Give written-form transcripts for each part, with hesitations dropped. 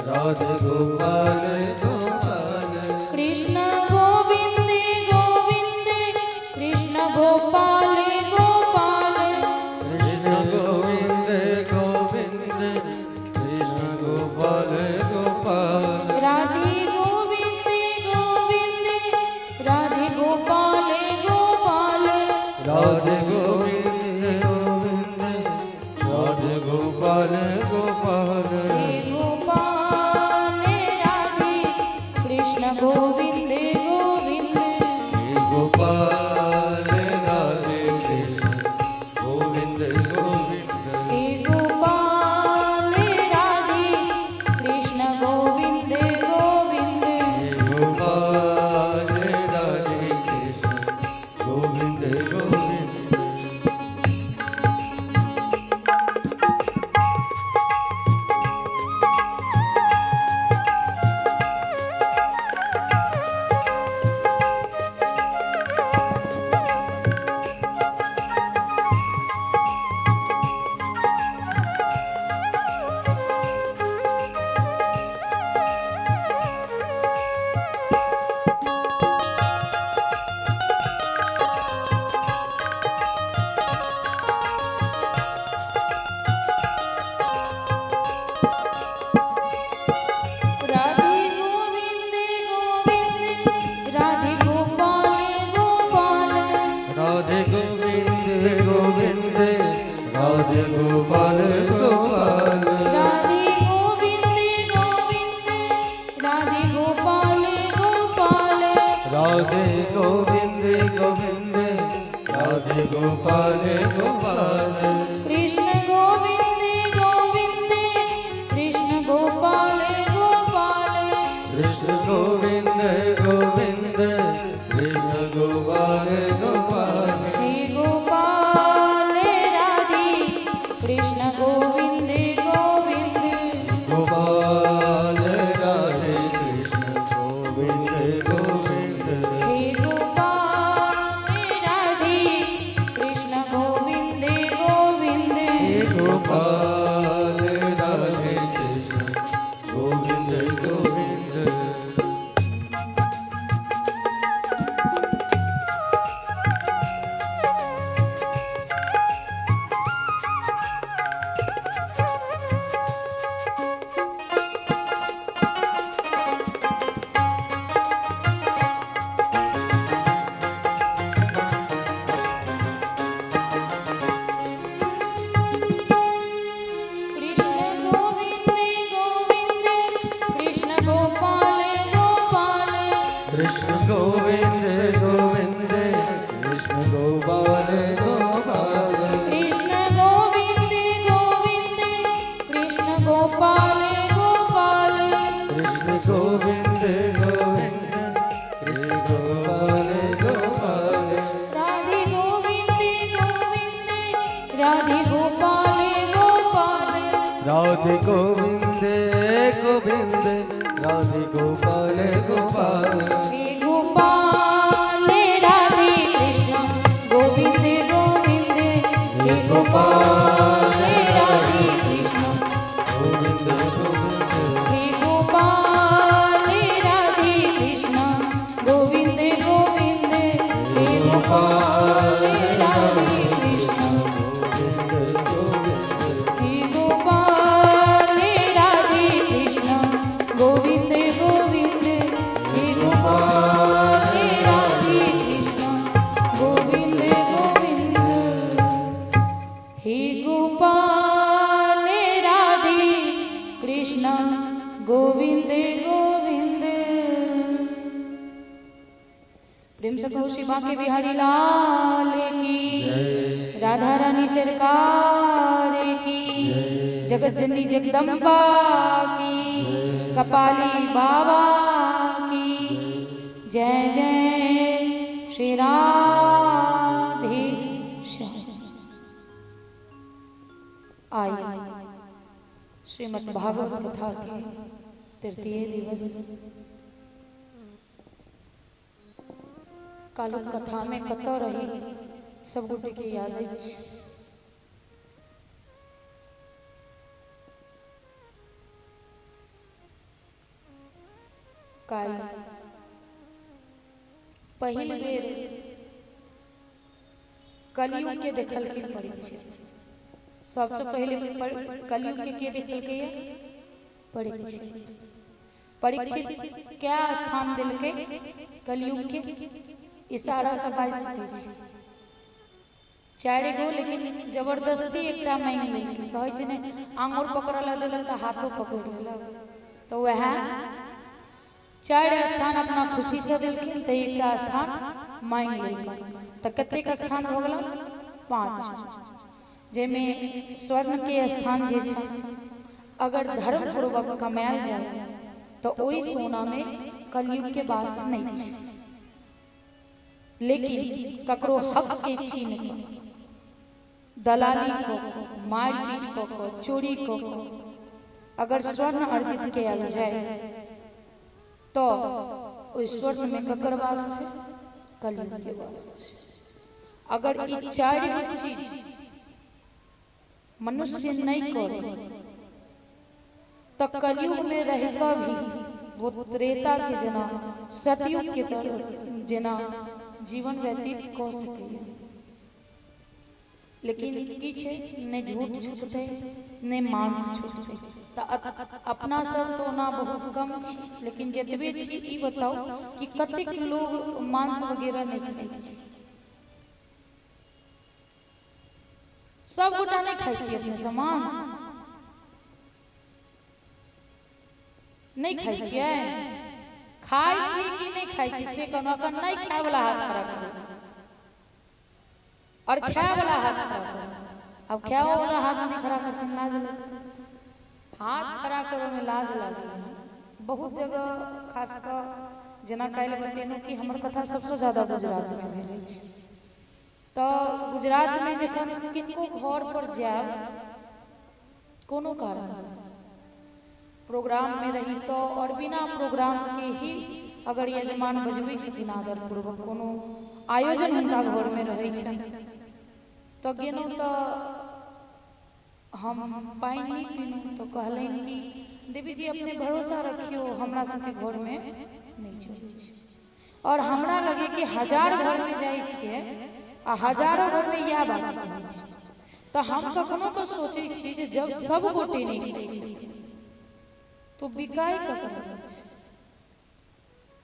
राधे गोपाल गोपाल। कृष्ण गोविंद गोविंद कृष्ण गोपाल गोपाल। कृष्ण गोविंद गोविंद कृष्ण गोपाल गोपाल। राधे गोविंद गोविंद राधे गोपाल गोपाल। राधे गोविंद गोविंद राधे गोपाल गोपाल। हे गोपाल राधे कृष्ण गोविंद गोविंद। हे गोपाल राधे कृष्ण गोविंद गोविंद। हे गोपाल राधे कृष्ण गोविंद गोविंद। हे गोपाल राधे कृष्ण गोविंद गोविंद। राधे गोविंद गोविंद राधे गोपाल गोपाल। राधे गोविंद गोविंद राधे गोपाल गोपाल। राधे गोविंद गोविंद राधे गोपाल गोपाल। राधे गोविंद गोविंद राधे गोपाल गोपाल। कृष्ण गोविंद गोविंद कृष्ण गोपाल गोपाल। कृष्ण गोविंद गोविंद कृष्ण गोपाल गोपाल। हे गोपाल राधे कृष्ण गोविंद गोविंद। गोपाल राधे कृष्ण गोविंद गोविंद। हे गोपाल राधे कृष्ण गोविंद गोविंद। हे गोपाल राधे कृष्ण गोविंद गोविंद। कृष्ण गोविंद गोविंद कृष्ण गोपाल गोपाल। कृष्ण गोविंद गोविंद कृष्ण गोपाल गोपाल। कृष्ण गोविंद गोविंद कृष्ण गोपाल गोपाल। कृष्ण गोविंद गोविंद कृष्ण गोपाल गोपाल। राधे गोविंद गोविंद राधे गोपाल गोपाल। राधे गोविंद गोविंद राधे गोपाल गोपाल। हे गोपाल राधे कृष्ण गोविंद गोविंद। हे गोपाल राधे कृष्ण गोविंद गोविंद। हे गोपाल राधे कृष्ण गोविंद गोविंद। हे गोपाल राधे कृष्ण गोविंद गोविंद। हे गोपाल राधे कृष्ण गोविंद गोविंद। हे गोपाल राधे कृष्ण गोविंद गोविंद। हे गोपाल राधे कृष्ण गोविंद गोविंद। प्रेम से कहो शिवा के बिहारी लाल की, राधा रानी सरकार की, जगत जननी जगदम्बा की, कपाली बाबा की जय। जय श्री राधे श्याम। आई श्रीमद् भागवत कथा के तृतीय दिवस कालुक कथा में कतऽ रही सब गोटे के याद अछि। काल्हि पहिल बेर कलयुग के देखलखिन परीक्षित। सबसे पहिले कलयुग के देखलकै परीक्षित। परीक्षित क्या स्थान देलकै कलयुग के? इशारा से बाजि सकै छी 4 गो, लेकिन जबरदस्ती एकटा मांगि लेलकै। कहै छै ने आंगुर पकड़ऽ लए देलक तऽ हाथो पकड़ि लेलक। तऽ वएह 4 स्थान अपना खुशी से देलखिन तऽ एकटा स्थान मांगि लेलकै। तऽ कतेक स्थान भऽ गेल? 5, जाहिमे स्वर्ण के स्थान जे छै अगर धर्म पूर्वक कमायल जाय तऽ ओहि सोना में कलयुग के वास नहीं छै। लेकिन ककरो हक के छीन कऽ, दलाली कऽ कऽ, मारिपीट कऽ कऽ, चोरी कऽ कऽ अगर स्वर्ण अर्जित कयल जाय तऽ ओहि स्वर्ण में ककर वास छै? कलयुग के वास छै। अगर ई 4 गो चीज मनुष्य नहीं करे तऽ कलयुग में रह कऽ भी वो त्रेता के जेना, सतयुग के जेना जीवन व्यतीत कऽ सकैए। लेकिन की छै, नहि झूठ छूटतै नहि मांस छूटतै। तऽ अपना सब तऽ ओना बहुत कम छी, लेकिन जतबे छी ई बताउ कि कतेक लोग मांस वगैरह नहि खाइ छै? सब गोटा नहि खाइ छी अपने सब मांस? नहि खाइ छियै? खाइ छी कि नहि खाइ छी से कहलहुँ। अखन नहि खाय वाला हाथ खड़ा करू और खाय वाला हाथ खड़ा करू। अब खाय वाला हाथ नहीं खड़ा करथिन, लाज लगतै। हाथ खड़ा करऽ में लाज लागै बहुत जगह, खास कऽ जेना काल्हि बतेलहुँ कि हमर कथा सबसँ ज्यादा गुजरात में भेल अछि। तऽ गुजरात में जखन किनको घर पर जायब कोनो कारणवश प्रोग्राम में रही तो, और बिना प्रोग्राम के ही अगर यजमान बजबै छथिन आदरपूर्वक, कोनो आयोजन हुनका घर में रहै छनि तऽ गेलहुँ तऽ हम पानि नहि पीलहुँ। तऽ कहलनि कि देवी जी अपने भरोसा रखियौ, हमरा सबके घर में नहि चलै छै। और हमरा लगे कि 1000 घर में जाइ छियै आ हजारो घर में इएह बात कहै छै। तऽ हम कखनो कऽ सोचै छी जे जब सब गोटे नहि खाइ छथिन तो बिकाय ककरा छै?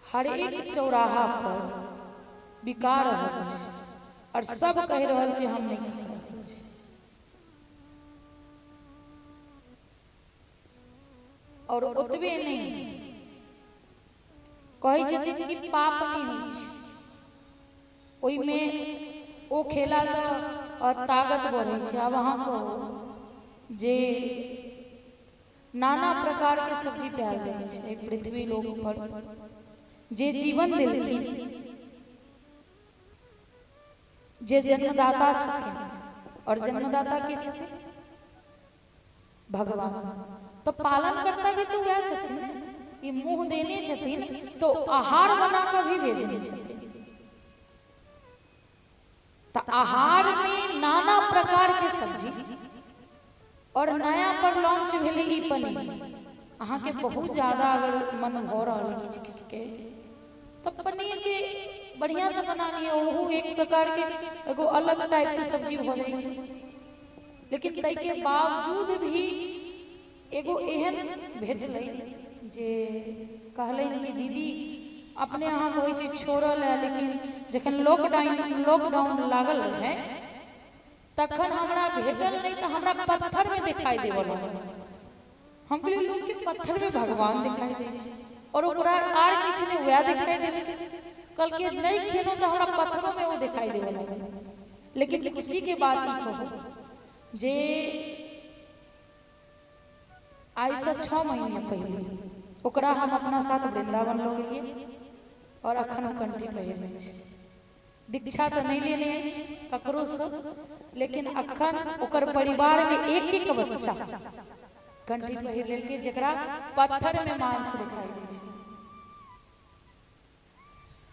हर एक चौराहा पर बिका रहल छै और सब कहि रहल छै हम नहि खा रहल छी। और ओतबे नहि कहै छथिन कि पाप नहि होइ छै ओहिमे, ओ खेलासँ ताकत बढ़ै छै। आब अहाँ कहू जे नाना प्रकार के सब्जी पायल जाइ छै एहि पृथ्वी लोक पर, जे जीवन देलखिन, जे जन्मदाता छथिन, और जन्मदाता के छथिन? भगवान। तो पालन करता भी तो वएह छथिन। ई मुंह देने छथिन तो आहार बना कऽ भी भेजने छथिन। तऽ आहार में नाना प्रकार के सब्जी और नया पर लॉन्च भेलै ई पनीर। अहाँके बहुत ज्यादा अगर मन भऽ रहल है किछु के तऽ पनीर के बढ़िया से बना लिअ, ओहो एक प्रकार के एगो अलग टाइप के सब्जी भऽ जाइ छै। लेकिन ताहिके बावजूद भी एगो एहन भेटलै जे कहलनि कि दीदी अपने अहाँ कहै छी छोड़ऽ लए, लेकिन जखन लॉकडाउन लागल रहै तखन हमरा भेटल नहि तऽ हमरा पत्थरमे देखाई देबऽ लागल। हम कहलियै लोकके पत्थरमे भगवान दिखाई दै छै और ओकरा आर किछु नहि वएह दिखाई देलकै। कहलकै नहि खेलहुँ तऽ हमरा पत्थरोमे ओ दिखाई देबऽ लागल। लेकिन खुशीके बात ई कहू जे आइसँ 6 महीना पहिले ओकरा हम अपना साथ वृंदावन लऽ गेलियै और अखन ओ कंठी पहिरने छै। दीक्षा तऽ नहि लेने अछि ककरोसँ, लेकिन अखन ओकर परिवारमे एक एक बच्चा कंठी पहिर लेलकै जकरा पत्थरमे मांस दिखाई दै छै।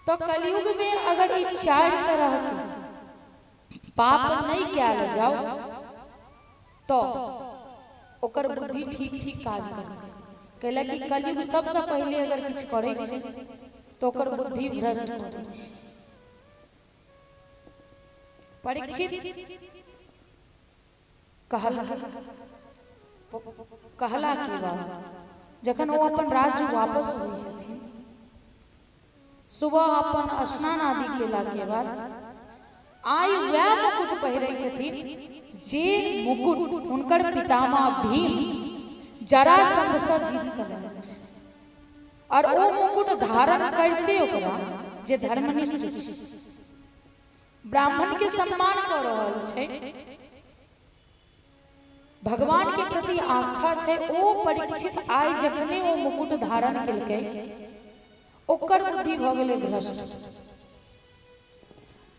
तऽ कलयुग में अगर ई 4 तरह के पाप नहीं कयल जाओ तो ओकर बुद्धि ठीक ठीक काज करतै। कैला कि कलयुग सबसँ पहिले अगर किछु करै छै तऽ ओकर बुद्धि भ्रष्ट करै छै। परीक्षित कहल कहला के बाद जखन ओ अपन राज्य वापस होइ छथिन, सुबह अपन स्नान आदि केला के बाद आइ वएह मुकुट पहिरै छथिन जे मुकुट हुनकर पितामह भीम जरासंध से जीत कऽ लेने छै। और ओ मुकुट धारण करते ओकरा जे धर्मनिष्ठ छै, ब्राह्मण के सम्मान कऽ रहल छै, भगवान के प्रति आस्था छै, ओ परीक्षित आइ जखने ओ मुकुट धारण केलकै ओकर बुद्धि भऽ गेलै भ्रष्ट।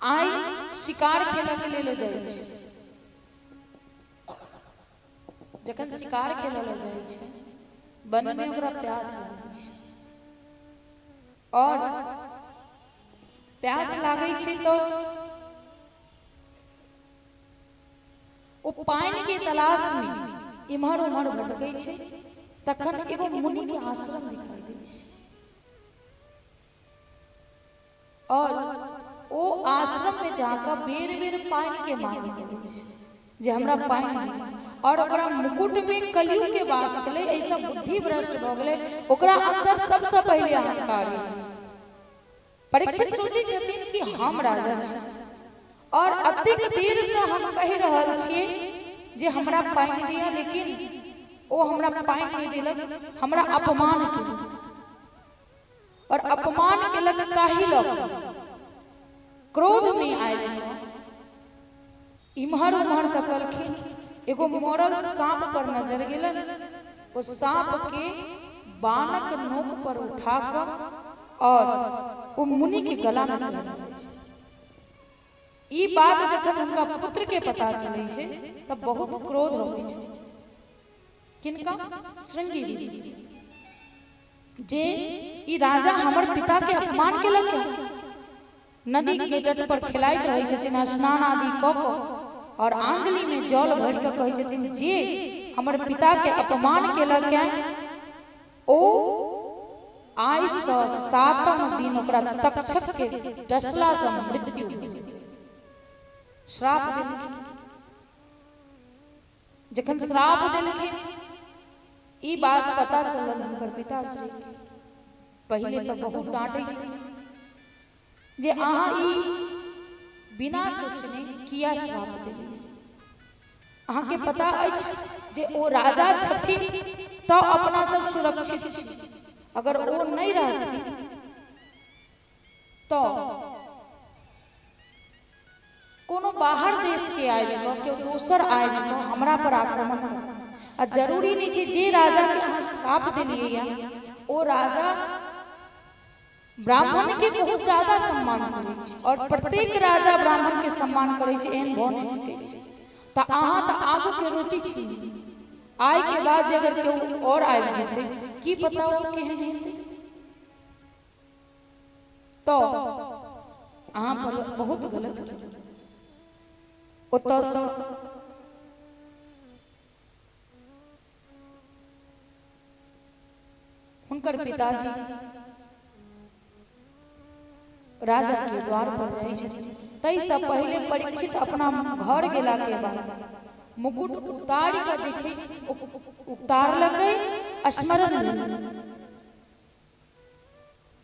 आइ शिकार खेलऽ के लेल जाइ छै, जखन शिकार खेलऽ लए जाइ छै वन में ओकरा प्यास लागै छै और प्यास लागै छै तऽ ओ पानि के तलाश में इम्हर उम्हर भटकै छै। तखन एगो मुनि के आश्रम दिखाई दै छै और ओ आश्रम में जाकर बेर बेर पानि के मांग करै छै जे हमरा पानि दिअ। और ओकरा मुकुट में कलयुग के वास छलै, एहिसँ बुद्धि भ्रष्ट भऽ गेलै, ओकरा अंदर सबसँ पहिले अहंकार। परीक्षित सोचै छथिन कि हम राजा छी और अतेक देर से हम कहि रहल छियै जे हमरा पानि दिअ, लेकिन ओ हमरा पानि नहि देलक, हमरा अपमान केलक और अपमान केलक, ताहि लऽ कऽ क्रोध में आबि कऽ इम्हर उम्हर तकलखिन, एगो मरल साँप पर नजर गेलनि, ओ साँप के बाणक नोक पर उठा कऽ और ओ मुनि के गला में पहिरा दै छै। ई बात जखन हुनका पुत्र के पता चलै छै तऽ बहुत क्रोध अबै छै। किनका? श्रृंगी ऋषि, जे ई राजा हमर पिता के अपमान केलक। नदी के तट पर खेलाइत रहै छथिन, स्नान आदि कऽ कऽ और आंजलि में जल भरि कऽ कहै छथिन जे हमर पिता के अपमान केलक ओ आइ सँ सातम दिन ओकरा तक्षक के डसला सँ मृत्यु भऽ जेतै। श्राप देलखिन। जखन श्राप देलखिन, ई बात पता चलल हुनकर पिताश्री के, पहिले तऽ बहुत डांटै छथिन जे अहाँ ई बिना सोचने किया श्राप देलियै? अहाँके पता अछि जे ओ राजा छथिन तऽ अपना सब सुरक्षित छी, अगर ओ नहि रहथिन तऽ कोनो बाहर देश के आबि कऽ केओ दोसर आबि कऽ हमरा पर आक्रमण करत। आ जरूरी नहि छै जे राजा के अहाँ श्राप देलियै या ओ राजा ब्राह्मण के बहुत ज्यादा सम्मान करै छै और प्रत्येक राजा ब्राह्मण के सम्मान करै छै, एहन भऽ नहि सकै छै। तऽ अहाँ तऽ आगू के रोटी छी, आइ के बाद जे अगर केओ और आबि जेतै की पता ओ केहन हेतै, तऽ अहाँ बहुत गलत केलहुँ। ओतऽसँ हुनकर पिताजी राजा के द्वार पर जाइ छथिन। ताहिसँ पहिले परीक्षित अपना घर गेला के बाद मुकुट उतारि कऽ देखै, उतारलकै, स्मरण भेलै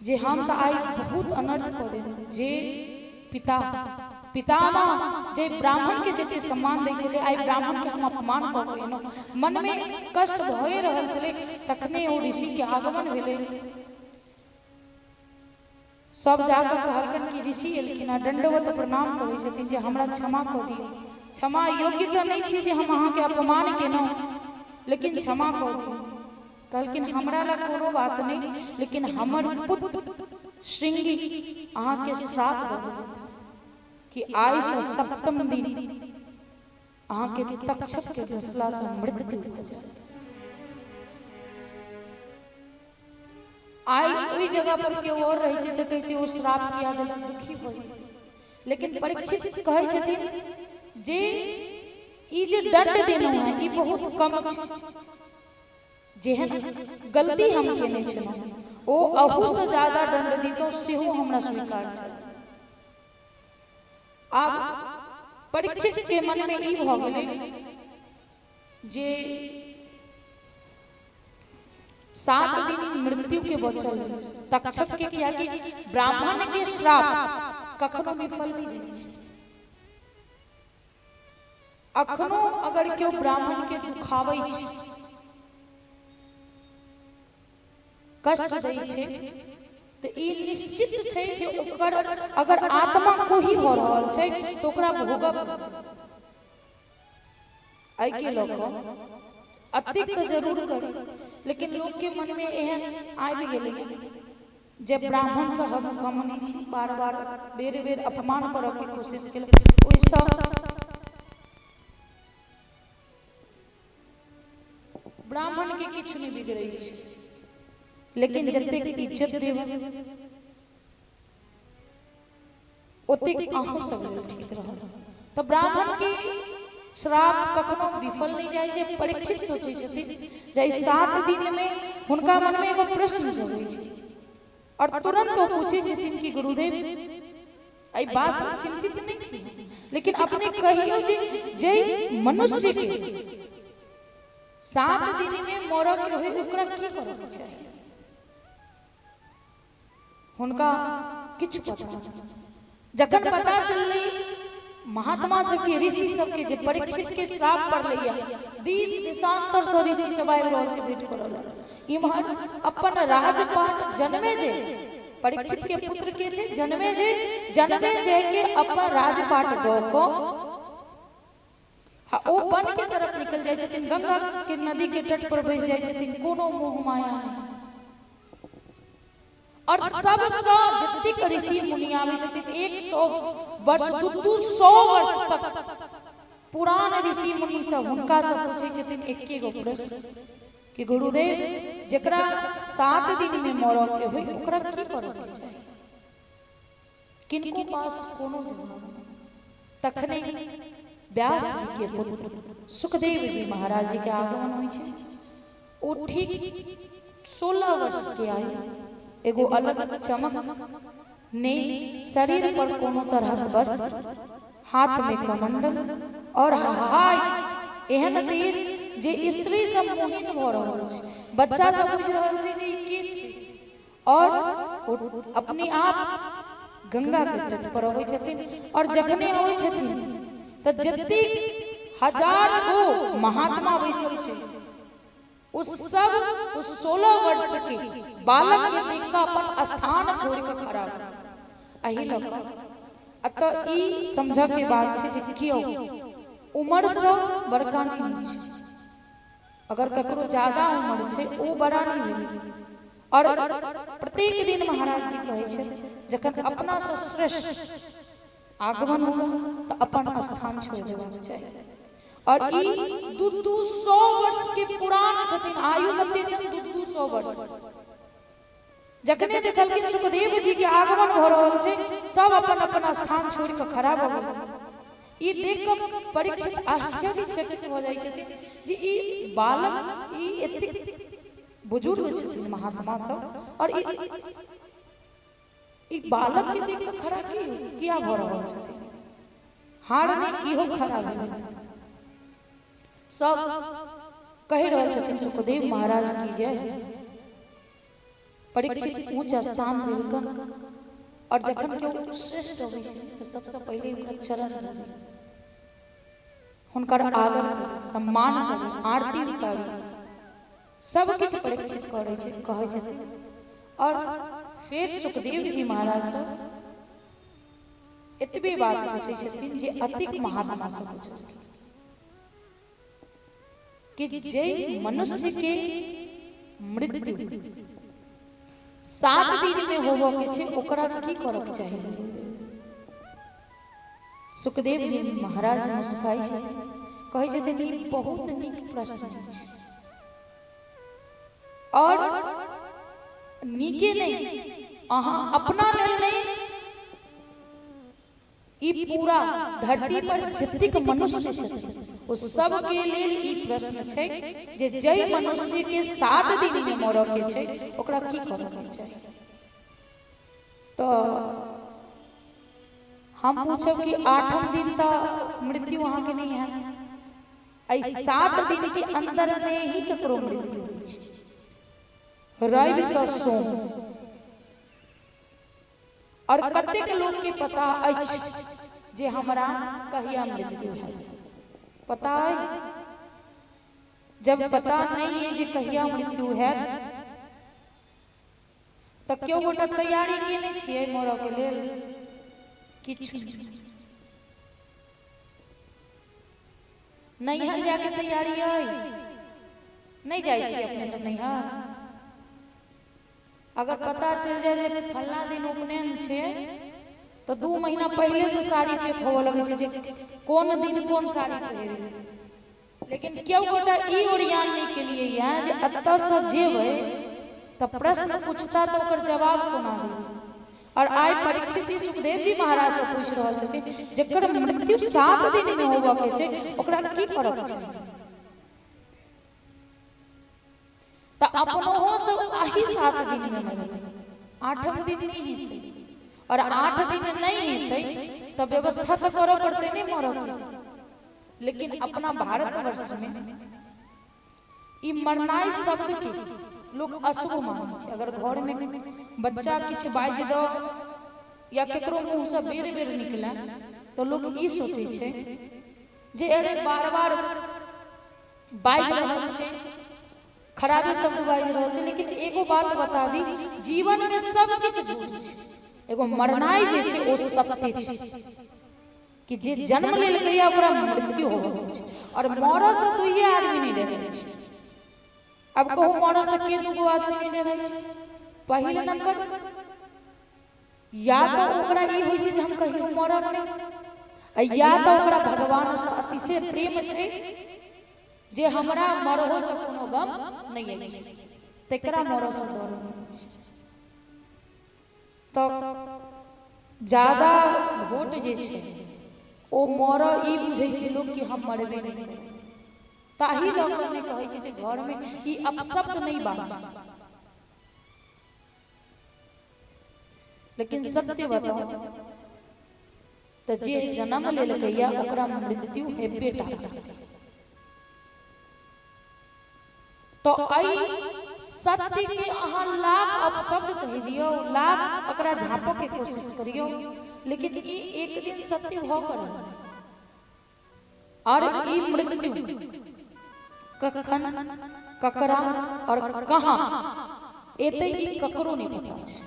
जे हम तऽ आइ बहुत अनर्थ कऽ देलहुँ, जे पिता पितामह जे ब्राह्मण के जते सम्मान दै छलै आइ ब्राह्मण के हम अपमान कऽ के एलहुँ। मनमे कष्ट भए रहल छलै, तखने ओ ऋषि के आगमन भेलै। सब जाकऽ कहलकनि कि ऋषि एलखिन आ दंडवत प्रणाम करै छथिन जे हमरा क्षमा कऽ दियौ, क्षमा योग्य तऽ नहि छी जे हम अहाँके अपमान केलहुँ, लेकिन क्षमा कऽ दियौ। कहलखिन हमरा लए कोनो बात नहि, लेकिन हमर पुत्र श्रृंगी अहाँके श्राप दऽ देलथि कि आइसँ सप्तम दिन अहाँके तक्षक के डसलासँ मृत्यु भऽ जायत। आइ ओहि जगह पर केओ और रहिते तऽ कहिते ओ श्राप किया देलक, दुखी भऽ जेतै। लेकिन परीक्षित कहै छथिन जे ई जे दंड देलहुँ हेँ ई बहुत कम छै, जेहन गलती हम केने छलहुँ ओ अहूसँ ज्यादा दण्ड दितहुँ सेहो हमरा स्वीकार छल। आब परीक्षित के मनमे ई भऽ गेलै जे 7 दिन मृत्यु के बचल तक्षक के, कियाकि ब्राह्मण के श्राप कखनो विफल नहि जाइ छै। अखनो अगर केओ ब्राह्मण के दुखाबै छै, कष्ट दै छै, तऽ ई निश्चित छै जे ओकर अगर आत्मा कोही भऽ रहल छै तऽ ओकरा भोगऽ पड़तै। एहिके लऽ कऽ अतेक तऽ जरूर करी, लेकिन लोकके मनमे एहन आबि गेलैए जे ब्राह्मणसँ हम कम नहि छी, बार बार बेर बेर अपमान करऽके कोशिश केलक। ओहिसँ ब्राह्मणके किछु नहि बिगड़ै छै, लेकिन जतेक इज्जत देबै ओतेक अहूँ सब लेल ठीक रहत। तऽ ब्राह्मण के श्राप कखनो विफल नहि जाइ छै। परीक्षित सोचै छथिन जे एहि 7 दिन मे हुनका मन मे एगो प्रश्न जगै छै और तुरंत ओ पूछै छथिन कि गुरुदेव, एहि बात से चिंतित नहि छी, लेकिन अपने कहियौ जे जे मनुष्य के 7 दिन मे मरऽ के होय ओकरा की करऽ के चाही? हुनका किछु पता नहि। जखन पता चललै महात्मा सबके, ऋषि सबके, जे परीक्षित के श्राप पड़लैया, दिश दिशांतर से ऋषि सब आबि रहल छै भेंट करऽ लए। इम्हर अपन राजपाट जन्मे जे परीक्षित के पुत्र के छै जन्मे जे, जन्मे जे के अपन राजपाट दऽ कऽ आ ओ वन के तरफ निकल जाइ छथिन, गंगा के नदी के तट पर बैस जाइ छथिन, कोनो मोह माया नहि। और सबसँ जतेक ऋषि मुनि आबै छथिन, 100 वर्ष 200 वर्ष तक पुरान ऋषि मुनि सब हुनका से पूछै छथिन एके गो प्रश्न कि गुरुदेव, जकरा 7 दिन में मरऽ के होय ओकरा की करऽ के चाही? किनको पास कोनो जवाब नहि। तखने व्यास जी के पुत्र सुखदेव जी महाराज जी के आगमन होइ छै। ओ ठीक 16 वर्ष के आयु, एगो अलग चमक, ने शरीर पर कोनो तरहक वस्त्र, हाथ में कमंडल और हाय एहन तेज जे स्त्री सब मोहित भऽ रहल छै, बच्चा सब बुझि रहल छै जे ई के छै। और ओ अपने आप गंगा के तट पर अबै छथिन और जखने अबै छथिन तऽ जतेक हजार गो महात्मा बैसल छै ओ सब ओ 16 वर्ष के बालक के देख कऽ अपन स्थान छोड़ि कऽ खड़ा भेल। एहि लऽ कऽ एतऽ ई समझऽ के बात छै जे केओ उमरसँ बड़का नहि होइ छै। अगर ककरो ज्यादा उम्र छै ओ बड़ा नहि भेलै। और प्रत्येक दिन महाराज जी कहै छथि जखन अपनासँ श्रेष्ठ आगमन हुए तऽ अपन स्थान छोड़ि देबाक चाही। और ई 200 वर्ष के पुरान छथिन, आयु कते छनि? 200 वर्ष। जखने देखलखिन सुखदेव जी के आगमन भऽ रहल छै, सब अपन अपन स्थान छोड़ि कऽ खड़ा भऽ गेल। ई देख कऽ परीक्षित आश्चर्यचकित भऽ जाइ छथिन जे ई बालक, ई एतेक बुजुर्ग छथिन महात्मा सब, और ई बालक के देख कऽ खड़ा की किया भऽ रहल छथिन? हार नहि इहो खड़ा भेल। सब कहि रहल छथिन सुखदेव महाराज की जय। परीक्षित ऊँच स्थान देलकन और जखन केओ श्रेष्ठ अबै छै तऽ सबसँ पहिले हुनकर चरण धोबै, हुनकर आदर करी, सम्मान करी, आरती उतारी, सब किछु परीक्षित करै छै, कहै छथिन। और फेर सुखदेव जी महाराज सब एतबे बात पूछै छथिन जे अतिक महात्मा सब पूछलखिन कि जे मनुष्य के मृत्यु 7 दिन में होबऽ के छै ओकरा की करऽ के चाही? सुखदेव जी महाराज मुस्काइ छथिन, कहै छथिन ई बहुत नीक प्रश्न अछि और नीके नहि, अहाँ अपना लेल नहि, ई पूरा धरती पर जतेक मनुष्य छथिन ओ सबके लेल ई प्रश्न छै जे जै मनुष्य के 7 दिन में मरऽ के छै ओकरा की करऽ के चाही। तो हम पूछब कि 8म दिन तऽ मृत्यु अहाँके नहीं हैत, एहि 7 दिन के अंदर में ही ककरो मृत्यु होइ छै, रवि सँ सोम। और कतेक लोग के पता अछि जे हमरा कहिया मृत्यु हैत? पता अइ? जब पता नहीं है जे कहिया मृत्यु हैत तऽ केओ गोटा तैयारी केने छियै मरऽ के लेल? किछु नैहर जाके तैयारी अइ? नहीं जाइ छियै अपने सब नैहर? अगर पता चलि जाए जे फल्लाँ दिन उपनयन छै तऽ 2 महीना पहिले से साड़ी पैक होबऽ लगै छै जे कोन दिन कोन साड़ी पहिरबै। लेकिन केओ गोटा ई ओरियान नहि केलियै ये जे एतऽ से जेबै तऽ प्रश्न पूछता तऽ ओकर जवाब कोना देबै। और आइ परीक्षित जी सुखदेव जी महाराज से पूछि रहल छथिन जकर मृत्यु 7 दिन में होबऽ के छै ओकरा की करऽ के छै। तऽ अपनहो सब अही 7 दिन में मरबै, 8म दिन नहीं हेतै। और 8 दिन नहीं हेतै तऽ व्यवस्था तऽ करऽ पड़तै नहि मरऽ के। लेकिन अपना भारतवर्ष में ई मरनाइ शब्द के लोग अशुभ मानै छै। अगर घर में बच्चा किछु बाजि दऽ या केकरो मुँह से बेर बेर निकले तऽ लोग ई सोचै छै जे अरे बार बार बाजि रहल छै, खराबे शब्द बाजि रहल छै। लेकिन एगो बात बता दी, जीवन में सब किछु झूठ छै, एगो मरनाइ जे छै ओ सत्य छै कि जे जन्म लेलकै ओकरा मृत्यु होबऽ छै। और मरऽ से दुइये आदमी नहि डरै छै। अब कहू मरऽ से के दूगो आदमी नहि डरै छै? पहिल नंबर या तऽ ओकरा ई होइ छै जे हम कहियो मरब नहि, आ या तऽ ओकरा भगवान से अतिशय प्रेम छै जे हमरा मरहो से कोनो गम नहि अछि, तकरा मरऽ से डर नहि छै। तऽ ज्यादा वोट जे छै ओ मरऽ ई बुझै छै लोक कि हम मरबे नहि करबै, ताहि लऽ कऽ नहि कहै छै जे घरमे ई अपशब्द नहि बाजू। लेकिन सत्य बताउ तऽ जे जन्म लेलकै या ओकरा मृत्यु हेबे टा करतै। तऽ एहि सत्य के अहाँ लाख अपशब्द कहि दियौ, लाख ओकरा झाँपऽ के कोशिश करियौ, लेकिन ई एक दिन सत्य भऽ कऽ रहतै। और ई मृत्यु कखन, ककरा और कहाँ एतै ई ककरो नहि पता छै।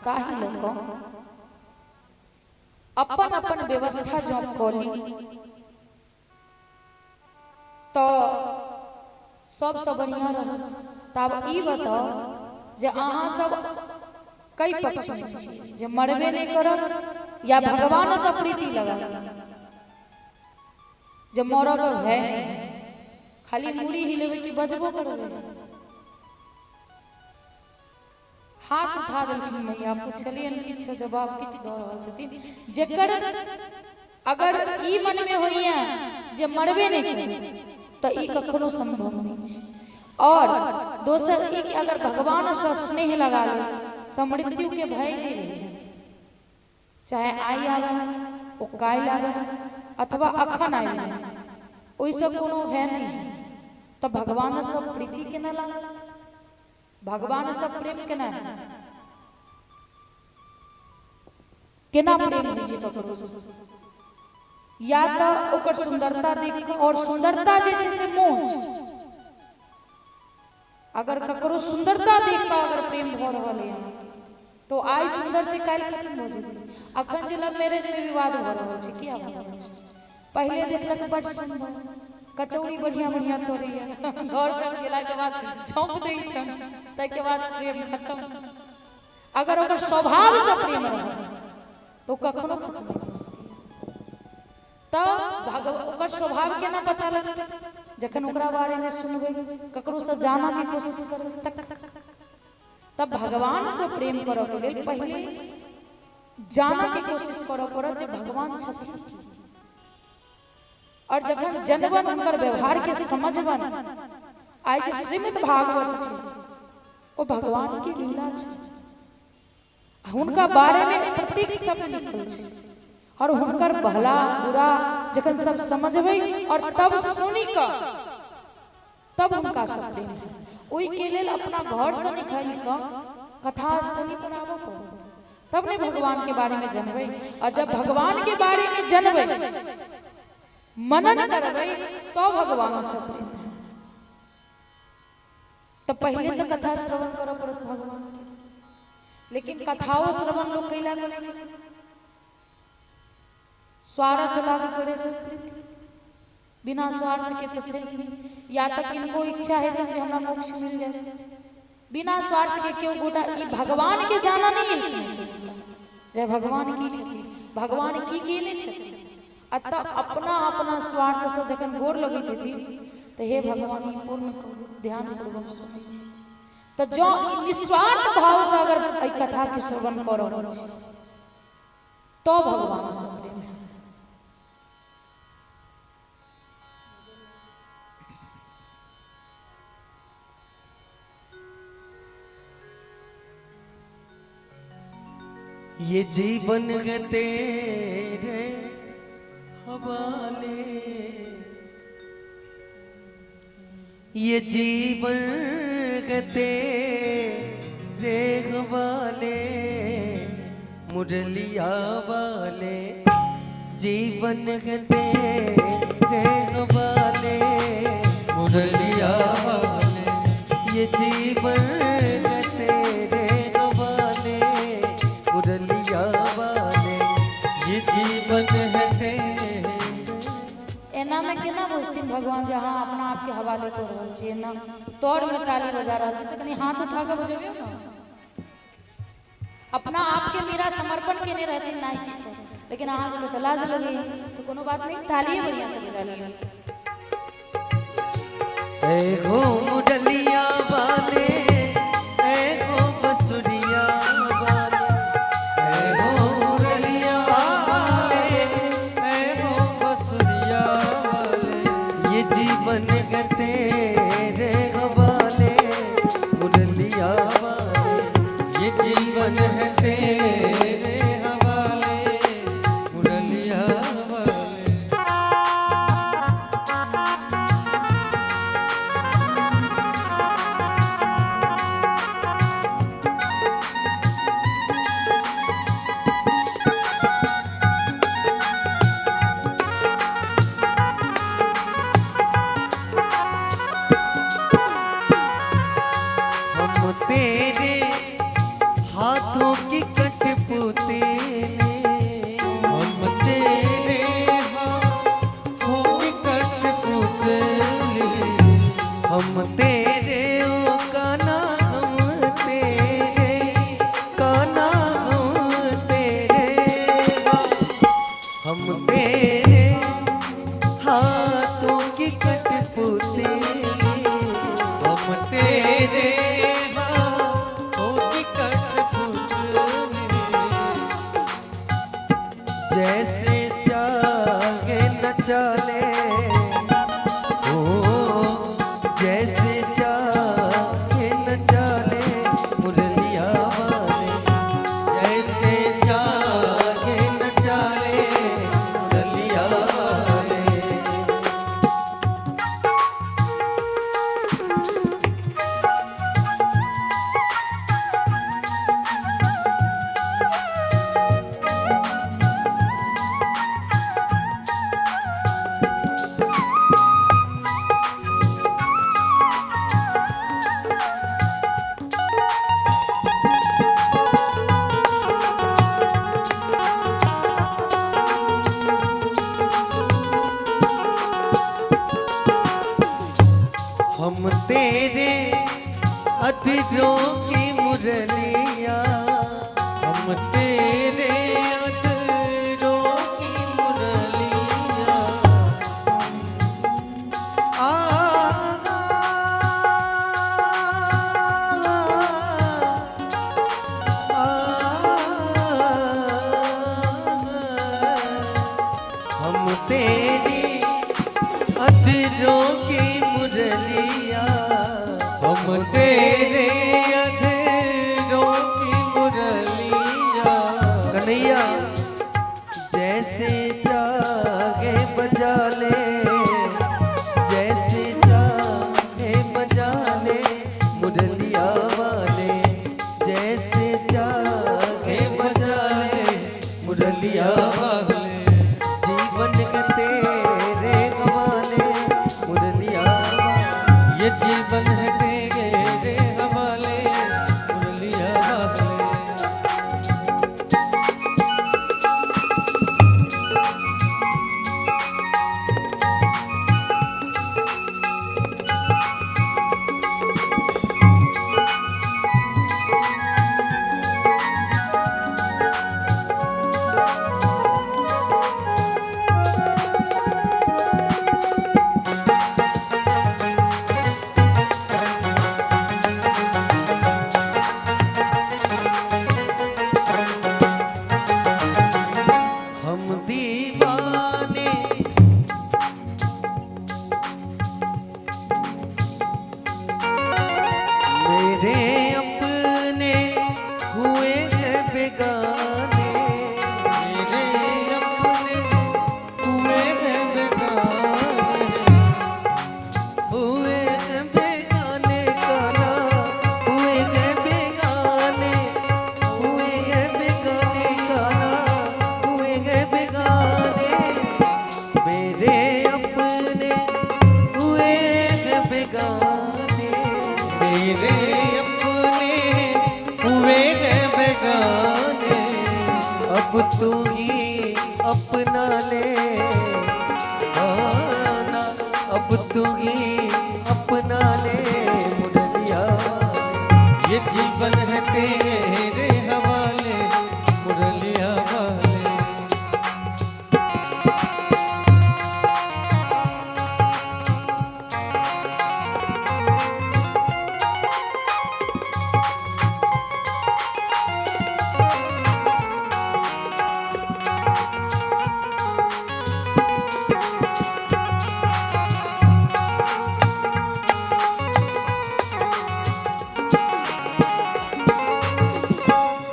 ताहि लऽ कऽ अपन अपन व्यवस्था जँ कऽ ली तऽ सबसँ बढ़िआँ रहत। तऽ आब ई बताउ जे अहाँ सब कई पक्ष में छी, जे मरबे नहि करब या भगवान से प्रीति लगा जे मरऽ के भय नहीं, खाली मूड़ी हिलेबै कि बजबो करबै? हाथ उठा देलखिन मैया, पुछलियनि किछु जवाब किछु दऽ रहल छथिन। जेकर अगर ई मन में होइए जे मरबे नहि करबै तऽ ई कखनो संभव नहि छै। और दोसर ई कि अगर भगवान से स्नेह लगा ले तऽ मृत्यु के भय नहि रहि जायत, चाहे आइ आबे ओ काल्हि आबे अथवा अखन आबि जाए, ओहिसँ कोनो भय नहि हैत। तऽ भगवान से प्रीति केना लागत? भगवान से प्रेम केना हैत? केना प्रेम होइ छै ककरो से? या तऽ ओकर सुंदरता देख कऽ, और सुंदरता जे छै से मोह छै। अगर ककरो सुंदरता देख कऽ अगर प्रेम भऽ रहल है अहाँके, तो आइ सुंदर छै काल्हि खत्म भऽ जेतै। अखन जे लव मैरिज में विवाद भऽ रहल छै, किया भऽ रहल छै? पहिले देखलक बड सुंदर, कचौड़ी बढ़िया बढ़िया तोड़ैया, घर पर गेला के बाद छौंक दै छै, ताहिके बाद प्रेम खत्म। अगर ओकर स्वभाव से प्रेम रहल तो कखनो खत्म नहि भऽ सकैया। तऽ ओकर स्वभाव केना पता लगतै? जखन ओकरा बारे में सुनबै, ककरो से जानऽ के कोशिश करबै तक। तब भगवान से प्रेम करऽ के लेल पहिले जानऽ के कोशिश करऽ पड़त जे भगवान छथिन की। और जखन जनबन हुनकर व्यवहार के समझबन, आइ जे श्रीमद् भागवत छै ओ भगवान के लीला छै, हुनका बारे में प्रत्येक शब्द लिखल छै और हुनकर भला बुरा जखन सब समझबै और तब सुनि कऽ तब हुनका सब प्रेम हैत। ओहि के लेल अपना घर से निकलि कऽ कथा स्थली पर आबऽ पड़त, तब ने भगवान के बारे में जनबै। और जब भगवान के बारे में जनबै, मनन करबै, तो भगवान से प्रेम हैत। तऽ पहिले तऽ कथा श्रवण करऽ पड़त भगवान के, लेकिन कथाओ श्रवण लोग कैला करै छै? स्वार्थ लागे करै छै, बिना स्वार्थ के तऽ छै नहि। या तऽ किनको इच्छा हेतनि जे हमरा मोक्ष मिल जाए, बिना स्वार्थ के केओ गोटा ई भगवान के जाना नहि एलखिन जे भगवान की छथिन, भगवान की केने छथिन। आ तऽ अपना अपना स्वार्थ से जखन गोर लगैत हेथिन तऽ हे भगवान ई पूर्ण ध्यान पूर्वक सुनै छी, तऽ जँ ई निस्वार्थ भाव से अगर एहि कथा के श्रवण कऽ रहल छी तो भगवान से प्रेम हैत। ये जीवन है तेरे हवाले, ये जीवन है तेरे हवाले, मुरलिया वाले, जीवन है तेरे हवाले, मुरलिया वाले, ये जीवन है तेरे हवाले, मुरलिया वाले, ये जीवन है तेरे। एना में केना बुझथिन भगवान जे अहाँ अपना आपके हवाले कऽ रहल छी? एना तोर में ताली बजा रहल छी से कनि हाथ उठा कऽ बजबियौ ने। अपना आपके मेरा समर्पण केने रहथिन नाचि कऽ, लेकिन अहाँ सबके तऽ लाज लगैया, तऽ कोनो बात नहीं, तालिए बढ़िया से बजा लियौ। ऐ हो मुरलिया वाले, ऐ हो बसुरिया वाले, ऐ हो मुरलिया वाले, ऐ हो बसुरिया वाले, ये जीवन है तेरे हवाले, मुरलिया वाले, ये जीवन है तेरे हवाले, मुरलिया वाले। हम तेरे हाथों की कठपुतली, हम तेरे हाथों की कठपुतली, हम तेरे ओ काना, हम तेरे काना, हम तेरे, हम तेरे हाथों की कठपुतली, हम तेरे हाथों की कठपुतली, जैसे चाहे न चले, ओ जैसे चाहे न चले, मुरलिया वाले, जैसे चाहे न चले, मुरलिया वाले। हम तेरे अधरों की मुरलिया, हम तेरे अधरों की मुरलिया, आ आ, आ, अब तू ही अपना ले कान्हा, अब तू ही अपना ले मुरलिया वाले। ये जीवन है तेरे हवाले मुरलिया वाले।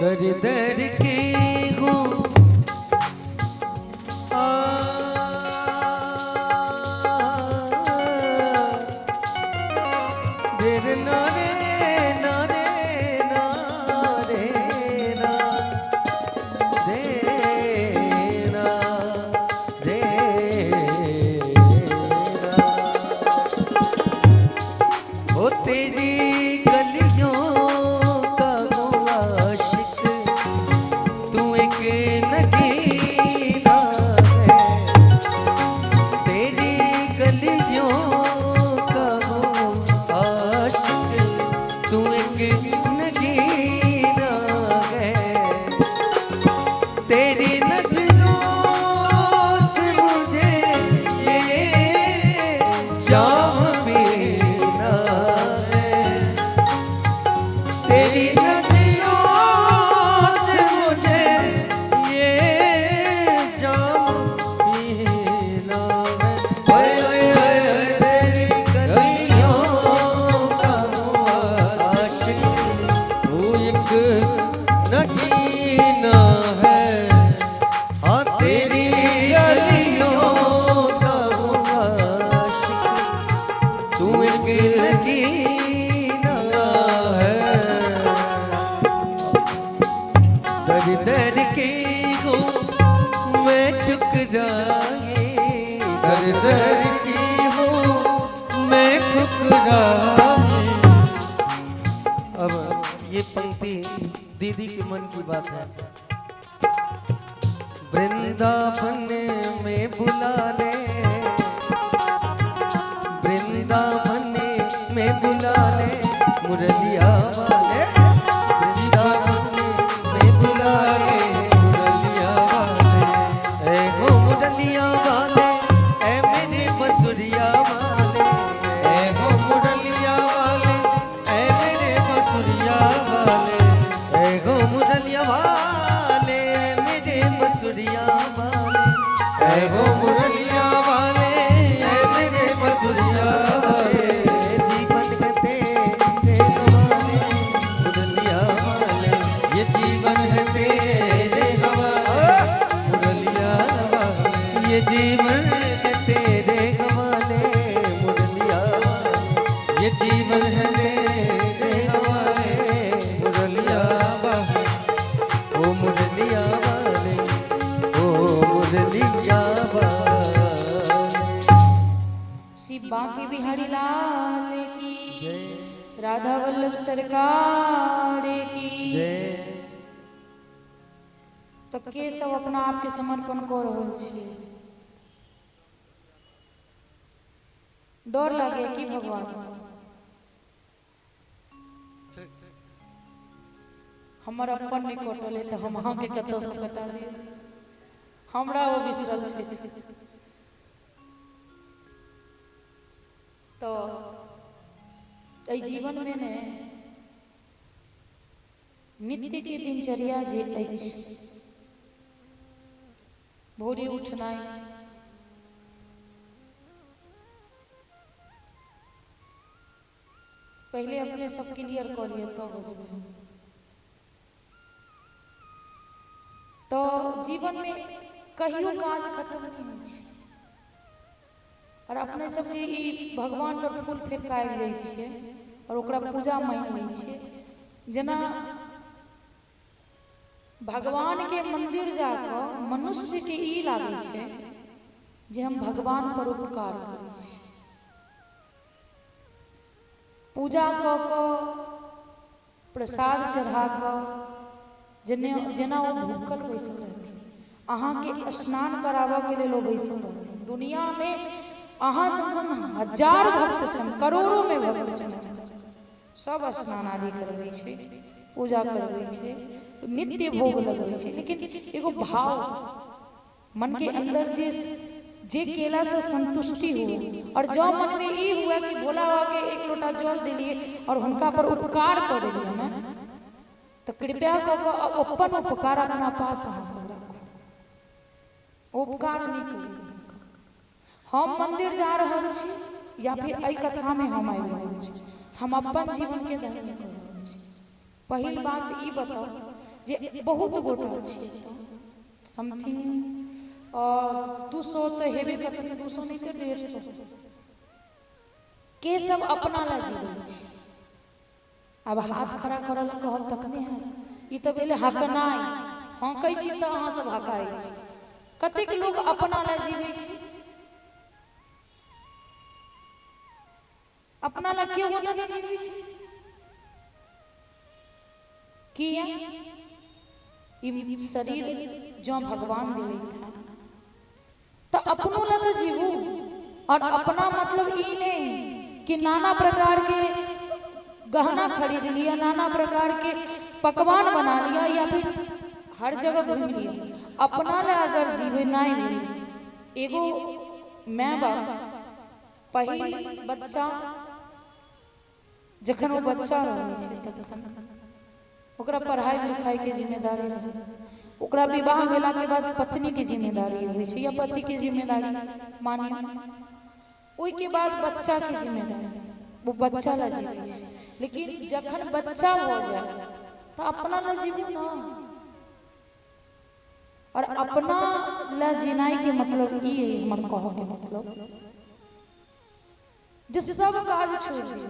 दर दर के हो आ, देर ना रे ना रे ना रे ना रे ना रे ना। ओ तेरी गलियों का वो आशिक, तू एक नगीना है। तेरी गलियों का वो आशिक, तू एक नगीना है। तेरी नजरों से मुझे ये जाम पीना है। तेरी नजरों से मुझे ये जाम पीना है। ओए ओए ओए ओए, तेरी गलियों का वो आशिक, तू एक नगीना है। हाँ तेरी गलियों का वो आशिक, तू एक नगीना है। दर दर के हो मैं ठुकराए, दर दर की हूँ मैं ठुकराए। अब ये पंक्ति दीदी के मन की बात है। वृंदावन में बुला ले, वृंदावन में बुला ले मुरलिया वाले, वृंदावन में बुला ले मुरलिया वाले। ए हो मुरलिया वाले, ए मेरे बसुरिया वाले, ऐ हो मुरलिया वाले, ऐ मेरे बसुरिया वाले। ए हो मुरलिया वाले, ए मेरे बसुरिया वाले, ऐ हो मुरलिया वाले, ऐ मेरे बसुरिया वाले। जीवन के तेरे हवाले मुरलिया वाले, ये जीवन है तेरे हवाले मुरलिया वाले। ये जीवन के तेरे हवाले मुरलिया वाले, ये जीवन है तेरे हवाले मुरलिया वाले। ओ मुरलिया वाले, ओ मुरलिया वाले। श्री बांके बिहारी लाल की, जय राधा वल्लभ सरकार की। जय। तो के सब अपना आप के समर्पण कऽ रहल छी? डर लागे की भगवान से? हमर अपन नहि कटल है तऽ हम अहाँके कतऽसँ कटा दिअ? हमरा ओ बिसरल छै। तऽ एहि जीवनमे ने नित्य के दिनचर्या जे अछि, भोरे उठनाइ, पहिले अपने सब क्लियर कऽ लिअ तब बजबै। तऽ जीवनमे कहियो काज खत्म नहि होइ छै। आओर अपने सब जे ई भगवान पर फूल फेंक कऽ आबि जाइ छियै आओर ओकरा पूजा मानि लै छियै, जेना भगवान के मंदिर जाकऽ मनुष्य के ई लागै छै जे हम भगवान पर उपकार करै छी। पूजा कऽ कऽ, प्रसाद चढ़ा कऽ जेने जेना ओ भूखल बैसल रहथिन, अहाँके स्नान कराबऽ के लेल ओ बैसल रहथिन। दुनियामे अहाँ सन सन हजार भक्त छनि, करोड़ोमे भक्त छनि, सब स्नान आदि करबै छै, पूजा करबै छै, नित्य भोग लगबै छै, लेकिन एगो भाव मन के अंदर जे जे केला से संतुष्टि हुए, और जो मन में ई हुआ कि भोला बाबा के एक लोटा जल दिलिए और हुनका पर उपकार कर दिलिए ना, तो कृपया कऽ कऽ अपन उपकार अपना पास अहाँ सब राखू, उपकार नहि करू। हम मंदिर जा रहल छी या फिर एहि कथा में हम आबि रहल छी, हम अपन जीवन के धन्य कऽ रहल छी। पहिल बात ई बताउ जे बहुत गोटा छी, समथिंग 200 तऽ हेबे करथिन, 200 नहि तऽ 150 के सब अपना ला जीवन छी। आब हाथ खड़ा करऽ लए कहब तखने हैत, ई तऽ भेलै हकनाइ, हौंकै छी तऽ अहाँ सब हकाइ छी। कतेक लोक अपना ला जीबै छी, अपना ला केओ गोटा नहि जीबै छै। किया? ई शरीर जँ भगवान देलथि हँ तऽ अपनो ला तऽ जीबू। और अपना मतलब ई नहि कि नाना प्रकार के गहना खरीद लिअ, नाना प्रकार के पकवान बना लिअ या फिर हर जगह घूमि लिअ। अपना ला अगर जीवे नहि भेल, एगो माय बाप पहिल बच्चा जखन ओ बच्चा रहै छै तखन ओकरा पढ़ाइ लिखाइके जिम्मेदारी रहै, ओकरा विवाह भेलाके बाद पत्नीके जिम्मेदारी होइ छै या पतिके जिम्मेदारी मानियौ, ओहिके बाद बच्चाके जिम्मेदारी, ओ बच्चा लए जीबै छै। लेकिन जखन बच्चा भऽ जाय तऽ अपना लए जीबू ने। और अपना लए जीनाइके मतलब ई है, हमर कहऽके मतलब जे सब काज छोड़ि दियौ।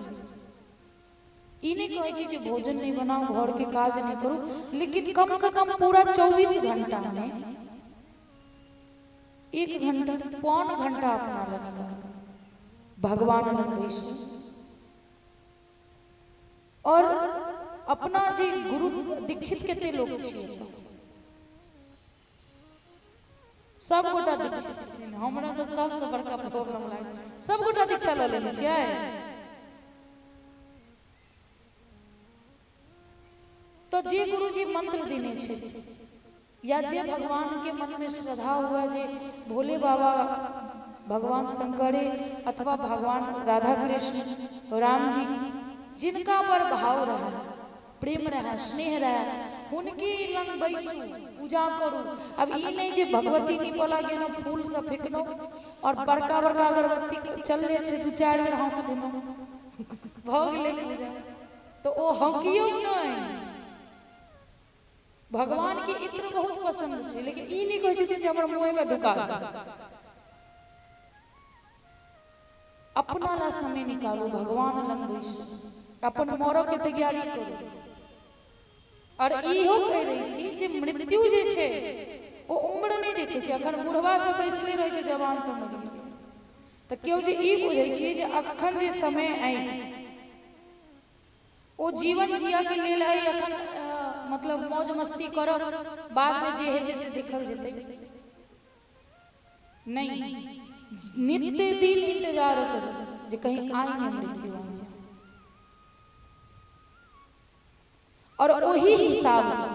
ई नहि कहै छी जे भोजन नहि बनाउ, घरके काज नहि करू, लेकिन कम से कम पूरा 24 घंटामे 1 घंटा 0.75 घंटा अपना लए निकालू, भगवान लग बैसू और अपना जे गुरु दीक्षित कते लोक छियै, सब गोटा दीक्षित छथिन। हमरा तऽ सबसँ बड़का प्रॉब्लम लागल, सब गोटा दीक्षा लऽ लेने छियै। तऽ जे गुरुजी मंत्र देने छथि या जे भगवान के मन में श्रद्धा हुआ जे भोले बाबा भगवान शंकरे अथवा भगवान राधा कृष्ण राम जी, जिनका पर भाव रहा, प्रेम रहा, स्नेह रहा, हुनके लग बैसू, पूजा करू। अब ई नहि जे भगवती निपला गेलहुँ, फूल सब फेकलहुँ और बड़का बड़का अगरबत्ती चलले छै, 2-4 बेर हौंक देलहुँ, भऽ गेलै पूजा। तऽ ओ हौंकियौ नहि। भगवान के इत्र बहुत पसंद छै, लेकिन ई नहि कहै छथिन जे हमर मुँहे में ढुका दे। अपना ला समय निकालू, भगवान लग बैसू, अपन मरऽ के तैयारी करू। और इहो कहि दै छी जे मृत्यु जे छै ओ उम्र नहि देखै छै। अखन बुढ़वा सब बैसले रहै छै, जवान सब मरि गेलै। तऽ केओ जे ई बुझै छियै जे अखन जे समय अइ ओ जीवन जियऽ के लेल अइ, अखन मतलब मौज मस्ती करब, बादमे जे हेतै से देखल जेतै, नहि, नित्य दिन इंतजार करू जे कहीं आइ ने मृत्यु आबि जाय और ओही हिसाब से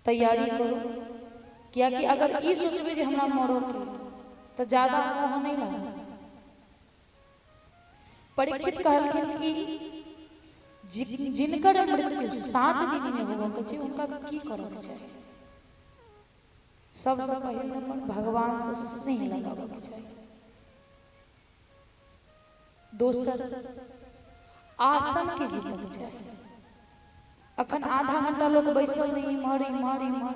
तैयारी करू। कियाकि अगर ई सोचबै जे हमरा मरऽ के तऽ ज्यादा मोह नहि लागत। परीक्षित कहलखिन कि जिनकर मृत्यु 7 दिन में होबऽ के छै हुनका की करऽ के चाही? सबसँ पहिल नंबर भगवान से स्नेह लगाबऽ के चाही। दोसर आसन के जीतऽ के चाही। अखन आधा घंटा लोक बैसल नहि, इम्हर इम्हर इम्हर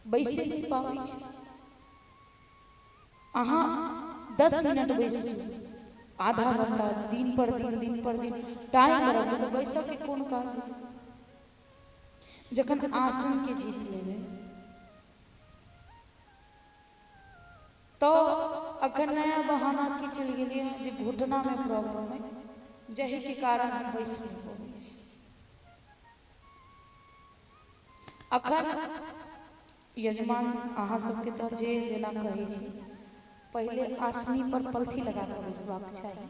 बैसे नहि पाबै छै। अहाँ 10 मिनट बैसू, आधा घंटा, दिन पर दिन, दिन पर दिन टाइम रखू, तऽ बैसऽ के कोन काज है? जखन आसन के जीत लेबै तऽ अखन नया बहाना की चलि गेलियै जे घुटना में प्रॉब्लम है। जाहि के कारण हम बैस नहि पबै छी। अखन यजमान अहाँ सबके तऽ जे जेना कहै छी, पहिले आसनी पर पलथी लगा कऽ बैसबाक चाही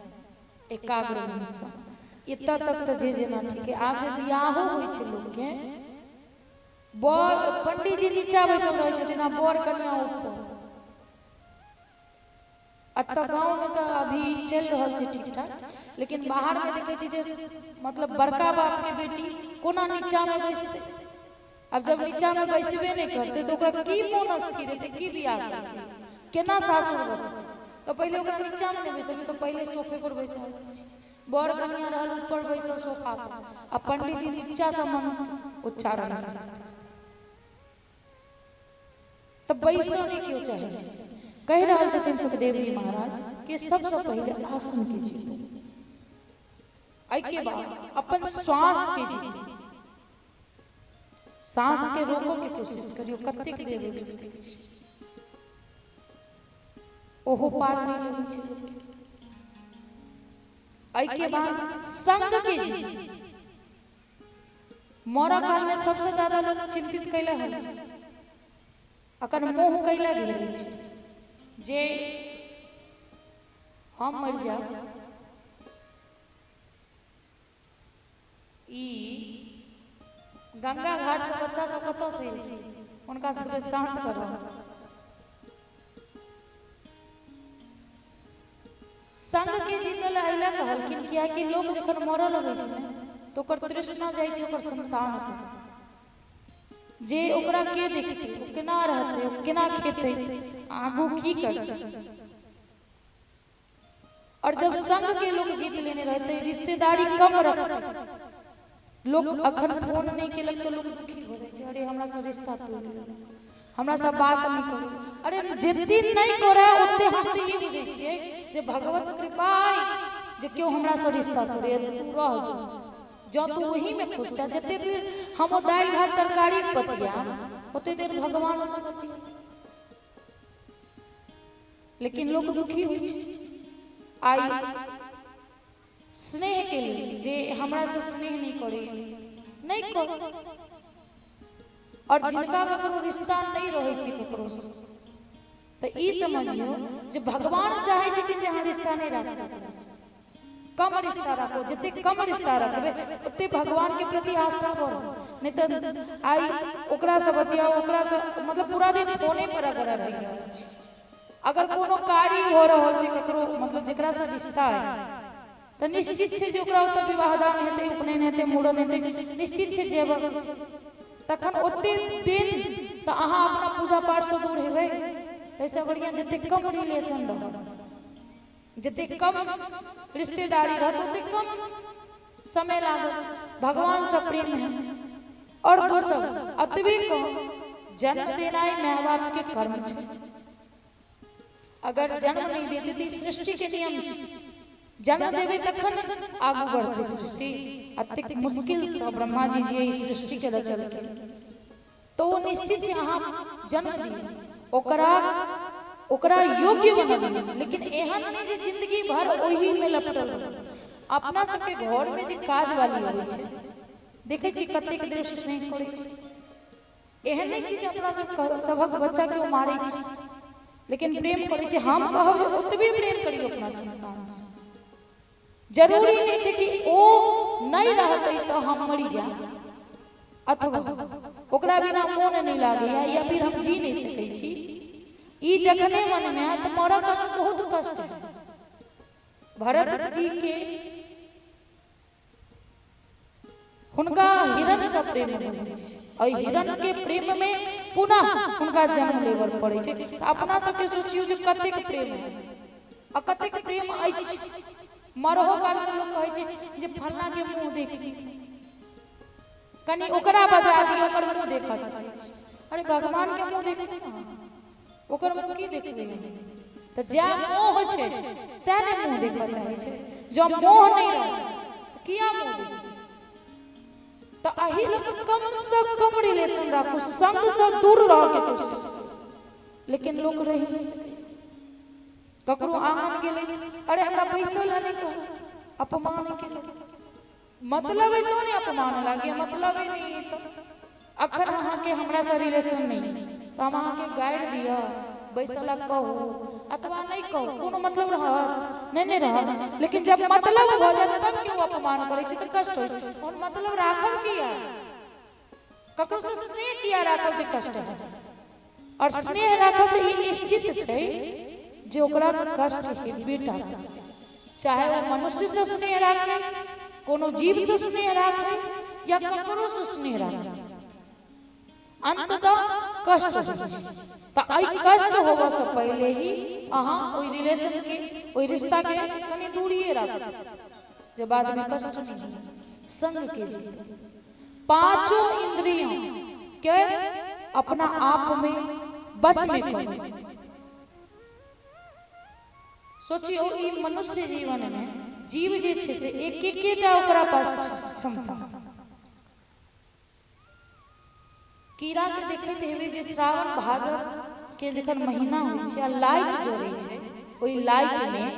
एकाग्र मनसँ। एतऽ तक तऽ जे जेना ठीक है। आब जे बियाहो होइ छै लोकके, बर पंडीजी नीचा बैसल रहै छथिन आ बर कनिया ऊपर। एतऽ गाँवमे तऽ अभी चलि रहल छै ठीक ठाक, लेकिन बाहरमे देखै छी जे मतलब बड़का बापके बेटी कोना नीचामे बैसतै। आब जब नीचामे बैसबे नहि करतै तऽ ओकरा की मोन स्थिर हेतै, की बियाह करतै, केना सासुर बसतै? तऽ पहिले ओकरा नीचामे नहि बैसबै तऽ पहिले सोफे पर बैसा दै छै। बर कनिया रहल ऊपर बैसल सोफा पर आ पंडीजी नीचासँ मंत्र उच्चारण करतै। तऽ बैसऽ नहि केओ चाहै छै। कहि रहल छथिन सुखदेव जी महाराज कि सबसँ पहिले आसन के जीतू, एहिके बाद अपन श्वास के जीतू। साँस के रोकऽ के कोशिश करियौ, कतेक देर रोकि सकै छी, ओहो पार नहि लगै छै। एहिके बाद संग के जीतू। मरऽ कालमे सबसँ ज्यादा लोक चिन्तित कैला होइ छै, अकर मोह कैला घेरै छै जे हम मरि जायब, ई गंगा घाट से बच्चा सब कतऽ से एलै, हुनका सबके शांत करब। संग के जीतल अहिला कहलखिन, कियाकि लोक जखन मरऽ लगै छै ने तऽ ओकर तृष्णा जाइ छै ओकर संतान पर, जे ओकरा के देखतै, ओ केना रहतै, ओ केना खेतै, आगू की करतै। और जब संग के लोक जीत लेने रहतै, रिश्तेदारी कम रखतै। लोक अखन फोन नहि केलक तऽ लोक दुखी भऽ जाइ छै, अरे हमरा से रिश्ता तोड़ि लेलक, हमरा से बात नहि करे। अरे जते नहि करे ओते हम तऽ ई बुझै छियै जे भगवत कृपा अइ जे केओ हमरा से रिश्ता तोड़े, तू रह जो, जँ तू ओहीमे खुश छह। जते देर हम ओ दालि भात तरकारी बतियाब ओते देर भगवान से बतियाब। लेकिन लोक दुखी होइ छै आइ स्नेह के लेल, जे हमरा से स्नेह नहि करे नहि कर। और जिनका ककरो रिश्ता नहि रहै छै ककरो से, तऽ ई समझियौ जे भगवान चाहै छथिन जे अहाँ रिश्ता नहि राखू, कम रिश्ता राखू। जते कम रिश्ता रखबै ओते भगवान के प्रति आस्था बढ़त। नहि तऽ आइ ओकरा से बतियाउ, ओकरा से, मतलब पूरा दिन फोने पर अगर रहि रहल छी, अगर कोनो कार्य हो रहल छै ककरो, मतलब जेकरा से रिश्ता है, तऽ निश्चित छै जे ओकरा ओतऽ विवाह दान हेतै, उपनयन हेतै, मूड़न हेतै, निश्चित छै जेबाक छै। तखन ओते दिन तऽ अहाँ अपना पूजा पाठ से दूर हेबै। ताहिसँ बढ़िआँ जते कम रिलेशन रहत, जते कम रिश्तेदारी रहत, ओते कम समय लागत भगवान से प्रेम है। और दोसर अतबे कह, जन्म देनाइ माय बाप के कर्म छै। अगर जन्म नहि देते तऽ ई सृष्टि के नियम छै, जन्म देबै तखन आगू बढ़तै सृष्टि। अतेक मुश्किल से ब्रह्मा जी जे ई सृष्टि के रचलखिन, तऽ ओ निश्चित छै अहाँ जन्म दियौ, ओकरा ओकरा योग्य बनबियौ, लेकिन एहन नहि जे जिंदगी भर ओही में लपटल रहू। अपना सबके घर में जे काज वाली अबै छै, देखै छी कतेक देर स्नेह करै छै। एहन नहि छै जे अपना सब सभक बच्चा के ओ मारै छै, लेकिन प्रेम करै छै। हम कहब जे ओतबे प्रेम करियौ अपना संतान से। जरूरी नहि छै कि ओ नहि रहतै तऽ हम मरि जायब, अथवा ओकरा बिना मोन नहि लागैया या फिर हम जी नहि सकै छी। ई जखने मनमे आयत तऽ मरऽ कालमे बहुत कष्ट हैत। भरत जी के हुनका हिरण से प्रेम भऽ जाइ छै, एहि हिरण के प्रेम में पुनः हुनका जन्म लेबऽ पड़ै छै। तऽ अपना सबके सोचियौ जे कतेक प्रेम है आ कतेक प्रेम अछि। मरहो कालमे लोक कहै छै जे फल्लाँ के मुँह देखी, कनि ओकरा बजा दियौ, ओकर मुँह देखऽ चाहै छी। अरे भगवान के मुँह देखबै ने, ओकर मुँह की देखबै? तऽ जै मोह छै तैं ने मुँह देखऽ चाहै छै। जँ मोह नहि रहतै तऽ किया मुँह देखतै? तऽ एहि लऽ कऽ कमसँ कम रिलेशन राखू, संगसँ दूर रहऽके कोशिश करू। लेकिन लोक रहि नहि सकै। ककरो आङन गेलै, अरे हमरा बैसै लए नहि कहलक। अपमान केलक। मतलब अइ तहने अपमान लागैए, मतलब नहि अइ तऽ अखन अहाँके हमरासँ रिलेशन नहि, तऽ हम अहाँके गारि दिअ, बैसऽ कहू अथवा नहि कहू, कोनो मतलब रहत नहि, नहि रहत। लेकिन जब मतलब भऽ जायत तब केओ अपमान करै छै तऽ कष्ट होइ छै। ओहन मतलब राखब किया? ककरोसँ स्नेह किया राखब जे कष्ट हैत? आओर स्नेह राखब तऽ ई निश्चित छै जे ओकरा कष्ट हेबे टा करतै, चाहे ओ मनुष्यसँ स्नेह राखै, कोनो जीवसँ स्नेह राखै या ककरोसँ स्नेह राखै, अंततः कष्ट होइ छै। तऽ एहि कष्ट होबऽसँ पहिले ही अहाँ ओहि रिलेशनके, ओहि रिश्ताके कनि दूरिए राखू, जे बादमे कष्ट नहि हो। संग के जीत पांचों इंद्रियों के अपना आप में बस में करू। सोचियौ, ई मनुष्य जीवन में जीव जे छै से एक एकेटा ओकरा पास छै क्षमता। कीड़ा के देखैत हेबै जे श्रावण भादव के जखन महीना होइ छै आ लाइट जरै छै, ओहि लाइट में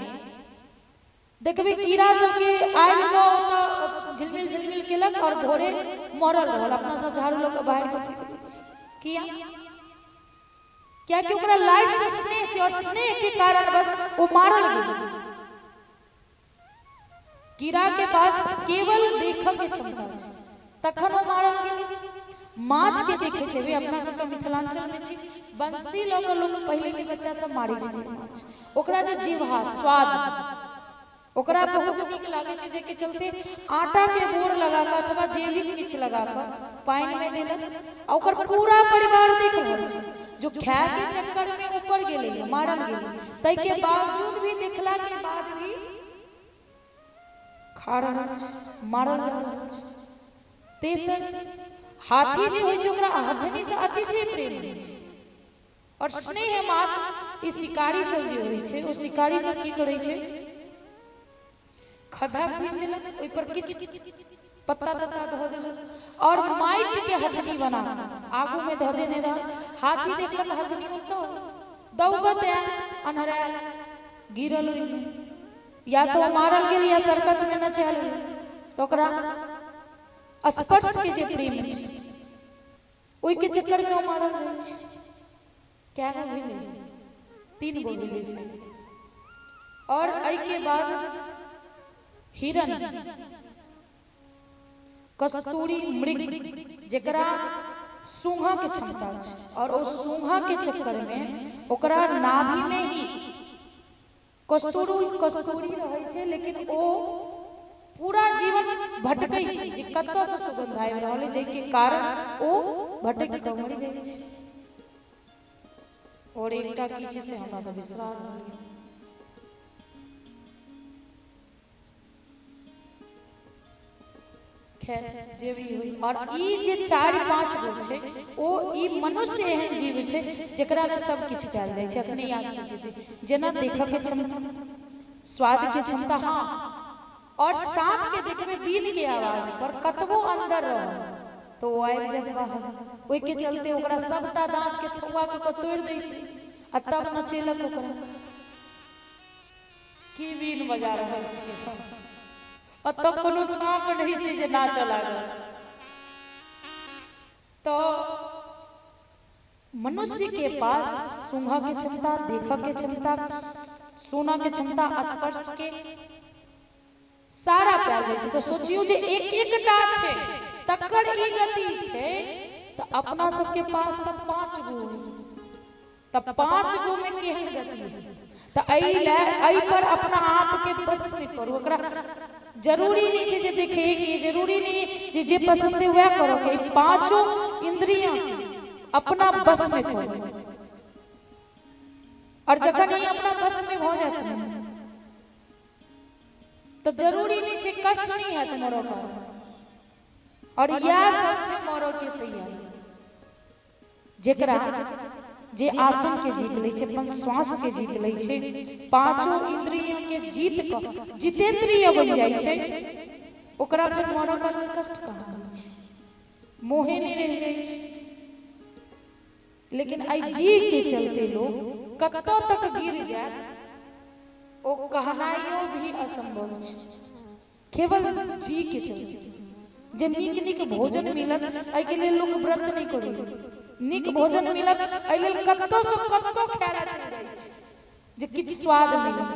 देखबै कीड़ा सबके आबि कऽ ओतऽ झिलमिल झिलमिल केलक और भोरे मरल रहल। अपना सब झाड़ू लऽ कऽ बाहर कऽ फेंक दै छी। किया? कियाकि ओकरा लाइट से स्नेह छै और स्नेह के कारण बस ओ मारल गेल। कीड़ा के पास केवल देखऽ के क्षमता छै, तखन ओ मारल गेल। माछ के देखैत हेबै, अपना सबके मिथिलांचल में छी, बंसी लऽ कऽ लोक पहिले के बच्चा सब मारै छलै माछ। ओकरा जे जीवा स्वाद ओकरा बहुत नीक लागै छै, जाहिके चलते आटा के बोर लगा कऽ अथवा जे भी किछु लगा कऽ पानि में देलक आ ओकर पूरा परिवार देख रहल छै। जो खाय के चक्कर में ऊपर गेलै, मारल गेलै, ताहिके बावजूद भी, देखला के बाद भी खा रहल छै, मारल जा रहल छै। तेसर, हाथी जे होइ छै, ओकरा हथनी से अतिशय प्रेम होइ छै और स्नेह मात्र। ई शिकारी सब जे होइ छै, ओ शिकारी सब की करै छै? खद्धा खुनि देलक, ओहि पर किछु पत्ता तत्ता धऽ देलक और माटि के हथनी बना आगू में धऽ देने रहल। हाथी देखलक हथनी ओतऽ, दौगत आयल, अन्हरायल, गिरल ओहिमे। या तो मारल गेल या सर्कस में नचायल गेल। तऽ ओकरा स्पर्श के जे प्रेम छै, ओहिके चक्कर में ओ मारल जाइ छै। कए गो भेलै? तीन गो भेलै से। और एहिके बाद हिरण, कस्तूरी मृग, जेकरा सूंघऽ के क्षमता छै और ओ सूंघऽ के चक्कर में ओकरा नाभि में ही कस्तूरी कस्तूरी रहै छै, लेकिन ओ पूरा जीवन भटकै छै जे कतऽ से सुगंध आबि रहल है, जाहिके कारण ओ भटकि कऽ मरि जाइ छै। और एकटा की छै से हमरा तऽ बिसरा रहल यऽ। खैर, जे भी होई, और ई जे चारि पांच गो छै, ओ ई मनुष्य एहन जीव छै जेकरा के सब किछु पायल जाइ छै। अखने याद भऽ जेतै, जेना देखऽ के क्षमता, स्वाद के क्षमता। हाँ, और सांप के देखबै, बीन के आवाज पर कतबो अंदर रहल तो ओ आबि जायत बाहर। ओहिके चलते ओकरा सबटा दांत के थौआ कऽ कऽ तोड़ि दै छै आ तब नचेलक ओकरा। की बीन बजा रहल छियै? ओतऽ कोनो साँप नहि छै जे नाचऽ लागल। तऽ मनुष्य के पास सूंघऽ के क्षमता, देखऽ के क्षमता, सुनऽ के क्षमता, स्पर्श के सारा पायल जाइ छै। तऽ सोचियौ जे एक एकटा छै तकर ई गति छै, तऽ अपना सबके पास तऽ पाँच गो, तऽ पाँच गो में केहन गति है? तऽ एहि लए एहि पर अपना आपके बस में करू। ओकरा जरूरी नहि छै जे देखे के, जरूरी नहि जे जे पसंद है वएह करो के। पांचों इंद्रियां अपना बस में करू और जखन ई अपना बस में भऽ जायत ने, तऽ जरूरी नहि छै, कष्ट नहि हैत मरऽ के। और इएह सब छै मरऽ के तैयारी। जेकरा जे आसन के जीत लै छै, अपन श्वास के जीत लै छै, पांचों इंद्रिय के जीत कऽ जितेंद्रिय बनि जाइ छै, ओकरा फेर मरऽ काल में कष्ट कहाँ होइ छै? मोहे नहि रहि जाइ छै। लेकिन एहि जीह के चलते लोग कतऽ तक गिर जाए, ओ कहनाइयो भी असंभव छै। केवल जी के चलते जे नीक नीक भोजन मिलत एहिके लेल लोक व्रत नहि करै। नीक भोजन मिलत एहि लेल कतौ से कतौ खाय चलि जाइ छै जे किछु स्वाद मिलत।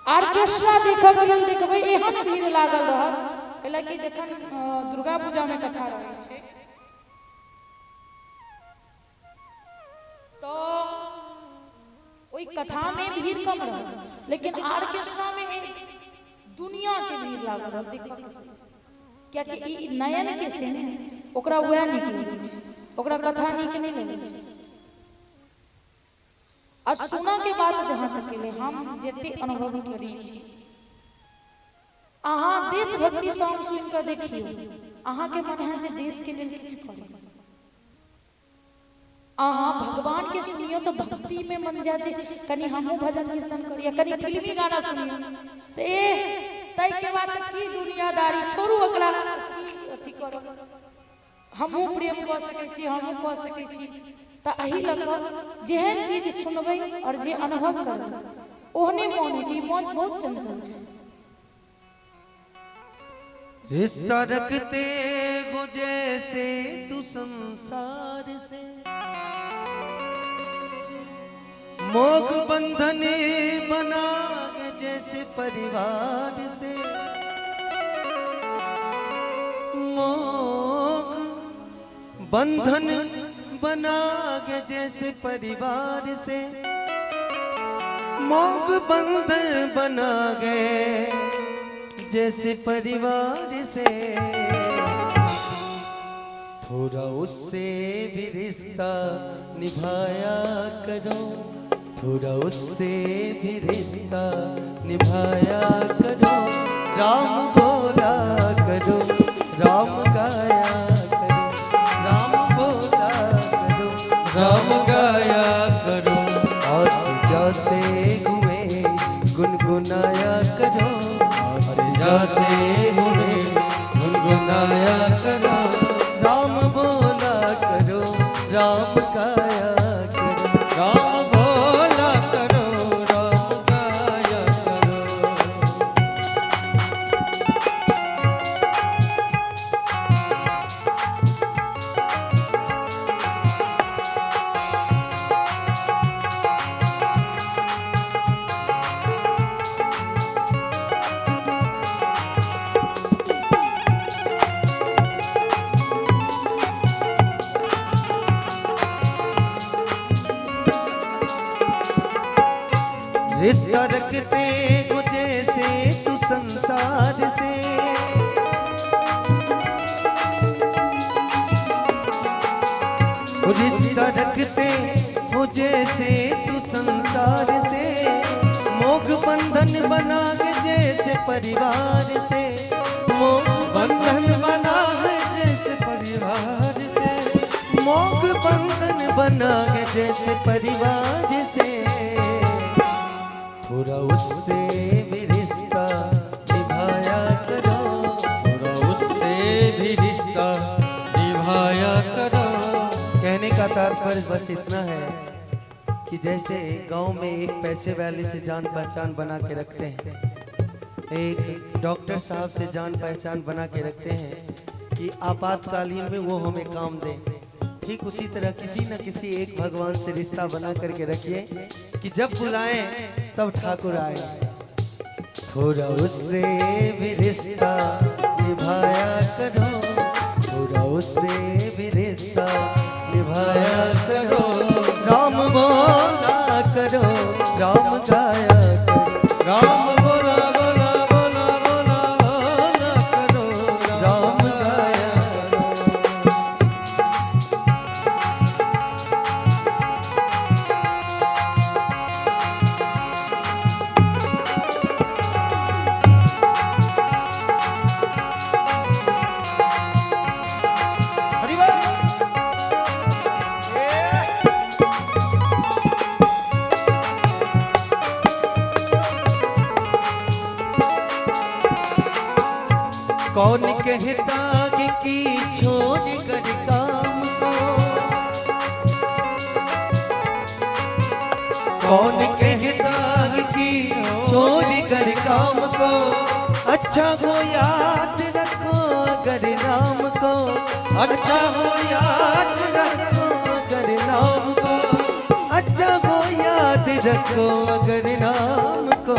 आर्केस्ट्रा देखऽ के लेल देखबै एहन भीड़ लागल रहत, एहि कि जखन दुर्गा पूजा में कथा रहै छै तो ओहि कथा में भीड़ कम रहत, लेकिन आर्केस्ट्रा में दुनिया के भीड़ लागल रहत देखऽ के चलते, कियाकि ई नयन के छै ने, ओकरा वएह नीक लगै छै, ओकरा कथा नीक नहि लगै छै। और सुनऽ के बात जहाँ तक एलै, हम जते अनुभव करै छी, अहाँ देशभक्ति सॉन्ग सुनि कऽ देखियौ, अहाँके मन है जे देश के लेल किछु करी। अहाँ भगवान के सुनियो तो भक्ति में मन जाय जे कनि हमहूँ भजन कीर्तन करी, कनि फिल्मी गाना सुनियो तो ए तै के बाद की दुनियादारी छोड़ू, ओकरा की अथी करू, हमहूँ प्रेम कऽ सकै छी, हमहूँ कऽ सकै छी। तऽ एहि लऽ कऽ जेहन चीज सुनबै आओर जे अनुभव करबै ओहने मोन होइ छै। ई मोन बहुत चंचल छै। रिश्ता रखते हो जैसे तू संसार से, मोग बंधन बना के जैसे परिवार से, मोग बंधन बना के जैसे परिवार से, मोग बंधन बना गए जैसे परिवार से, थोड़ा उससे भी रिश्ता निभाया करो, थोड़ा उससे भी रिश्ता निभाया करो, राम बोला करो राम गाया करो, राम बोला करो राम गाया करो, और जाते हुए गुनगुनाया करो, और जाते हुए गुनगुनाया करो, राम बोला करो राम गाया करो, राम बोला करो राम गाया करो। रिश्ता रखते हो जैसे तू संसार से, रिश्ता रखते हो जैसे तू संसार से, मोग बंधन बना के जैसे परिवार से, मोग बंधन बना है जैसे परिवार से, मोग बंधन बना के जैसे परिवार से, थोड़ा उससे भी रिश्ता निभाया करो, थोड़ा उससे भी रिश्ता निभाया करो। कहने का तात्पर्य बस इतना है कि जैसे गांव में एक पैसे वाले से जान पहचान बना के रखते हैं, एक डॉक्टर साहब से जान पहचान बना के रखते हैं कि आपातकालीन में वो हमें काम दें, ठीक उसी तरह किसी न किसी एक भगवान से रिश्ता बना करके रखिए कि जब बुलाएं तब ठाकुर आए। थोड़ा उससे भी रिश्ता निभाया करो, थोड़ा उससे भी रिश्ता निभाया करो, राम बोला करो राम गाया करो, राम बोला बोला बोला बोला बोला करो, राम गाया करो। हरि बोल। ए। कौन कहता कि की छोड़ कर काम को, कौन कहता कि की छोड़ कर काम को, अच्छा अच्छा हो याद रखो अगर राम को, अच्छा हो याद रखो अगर राम को, अच्छा हो याद रखो अगर राम को।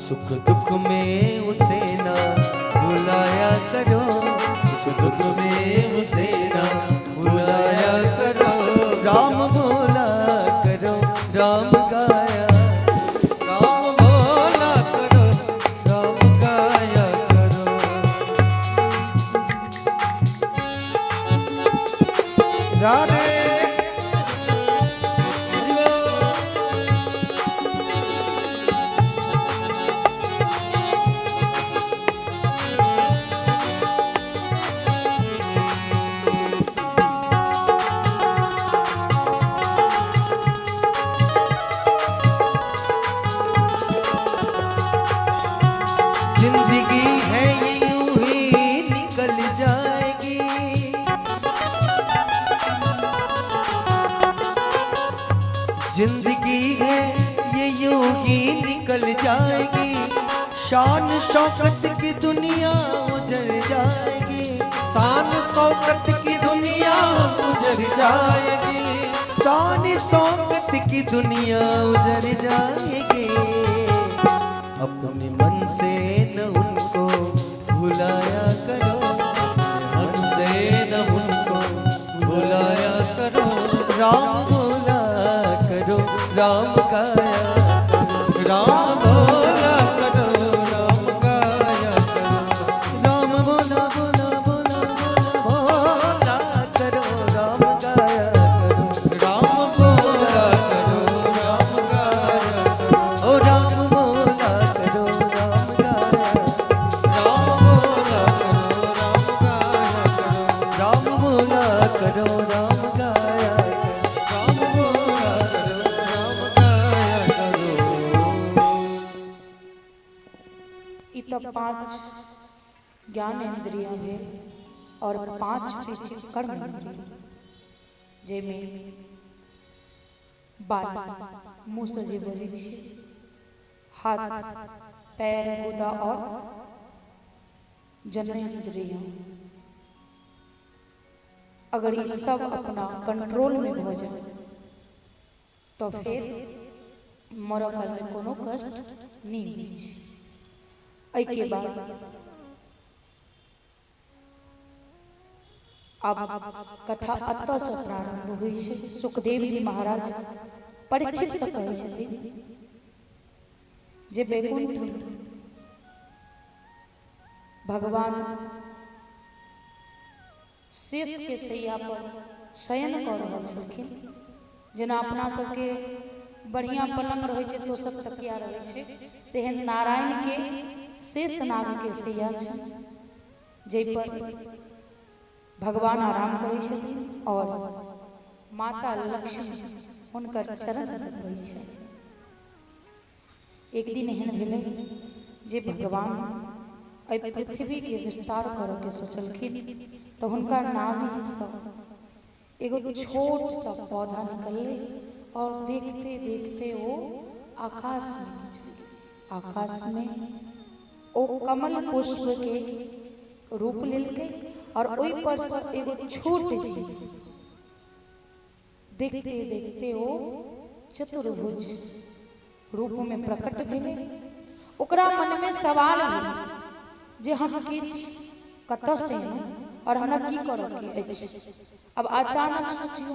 सुख दुख में उसे ना भुलाया करो, सुख दुख में उसे ना भुलाया करो। राम बोला करो राम गाया, राम बोला करो राम गाया करो। राधे हरि बोल। जिंदगी है ये यूं ही निकल जाएगी, जिंदगी है ये यूं ही निकल जाएगी, शान शौकत की दुनिया उजड़ जाएगी, शान शौकत की दुनिया उजड़ जाएगी, शान शौकत की दुनिया उजड़ जाएगी। अपने मन से न उनको भुलाया करो, मन से न उनको भुलाया करो। राम बोला करो राम गाया, राम बोला करो राम गाया करो। राम बोला बोला बोला बोला बोला करो राम गाया करो, राम बोला करो राम गाया करो। ओ राम बोला करो राम गाया, राम बोला करो राम गाया करो। राम बोला करो राम गाया करो। राम बोला करो राम गाया करो। ई तऽ 5 ज्ञान इंद्रिय भेल और 5 होइ छै कर्म इंद्रिय, जाहिमे बाल मुँहसँ जे बजै छै, हाथ पैर गुदा और जनेन्द्रिय। अगर ई सब अपना कंट्रोल में भऽ जाए तऽ फेर मरऽ कालमे कोनो कष्ट नहि होइ छै। एहिके बाद आब कथा एतऽसँ प्रारम्भ होइ छै। सुखदेव जी महाराज परीक्षितसँ कहै छथिन जे वैकुंठ भगवान शेष के शैया पर शयन कऽ रहल छलखिन। जेना अपना सबके बढ़िआँ पलङ्ग रहै छै, तोशक तकिया रहै छै, तेहन नारायण के शेष नाग के शैया छै जाहिपर भगवान आराम करै छथिन और माता लक्ष्मी हुनकर चरण धोइ छथिन। एक दिन एहन भेलै जे भगवान एहि पृथ्वीके विस्तार करऽके सोचलखिन तऽ हुनका नाभिसँ एगो छोट सा पौधा निकललै और देखते देखते ओ आकाश में चलि गेलै। आकाश में ओ कमल पुष्प के रूप लेलकै और ओहि पर से एगो छोट जीव देखते देखते ओ चतुर्भुज रूप में प्रकट भेलै। ओकरा मन में सवाल भेलै जे हम के छी, कतऽ से एलहुँ और हमरा की करऽ के अछि। अब अचानक सोचियौ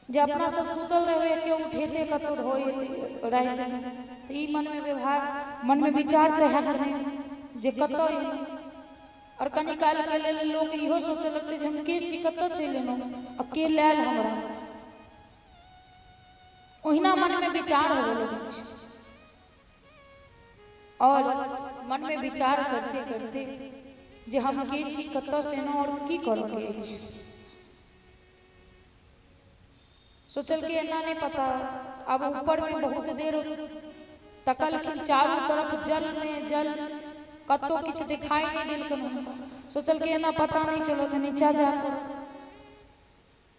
जे अपना सब सुतल रहबै, केओ उठेतै कतौ धोएतै रातिमे, तऽ ई मनमे व्यवहार मनमे विचार तऽ हैत नहि जे कतऽ एलहुँ। और कनी कालके लेल लोक इहो सोचऽ लगतै जे हम के छी, कतऽ चलि एलहुँ आ के लायल हमरा। ओहिना मनमे विचार होबऽ लगै छै और मनमे विचार करते करते जे हम के छी, कतऽ से एलहुँ और की करऽ के अछि। सोचल कि एना नहि पता। आब ऊपर में बहुत देर तकलखिन, चारू तरफ जल में जल, कतौ किछु दिखाई नहि देलकनि हुनका। सोचल कि एना पता नहि चलत, नीचा जा कऽ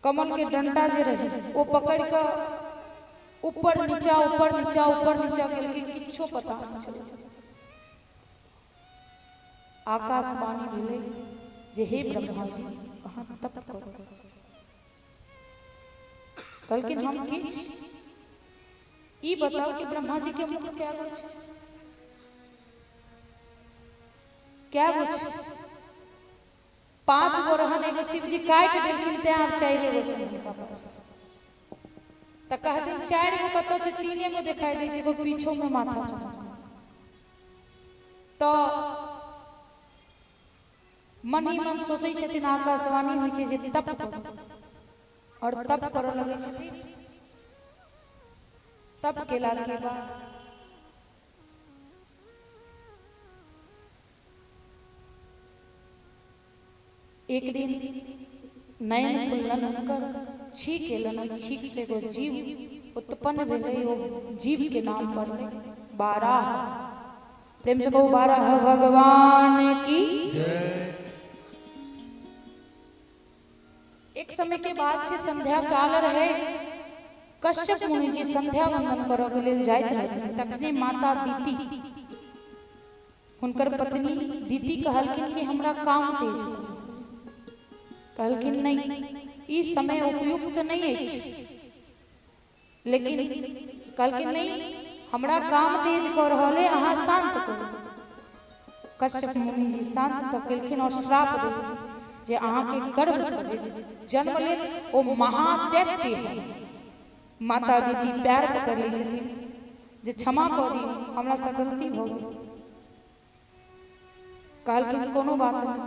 कमल के डंटा जे रहे ओ पकड़ि कऽ ऊपर नीचा ऊपर नीचा ऊपर नीचा केलकै, किछो पता नहि चलल। आकाशवाणी भेलै जे हे ब्रह्मा जी अहाँ तप करू। कहलखिन हम की छी? ई बताउ कि ब्रह्मा जी के मुख कए गो छै? कए गो छै? 5 गो रहन, एगो शिव जी काटि देलखिन तें आब 4 गो छै हुनका पास। तऽ कहथिन 4 गो कतऽ छै? 3 गो देखाई दै छै, एगो पीछो में माथा छै। तऽ मन ही मन सोचै छथिन, आकाशवाणी होइ छै जे तप करू, और तप करऽ लगै छथिन। तप केला के बाद एक दिन नयन खुललन हुनकर, छीक एलन, ओहि छीक से एगो जीव उत्पन्न भेलै, ओ जीव के नाम पड़लै बाराह। प्रेम से कहू बाराह भगवान की जय। एक समय के बात छै, संध्या काल रहे, कश्यप मुनि जी संध्या वंदन करऽ के लेल जाइत रहथिन, तखने माता दीति हुनकर पत्नी दीति कहलखिन कि हमरा काम तेज हो। कहलखिन नहीं, ई समय उपयुक्त नहीं अछि। लेकिन कहलखिन नहीं, हमरा काम तेज कऽ रहल है, अहाँ शांत करू। कश्यप मुनि जी शांत कऽ केलखिन और श्राप देलखिन जे अहाँके गर्भ से जे जन्म लेत ओ महादैत्य है। माता दीदी पैर पकड़ लै छथिन जे क्षमा कऽ दियौ, हमरा से गलती भऽ गेल। कहलखिन कोनो बात नहीं,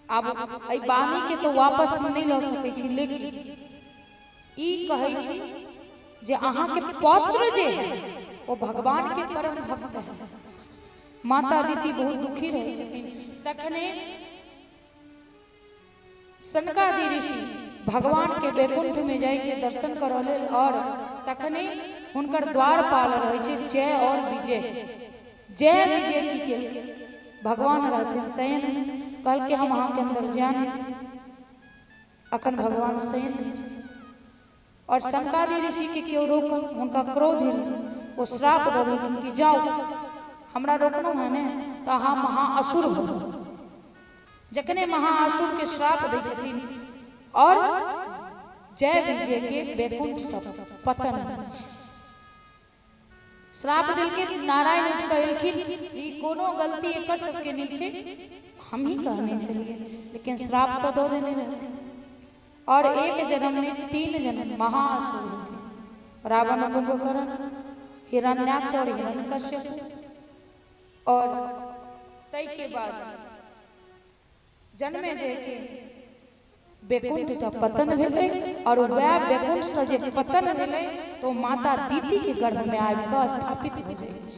आब एहि वाणी के तो वापस हम नहीं लऽ सकै छी, लेकिन ई कहै छी जे अहाँके पौत्र जे है ओ भगवान के परम भक्त है। माता दीदी बहुत दुखी रहै छथिन। तखने सनकादि ऋषि भगवान के वैकुंठ में जाइ छै दर्शन करऽ लेल, और तखने हुनकर द्वारपाल रहै छै जय और विजय। जय विजय की केलकै, भगवान रहथिन शयन में, कहलकै हम अहाँके अंदर जाय नहि, अखन भगवान शयन में छै। और सनकादि ऋषि के केओ रोकल, हुनका क्रोध एलै, ओ श्राप दऽ देलखिन कि जाओ हमरा रोकलहुँ है ने तऽ अहाँ महाअसुर भऽ जाउ। जखने महाअसुर के श्राप दै छथिन और जय विजय के वैकुंठ सँ पतन होइ छै। श्राप देलखिन, नारायण उठि कऽ एलखिन जे ई कोनो गलती एकर सबके नहि छै, हमही कहने छलियै, लेकिन श्राप तऽ दऽ देने रहथिन। और एक जन्म नहि 3 जन्म महाअसुर हेथिन, रावण कुंभकर्ण, हिरण्याक्ष और हिरण्यकश्यप। और ताहि के बाद जन्मे जय के वैकुंठ से पतन भेलै, और वएह वैकुंठ से जे पतन भेलै तो माता दीति के गर्भ में आबि कऽ स्थापित भऽ जाइ छै।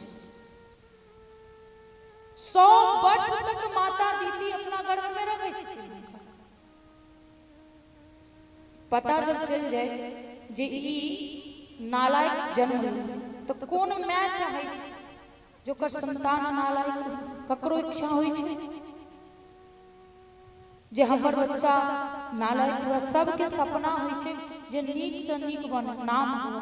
100 वर्ष तक माता दीति अपना गर्भ में रखै छथिन। पता जब चलि जाय जे ई नालायक जन्म लेलकै, तऽ कोन माय चाहै छै जे ओकर संतान नालायक हो? ककरो इच्छा होइ छै जे हमर बच्चा नालायक हुए? सबके सपना होइ छै जे नीक से नीक बने, नाम हुए।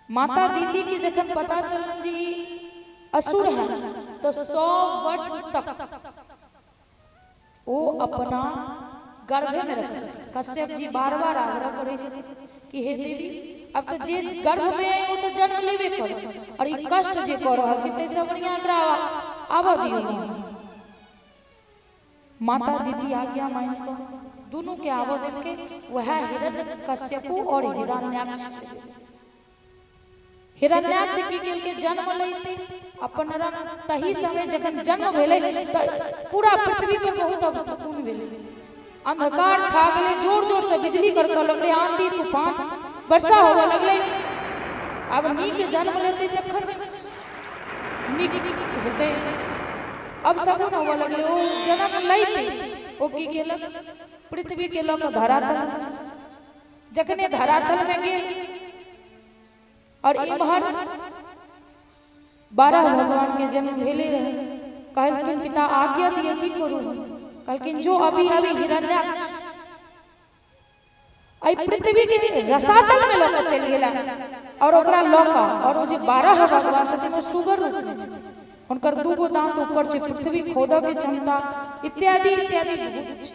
माता दीदी के जखन पता चलल जे ई असुर है, तऽ 100 वर्ष तक ओ अपना गर्भे में रखल। कश्यप जी बार बार आग्रह करै छथिन कि हे देवी, अब तऽ जे गर्भ में है ओ तऽ जन्म लेबे करत, और ई कष्ट जे कऽ रहल छी ताहिसँ बढ़िआँ एकरा आबऽ दियौ। माता दीदी आज्ञा मानि कऽ दुनू के आबऽ देलकै, वएह हिरण्य कश्यपु और हिरण्याक्ष। हिरण्याक्ष की केलकै, जन्म लैते अपन रंग तही समय जखन जन्म भेलै तऽ पूरा पृथ्वी पर बहुत अपशकुन भेलै, अंधकार छा गेलै, जोर जोर से बिजली कड़कऽ लगलै, आंधी तूफान वर्षा होबऽ लगलै। आब नीक जन्म लेतै तखन नीक हेतै, अब शकुन होबऽ लगलै। ओ जन्म लैते ओ की केलक, पृथ्वी के लऽ कऽ धरातल, जखने धरातल में गेल और इम्हर 12 भगवान के जन्म भेले रहे, कहलखिन पिता आज्ञा दिए की करू? कहलखिन जो अभी अभी हिरण्याक्ष एहि पृथ्वी के रसातल में लऽ कऽ चलि गेला और ओकरा लऽ कऽ, और ओ जे 12 भगवान छथिन ओ सुगर रूप में छथिन, हुनकर 2 गो दांत ऊपर छै, पृथ्वी खोदऽ के क्षमता इत्यादि इत्यादि बहुत छै।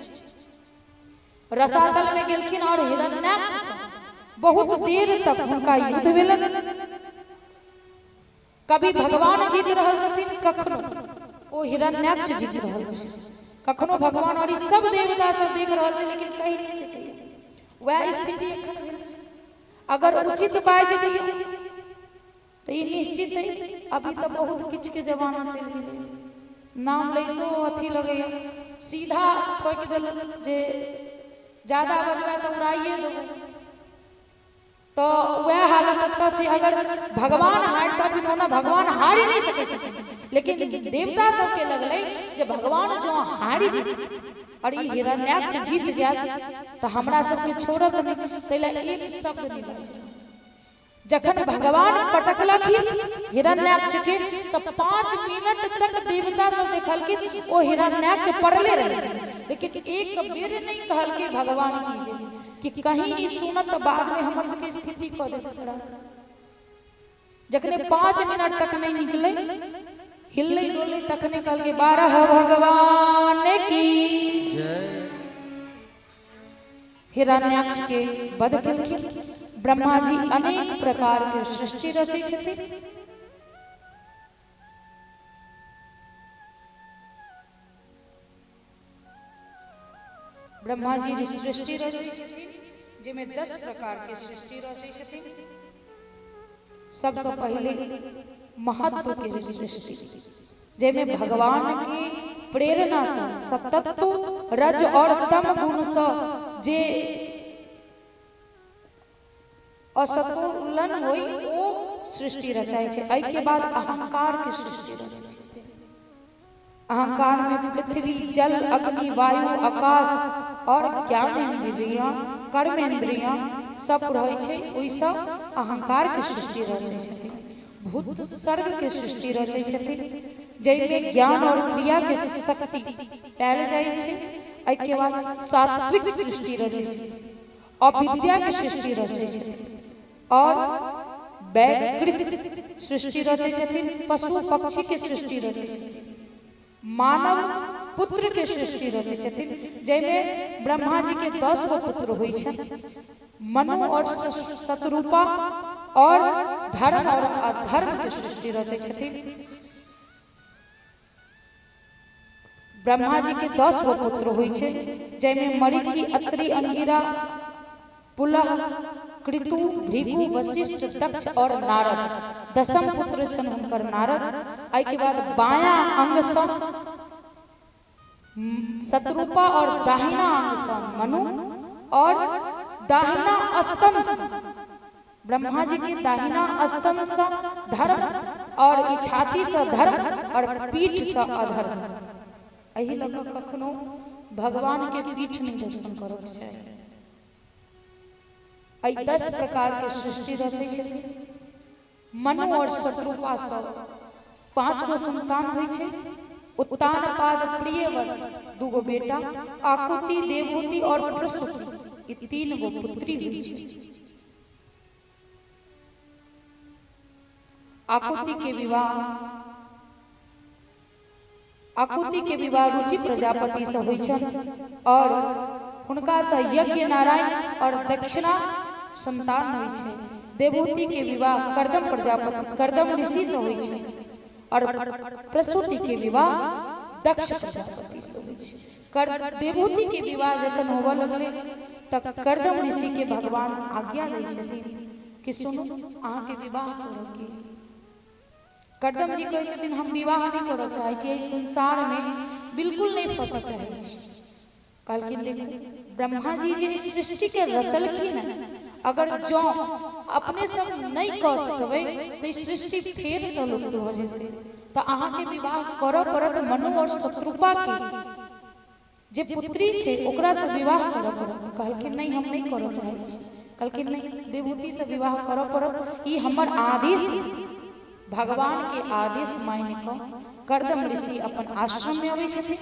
रसातल में गेलखिन और हिरण्याक्ष से बहुत देर तक हुनका युद्ध भेलनि। कभी भगवान जीत रहल छथिन, कखनो ओ हिरण्याक्ष जीत रहल छै, कखनो भगवान और ई सब देवता सब देख रहल छै, लेकिन कहि नहि सकैए। वएह स्थिति एखन भेल छै। अगर उचित बाजि दियौ तऽ ई निश्चित है, अभी तऽ बहुत किछु के जमाना चलि गेलै, नाम लैतो अथी लगैया, सीधा ठोकि देलक जे ज्यादा बजबै तऽ उड़ाइए देबै। तऽ वएह हालत एतऽ छै। अगर भगवान हारतथिन, ओना भगवान हारि नहि सकै छथिन, लेकिन देवता सबके लगलै जे भगवान जँ हारि जेथिन और ई हिरण्याक्ष जीत जायत तऽ हमरा सबके छोड़त नहि, ताहि लए एक शब्द नहि बाजल। जखन भगवान पटकलखिन हिरण्याक्ष के तऽ 5 मिनट तक देवता सब देखलखिन ओ हिरण्याक्ष पड़ले रहै, लेकिन एक बेर नहि कहलकै भगवान की जे कि कहीं ई सुनत तऽ बाद में हमर सबके स्थिति कऽ देत खराब। जखने 5 मिनट तक नहीं निकले, हिलले डोले, तखने कहलकै 12 भगवान की जय। हिरण्याक्ष के वध केलखिन। ब्रह्मा जी अनेक प्रकार के सृष्टि रचै छथिन। ब्रह्मा जी जे सृष्टि रचै छथिन, जाहिमे 10 प्रकार के सृष्टि रचै छथिन। सबसँ पहिले महत्व के सृष्टि, जाहिमे भगवान के प्रेरणा से सतत्व रज और तम गुण से जे असंतुलन होई ओ सृष्टि रचाइ छै। एहि के बाद अहंकार के सृष्टि रचै छै। अहंकार में पृथ्वी, जल, अग्नि, वायु, आकाश और ज्ञानेन्द्रिय, कर्मेंद्रिय सब रहै छै, ओहिसँ अहंकार के सृष्टि रचै छथिन। भूत सर्ग के सृष्टि रचै छथिन, जाहिमे ज्ञान और क्रिया के शक्ति पायल जाइ छै। एहि के बाद सात्विक सृष्टि रचै छथिन, अविद्या के सृष्टि रचै छथिन और वैकृत सृष्टि रचै छथिन, पशु पक्षी के सृष्टि रचै छथिन, मानव पुत्र के सृष्टि रचै छथिन, जाहिमे ब्रह्मा जी के 10 गो पुत्र होइ छनि, मनु और शतरूपा और धर्म और अधर्म के सृष्टि रचै छथिन। ब्रह्मा जी के 10 गो पुत्र होइ छै, जाहिमे मरीचि, अत्रि, अंगिरा, पुलह, कृतु, भृगु, वशिष्ठ, दक्ष और नारद। 10म पुत्र छनि हुनकर नारद। एहि के बाद बायां अंग सँ शतरूपा और दाहिना अंग सँ मनु और दाहिना स्तन सँ ब्रह्मा जी के दाहिना स्तन सँ धर्म और ई छाती सँ धर्म और पीठ सँ अधर्म। एहि लऽ कऽ कखनो भगवान के पीठ नहि दर्शन करऽ के चाही। एहि 10 प्रकार के सृष्टि रचै छथिन। मनु और शत्रुपा सब 5 गो संतान होइ छै, उत्तानपाद, प्रियव्रत 2 गो बेटा, आकुति, देवहूति और प्रसूति, ई 3 गो पुत्री होइ छै। आकुति के विवाह रुचि प्रजापति से होइ छनि और हुनका से यज्ञ नारायण और दक्षिणा संतान होइ छै। देवहूति के विवाह कर्दम प्रजापति कर्दम ऋषि से होइ छै और प्रसूति के विवाह दक्ष प्रजापति से होइ छै। देवहूति के विवाह जखन होबऽ लगलै तऽ कर्दम ऋषि के भगवान आज्ञा दै छथिन कि सुनू, अहाँके विवाह करऽ के। कर्दम जी कहै छथिन हम विवाह नहि करऽ चाहै छी, एहि संसार में बिल्कुल नहि फंसऽ चाहै छी। कहलखिन देखू, ब्रह्मा जी जे सृष्टि के रचलखिन हँ, अगर जँ अपने सब नहि कऽ सकबै तऽ ई सृष्टि फेर सँ लुप्त भऽ जेतै, तऽ अहाँके विवाह करऽ पड़त। मनु और शत्रुपा के जे पुत्री छै ओकरा से विवाह करऽ पड़त। कहलखिन नहि, हम नहि करऽ चाहै छी। कहलखिन नहि, देवहूति से विवाह करऽ पड़त, ई हमर आदेश। भगवान के आदेश मानि कऽ कर्दम ऋषि अपन आश्रम में अबै छथिन।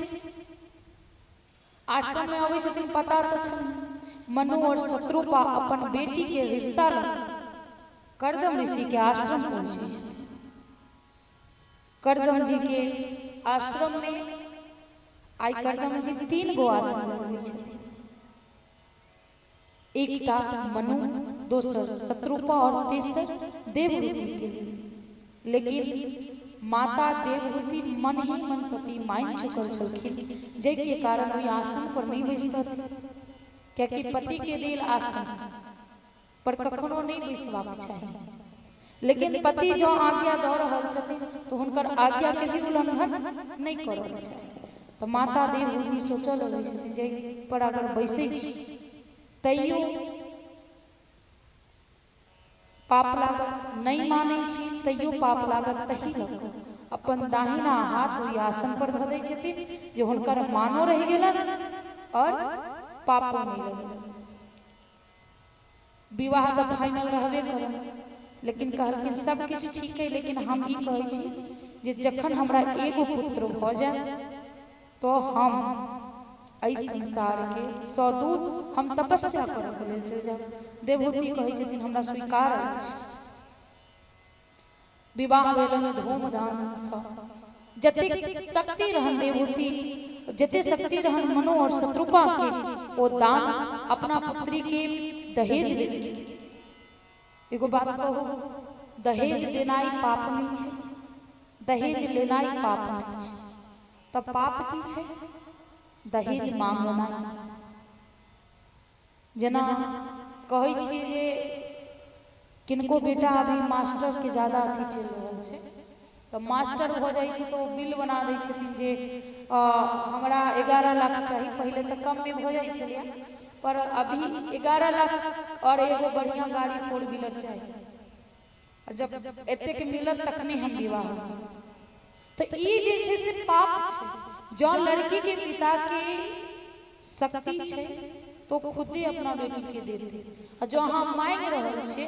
आश्रम में अबै छथिन, पता तऽ छनि मनु और शत्रुपा अपन बेटी के रिश्ता लग करदम ऋषि के आश्रम पहुंचे छथिन। करदम जी के आश्रम में आई करदम जी 3 गो आश्रम लगबै छथिन। एकटा मनु, दोसर शत्रुपा और तेसर देवहूति के लिए। लेकिन माता देवहूति मन ही मन पति मान चुकल छलखिन, जाहिके कारण ओहि आसन पर नहीं बैसतथिन, कियाकि पति के देल आसन पर कखनो नहीं बैसबाक चाही। लेकिन पति जो आज्ञा दऽ रहल छथिन तो हुनकर आज्ञा के भी उल्लंघन नहीं करल चाही। तो माता देवहूति सोचऽ लगै छथिन जाहि पर अगर बैसै छी तैयो पाप लागत, नहीं मानै छी तैयो पाप लागत, तही लऽ कऽ अपन दाहिना हाथ ओहि आसन पर धऽ दै छथिन जे हुनकर मानो रहि गेलनि और पापो नहि लगलनि। विवाह तऽ फाइनल रहबे करल, लेकिन कहलखिन सब किछु ठीक है, लेकिन हम ई कहै छी जे जखन हमरा एगो पुत्र भऽ जायत तो हम एहि संसार के सदूर हम तपस्या करऽ के लेल चलि जायब। देवहूति कहै छथिन हमरा स्वीकार अछि। विवाह भेलनि धूमधामसँ, जतेक शक्ति रहन देवहूति, जते शक्ति रहन मनु और शत्रुपा के, ओ दान अपना पुत्री के दहेज देलखिन। एगो बात कहू, दहेज देनाइ पाप नहीं छै, दहेज लेनाइ पाप नहीं छै, तऽ पाप की छै? दहेज मांगनाइ। जेना कहै छियै जे किनको बेटा अभी मास्टर के ज्यादा अथी चलि रहल छै, तऽ मास्टर भऽ जाइ छै तऽ ओ बिल बना दै छथिन जे हमरा 11 लाख चाही। पहिले तऽ कममे भऽ जाइ छलैए, पर अभी 11 लाख और एगो बढ़िआँ गाड़ी 4 व्हीलर चाही, और जब एतेक मिलत तखने हम विवाह करब। तऽ ई जे छै से पाप छै। जँ लड़की के पिता के शक्ति छै तो खुदे अपना बेटी के देते, आ जँ अहाँ मांगि रहल छियै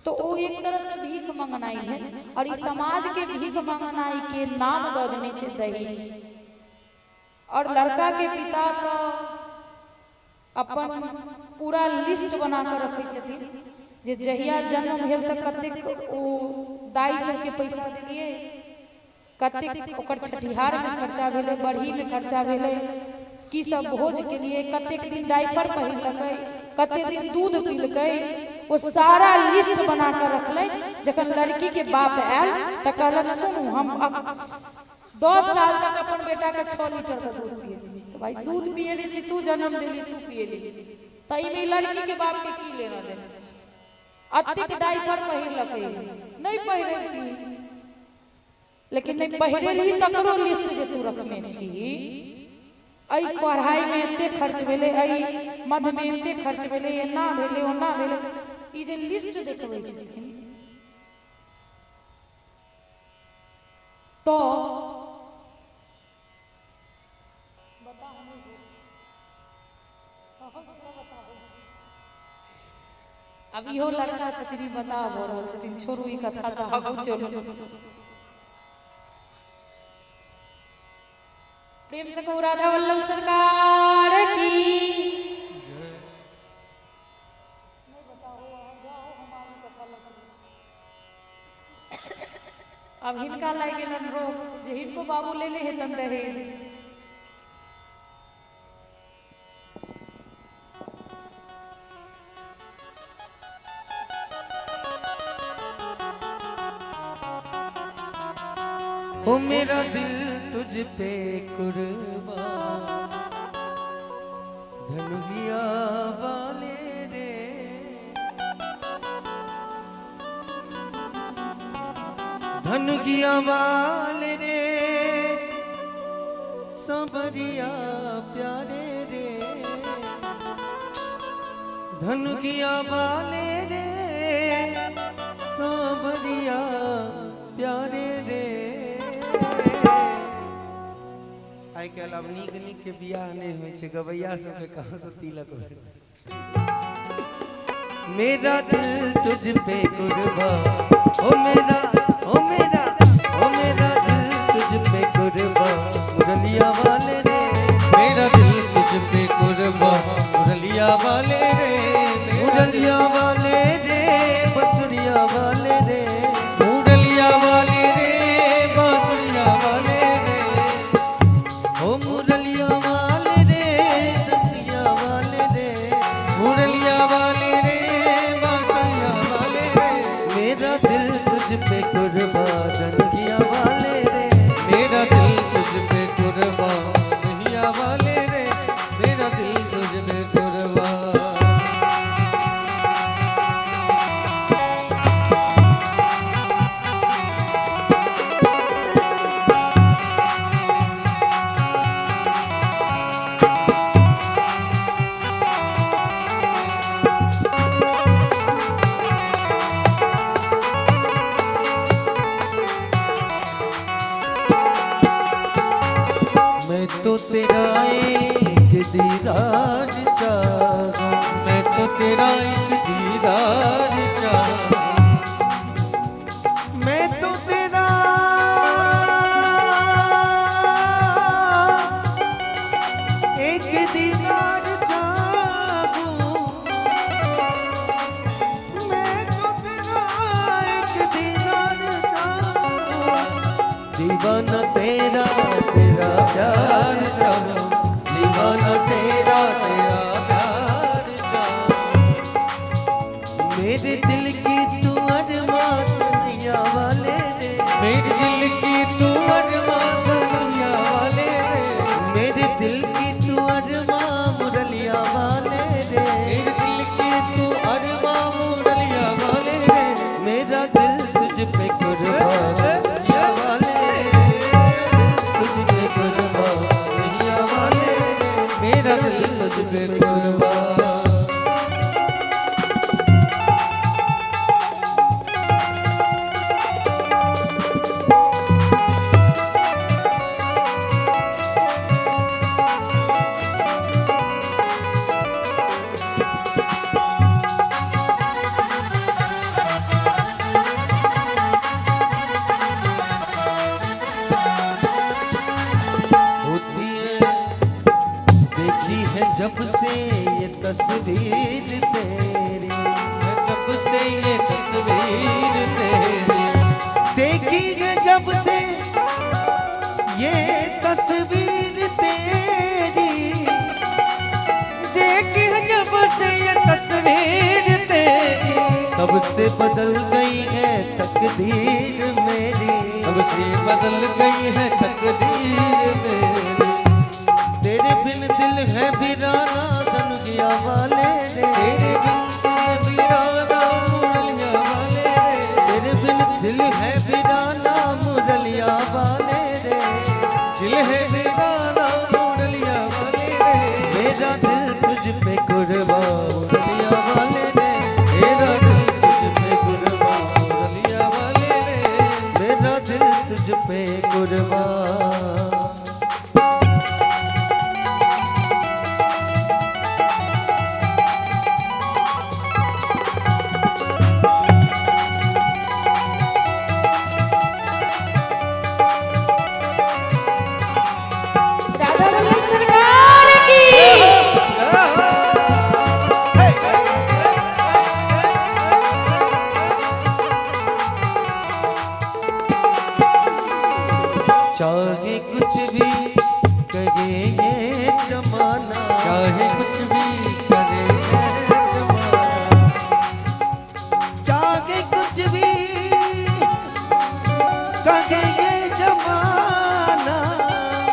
तो ओ एक तरह से भीख मंगनाइ भेल, और ई समाज के भीख मंगनाइ के नाम दऽ देने छै दहेज। और लड़का के पिता तऽ अपन पूरा लिस्ट बना कऽ रखै छथिन जे जहिया जन्म भेल तऽ कतेक ओ दाइ सबके पैसा देलियै, कतेक ओकर छठिहारमे खर्चा भेलै, बरहीमे खर्चा भेलै, की सब भोज केलियै, कतेक दिन डायपर पहिरलकै, कतेक दिन दूध पीलकै, ओ सारा लिस्ट बना कऽ रखलै। जखन लड़की के बाप आयल तऽ कहलक सुनू, हम 10 साल तक अपन बेटा के 6 लीटर के दूध पिए दै छी। भाई दूध पिए दै छी, तू जन्म देली, तू पिएली, तऽ एहिमे लड़की के बाप के की लेना देना छै? अतेक डायपर पहिरलकै, नहि पहिरती, लेकिन नहि पहिरेलही तकरो लिस्ट जे तू रखने छी, एहि पढ़ाई में एते खर्च भेलै, एहि मधमे एते खर्च भेलै, एना भेलै ओना भेलै, ई जे लिस्ट देखबै छथिन तो अब इहो लड़का छथिन, ई बता भऽ रहल छथिन, छोड़ू ई कथा से आगू चलू। प्रेम से कहू राधा वल्लभ सरकार की। अब हिनका लागि गेलन रोग जे हिनको बाबू लेने हेतन दहेज। हो मेरा दिल तुझ पे कुर्बान, धनुहिया वाले रे, धनुगिया वाले रे, सांवरिया प्यारे रे, धनुगिया वाले रे, सांवरिया प्यारे रे। आइ काल्हि आब नीक नीक के बियाह नहि होइ छै, गवैया सबके कहाँ से तिलक भेटत। मेरा दिल तुझ पे कुर्बान, ओ मेरा, ओ मेरा, ओ मेरा दिल तुझ पे कुर्बान, मुरलिया वाले रे, मेरा दिल तुझ पे कुर्बान, मुरलिया वाले तो तेरा एक दीदार चाहूं, मैं तो तेरा एक दीदार चाहूं। मैं तो तेरा एक दीदार चाहूं, मैं तो तेरा एक दीदार चाहूं। दीवाना तेरा तेरा प्यार चाहूं, दीवाना तेरा तेरा प्यार चाहूं। मेरे दिल की तू अरमान दुनिया वाले रे, मेरे दिल की तू अरमान दुनिया वाले रे, मेरे दिल की तू अरमान मुरलिया वाले रे, मेरे दिल की तू अरमान मुरलिया वाले रे, मेरा दिल तुझ पे कुर्बान दुनिया वाले रे, तुझ पे कुर्बान दुनिया वाले रे, मेरा दिल तुझ पे कुर्बान। होती है देखी है जब से ये तस्वीर तेरी, जब से ये तस्वीर तेरी, देखी है जब से ये तस्वीर तेरी, देखी है जब से ये तस्वीर तेरी, तब से बदल गई है तकदीर मेरी, तब से बदल गई है तकदीर मेरी। तेरे बिन दिल है वीराना दुनिया वाले रे, तेरे बिन वीराना मुरलिया वाले रे, तेरे बिन दिल है वीराना मुरलिया वाले रे, दिल है वीराना मुरलिया वाले रे, मेरा दिल तुझ पे कुर्बान मुरलिया वाले रे, मेरा दिल तुझ पे कुर्बान मुरलिया वाले रे, मेरा दिल तुझ पे कुर्बान। राधा वल्लभ सरकार की। चाहे कुछ भी कहे ये जमाना, चाहे कुछ भी करे ये जमाना, चाहे कुछ भी कहे ये जमाना,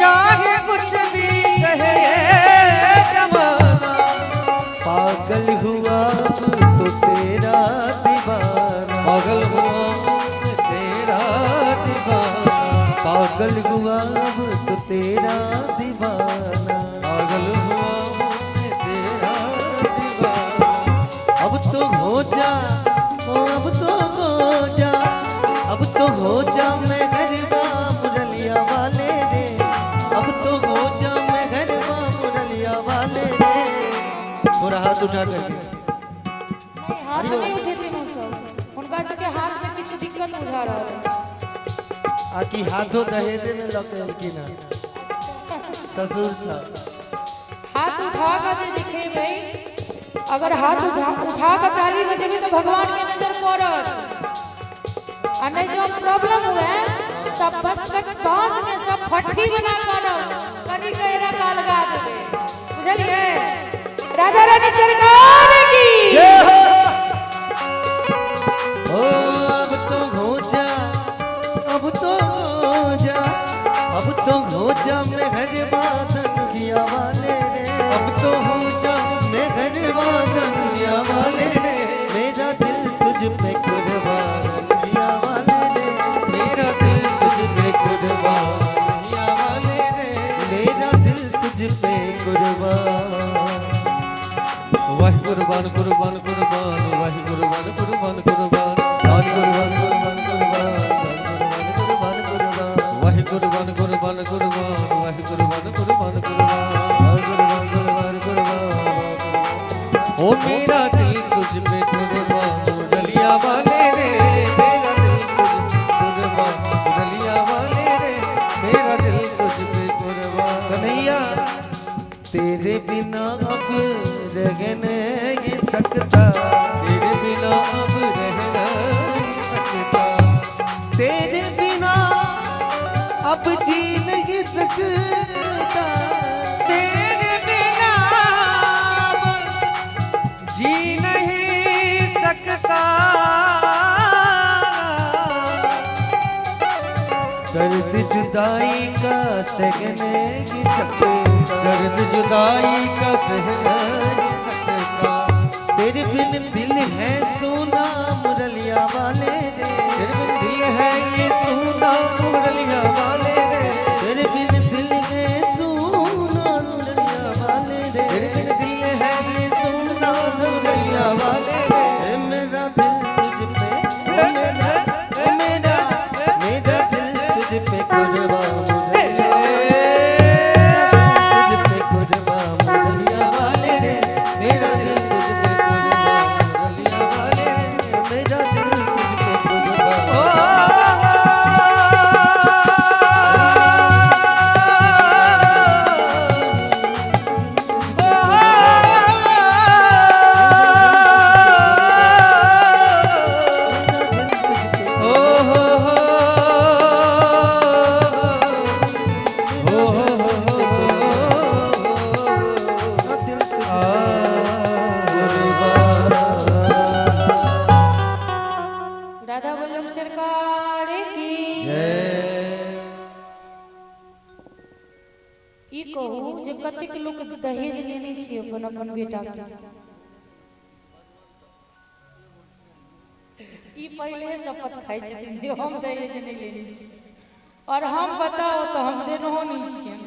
चाहे कुछ भी कहे ये जमाना, पागल हुआ अब तो तेरा दीवाना, पागल हुआ मैं तेरा दीवाना, पागल हुआ अब तो तेरा दीवाना, पागल हुआ मैं तेरा दीवाना। अब तो हो जा, ओ अब तो हो जा, अब तो हो जा मैं गरबा मुरलिया वाले रे, अब तो हो जा मैं गरबा मुरलिया वाले रे। थोड़ा हाथ उठा करके। नहीं, हाथ नहीं उठेथिन ओ सब, हुनका सबके हाथ में किछु दिक्कत बुझा रहल अछि। आकि हाथों दहेजे में लऽ के एलखिन हँ ससुर साहब। हाथ उठा कऽ जे देखेबै, अगर हाथ उठा कऽ ताली बजेबै तऽ भगवान के नजर पड़त, आ नहि जँ प्रॉब्लम हुए तब बस बांस में सब फट्टी बना कऽ कनी कऽ एना का लगा देबै, बुझलियै? राधा रानी सरकार की। ओ अब तो हो जा, अब तो हो जा, अब तो हो जा मैं मेहरबान दुनिया वाले रे, अब तो हो जा मेहरबान दुनिया वाले रे, मेरा दिल तुझ पे कुर्बान दुनिया वाले रे, मेरा दिल तुझ पे कुर्बान दुनिया वाले रे, मेरा दिल तुझ पे कुर्बान। वाह कुर्बान कुर्बान कुर्बान, वाह कुर्बान कुर्बान कुर्बान, कुर्बान कुर्बान कुर्बान कुर्बान कुर्बान कुर्बान, वाह कुर्बान कुर्बान कुर्बान, वाह कुर्बान कुर्बान अब जी नहीं सकता। तेरे बिना अब जी नहीं सकता। दर्द जुदाई का सह नहीं सकता। दर्द जुदाई का सह नहीं सकता। तेरे बिन दिल है सोना मुरलिया वाले रे। तेरे बिन दिल है ये सूना मुरलिया वाले रे। तेरे बिन दिल है सोना मुरलिया वाले रे। तेरे बिन दिल है ये सूना मुरलिया वाले रे। ए मेरा दिल तुझ पे, ओ मेरा, ओ मेरा, मेरा दिल तुझ पे कुर्बान मुरलिया, तुझ पे कुर्बान मुरलिया वाले रे। मेरा दिल तुझ पे कुर्बान मुरलिया वाले रे। मेरा दिल तुझ पे कुर्बान। ओ मेरा दिल तुझ पे ओ हो हो हो हो दिल तुझ पे कुर्बान। राधा वल्लभ सरकार की। ई कहू जे कतेक लोक दहेज लेने छी अपन अपन बेटा के। ई पहिले शपथ खाइ छथिन जे हम दहेज नहि लेने छी, और हम बताओ तऽ हम देनहो नहि छियै।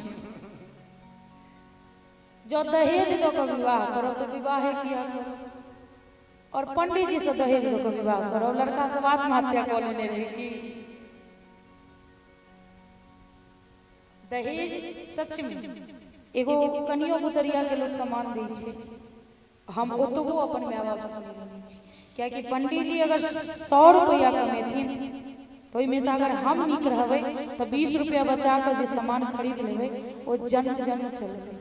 जँ दहेज दऽ कऽ विवाह करब तऽ विवाहे किया करब? और पंडित जी से दहेज दऽ कऽ विवाह करब, लड़का सब आत्महत्या कऽ लेने रहै की? दहेज सच में एगो कनियो गुतरिया के लोग सामान दै छै, हम ओतबो अपन माय बाप से नहि लेने छी। कियाकि पंडित जी अगर 100 रुपया कमेथिन तऽ ओहिमे से अगर हम नीक रहबै तऽ 20 रुपया बचा कऽ जे सामान खरीद लेबै ओ जन्म जन्म चलतै।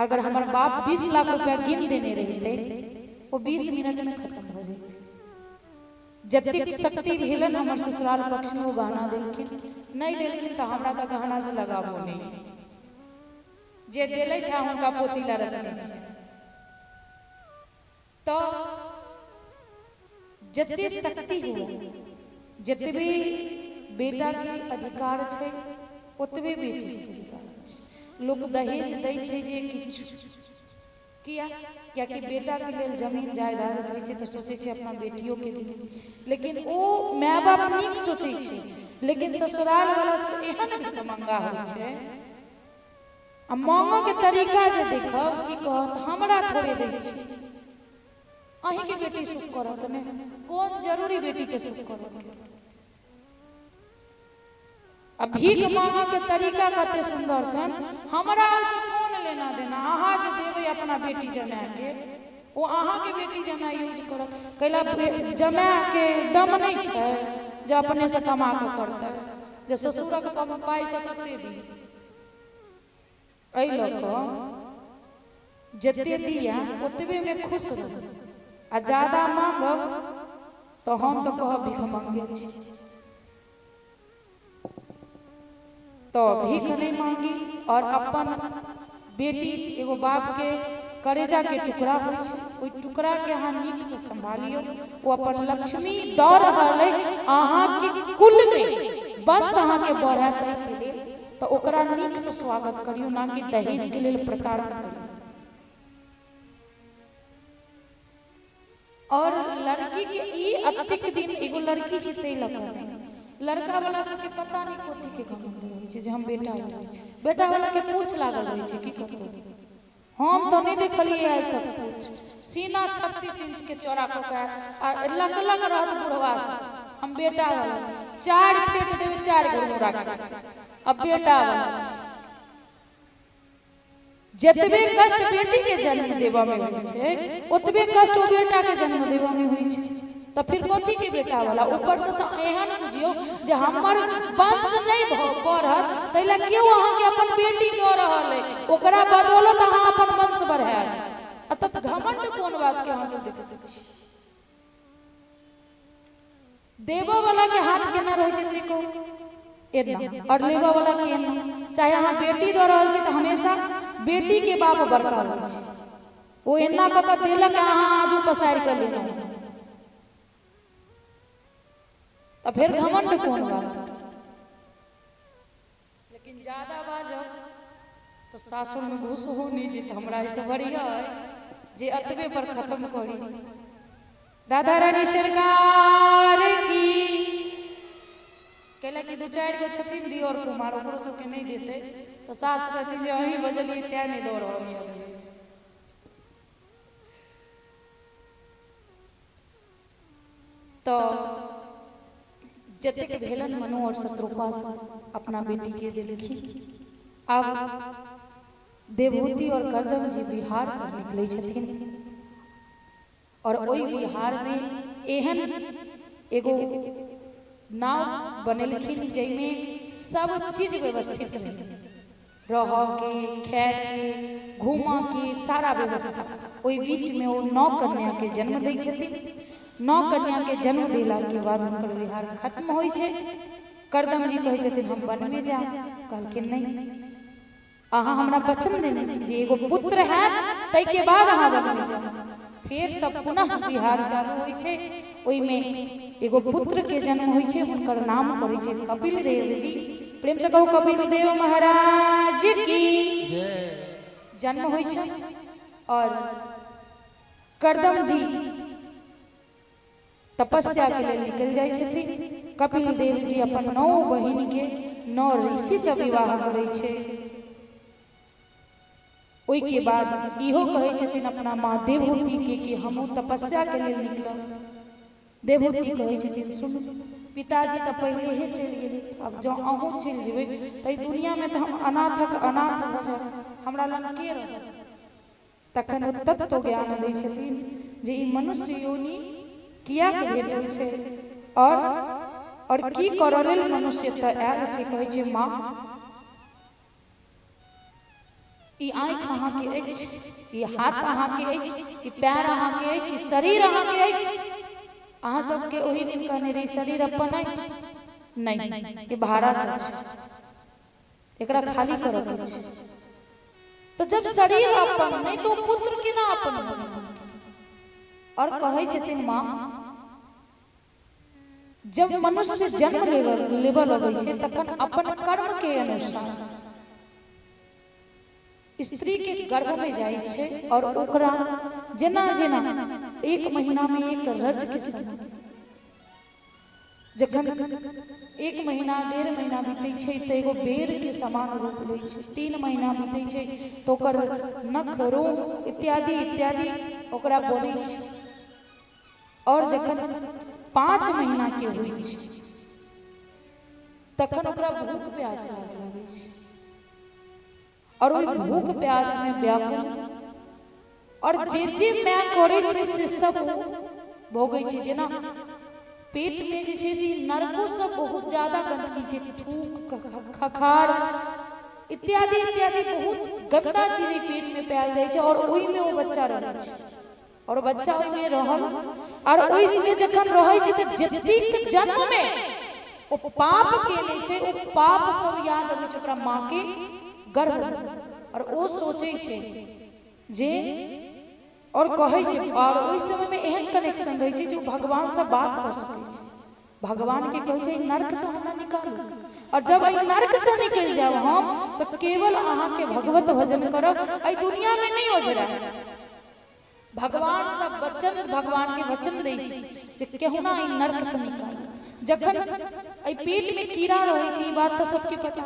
अगर हमर बाप 20 लाख रुपया गिन देने रहितै ओ 20 मिनट में खत्म भऽ जैतै। जतेक शक्ति भेलन हमर ससुराल पक्ष में ओ गहना देलखिन, नहि देलखिन तऽ हमरा तऽ गहना से लगाबो नहि। जे देलथि है हुनका पोती ला रखने छी। तऽ जते शक्ति हुए, जतबे बेटा के अधिकार छै ओतबे बेटी के अधिकार छै। लोक दहेज दै छै जे किछु किया, कियाकि बेटा के लेल जमीन जायदाद रहै छै तऽ सोचै छै अपना बेटियो के दी। लेकिन ओ my बाप नीक सोचै छै, लेकिन ससुराल वाला सब एहन भिखमंगा होइ छै। आ मांगऽ के तरीका जे देखब की कहत, हमरा थोड़े दै छै, अहींके बेटी सुख करत ने, कोन जरूरी बेटी के सुख करत? आ भीख मांगऽ के तरीका कते सुंदर छनि, हमरा ओहिसँ कोन लेना देना, अहाँ जे देबै अपना बेटी जमाए के ओ अहाँके बेटी जमाए यूज करत। कैला जमाए के दम नहि छै जे अपने से कमा कऽ करतै, जे ससुरक पाइ से कते दी। एहि लऽ कऽ जते दिया ओतबे में खुश रहू, आ ज्यादा मांगब तऽ हम तऽ कहब भीख मांगे छी। तऽ भीख नहि मांगी और अपन बेटी एगो बाप के करेजा के टुकड़ा होइ छै, ओहि टुकड़ा के अहाँ नीक से संभालियौ। ओ अपन लक्ष्मी दऽ रहल अइ अहाँके कुल में, वंश अहाँके बढ़त ताहिके लेल तऽ ओकरा नीक से स्वागत करियौ, ना कि दहेज के लेल प्रताड़ना करियौ। और लड़की के ई अतेक दिन एगो लड़की छै ताहि लऽ कऽ नहि, लड़का वाला सबके पता नहि कथी के घमंड रहै छै जे हम बेटा वाला छी। बेटा वाला के पूछ लागल रहै छै की कतौ, हम तऽ नहि देखलियै आइ तक पूछ। सीना 36 इंच के चौड़ा कऽ के आ लग लग रहत बुढ़वा से, हम बेटा वाला छी, 4 पेट देबै 4 घुरमुरा के, अब बेटा वाला छी। जतबे कष्ट बेटी के जन्म देबऽ में होइ छै ओतबे कष्ट ओ बेटा के जन्म देबऽ में होइ छै, तऽ फिर कथी के बेटा वाला? ऊपर से तऽ एहन बुझियौ जे हमर वंश नहि बढ़त ताहि लए केओ अहाँके अपन बेटी दऽ रहल अइ, ओकरा बदौलत अहाँ अपन वंश बढ़ायब। आ तऽ घमंड कोन बात के अहाँ सब देखैत छी? देबऽ वाला के हाथ केना रहै छै से कहू? एना और लेबऽ वाला के एना। चाहे अहाँ बेटी दऽ रहल छी तऽ हमेशा बेटी के बाप बड़का होइ छै। ओ एना कऽ कऽ देलक, अहाँ आजू पसारि कऽ लेलहुँ, तऽ फेर घमंड कोन बात? लेकिन ज्यादा बाजब तऽ सासुरमे घुसहो नहि देत। हमरा एहिसँ बढ़िआँ अइ जे एतबे पर खत्म करी। राधा रानी सरकार की। कैला कि दू चारि गो छथिन दियोर कुमार, ओकरो सबके नहि देतै तऽ सास कहथिन जे अहीं बजलियै तें नहि दऽ रहल यऽ। तऽ जतेक भेलन मनु और शत्रुपा अपना बेटी के देलखिन। आब देवहूति और करदम जी बिहार पर निकलै छथिन और ओहि बिहार में एहन एगो नाव बनेलखिन जाहिमे सब चीज व्यवस्थित रहै, रहऽ के, खाय के, घूमऽ के सारा व्यवस्था। ओहि बीच में ओ 9 कन्या के जन्म दै छथिन। 9 कन्या के जन्म देला के बाद हुनकर विहार खत्म होइ छै। करदम जी कहै छथिन हम वन में जायब। कहलखिन नहि, अहाँ हमरा वचन देने छी जे एगो पुत्र हैत, ताहिके बाद अहाँ वन में जायब। फेर सब पुनः विहार चालू होइ छै। ओहिमे एगो पुत्र के जन्म होइ छै, हुनकर नाम पड़ै छै कपिल देव जी। प्रेम से कहू कपिल देव महाराज की। जन्म होइ छै और करदम जी तपस्या के लेल निकलि जाइ छथिन। कपिल देव जी अपन 9 बहिन के 9 ऋषि से विवाह करै छै। ओहि के बाद इहो कहै छथिन अपना माँ देवहूति के कि हमहूँ तपस्या के लेल निकलब। देवहूति कहै छथिन सुनू, पिताजी तऽ पहिले ही चलि गेलै, आब जँ अहूँ चलि जेबै तऽ एहि दुनियामे तऽ हम अनाथक अनाथ भऽ जायब, हमरा लग के रहत? तखन ओ तत्व ज्ञान दै छथिन जे ई मनुष्य योनि किएक भेटल छै और की करऽ लेल मनुष्य एतऽ आयल छै। कहै छै माँ, ई आँखि अहाँके अछि, ई हाथ अहाँके अछि, ई पैर अहाँके अछि, ई शरीर अहाँके अछि। अहाँ सबके ओहि दिन कहने रही शरीर अपन अछि नहि, ई भाड़ा से छै, एकरा खाली करऽ के छै। तऽ जब शरीर अपन नहि तऽ ओ पुत्र केना अपन भऽ? और कहै छथिन माँ, जब मनुष्य जन्म लेबऽ लगै छै तखन अपन कर्म के अनुसार स्त्री के गर्भ में जाइ छै और ओकरा जेना जेना 1 महीना में एक रज के समय, जखन 1 महीना 1.5 महीना बीतै छै तऽ एगो बेर के समान रूप लै छै। 3 महीना बीतै छै तऽ ओकर नख रोम इत्यादि इत्यादि ओकरा बनै छै। और जखन 5 महीना के होइ छै तखन ओकरा भूख प्यास लागऽ लगै छै और ओहि भूख प्यास में व्याकुल और जे जे माय करै छै से सब ओ भोगै छै। जेना पेट में जे छै से नरको सब बहुत ज्यादा गंदगी छै, थूक खखार इत्यादि इत्यादि बहुत गंदा चीज पेट में पायल जाइ छै और ओहिमे ओ बच्चा रहै छै और बच्चा ओहिमे रहल और ओहिमे जखन रहै छै तऽ जतेक जन्म में ओ पाप केने छै ओ पाप सब याद अबै छै ओकरा माँ के गर्भ और ओ सोचै छै जे और कहै छै। और ओहि समय में एहन कनेक्शन रहै छै जे ओ भगवान से बात कऽ सकै छै। भगवान के कहै छै नर्क से हमरा निकालू और जब एहि नर्क से निकलि जायब हम तऽ केवल अहाँके भगवत भजन करब, एहि दुनिया में नहि ओझरायब। भगवान सब वचन, भगवान के वचन दै छै जे केहुना एहि नर्क से निकालू। जखन एहि पेट में कीड़ा रहै छै, ई बात तऽ सबके पता,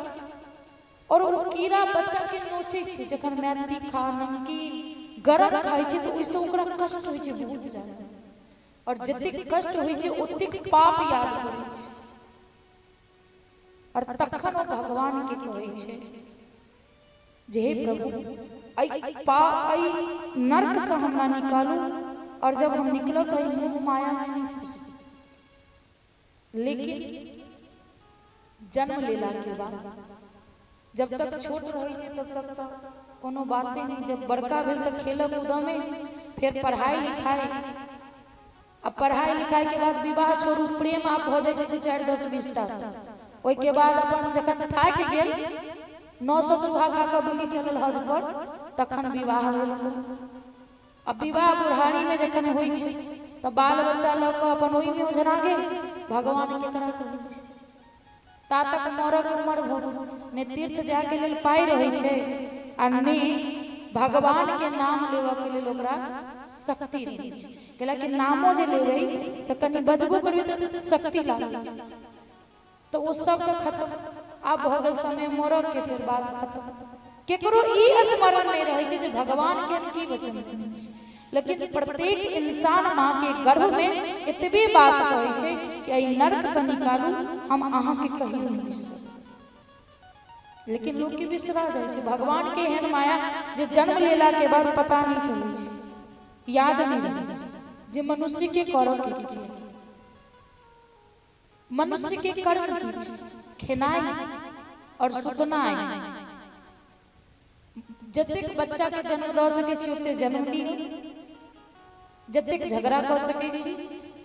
और ओ कीड़ा बच्चा के नोचै छै। जखन माय तीखा नमकीन गरम खाइ छै तऽ ओहिसँ ओकरा कष्ट होइ छै बहुत ज्यादा और जतेक कष्ट होइ छै ओतेक पाप याद करै छै और तखन ओ भगवान के कहै छै जे हे प्रभु, एहि नर्क से हमरा निकालू और जब हम निकलब तऽ एहि मोह माया में नहि फंसब। लेकिन जन्म लेला के बाद जब तक छोट रहै छै तब तक तऽ कोनो बाते नहि, जब बड़का भेल तऽ खेलऽ कूदऽ में, फेर पढ़ाई लिखाई, आ पढ़ाई लिखाई के बाद विवाह छोड़ू, प्रेम आब भऽ जाइ छै 2, 4, 10, 20 टा से। ओहिके बाद अपन जखन थाकि गेल, 900 चूहा खा कऽ बिल्ली चलल हज पर, तखन विवाह भेल। आ विवाह बुढ़ारी में जखन होइ छै तऽ बाल बच्चा लऽ कऽ अपन ओहिमे ओझरा गेल। भगवान केकरा कहै छै? ता तक मरऽ के उमर भऽ गेल, ने तीर्थ जायके लेल पाइ रहै छै आ ने भगवान के नाम लेबऽ के लेल ओकरा शक्ति रहै छै। कैलाकि नामो जे लेबै तऽ कनि बजबो करबै तऽ शक्ति लागै छै। तऽ ओ सब तऽ खत्म, आब भऽ गेल समय मरऽ के, फेर बात खत्म। केकरो ई स्मरण नहि रहै छै जे भगवान के हम की वचन देने छी। लेकिन प्रत्येक इंसान माँ के गर्भ में एतबे बात कहै छै कि एहि नर्क से निकालू, हम अहाँके कहियो नहि बिसरब। लेकिन लोक के बिसरा जाइ छै। भगवान के एहन माया जे जन्म लेला के बाद पता नहि चलै छै, याद नहि रहै छै जे मनुष्य के करऽ के की छै। मनुष्य के कर्म की छै? खेनाइ और सुतनाइ। जतेक बच्चा के जन्म दऽ सकै छी ओते जन्म दियौ, जतेक झगड़ा कऽ सकै छी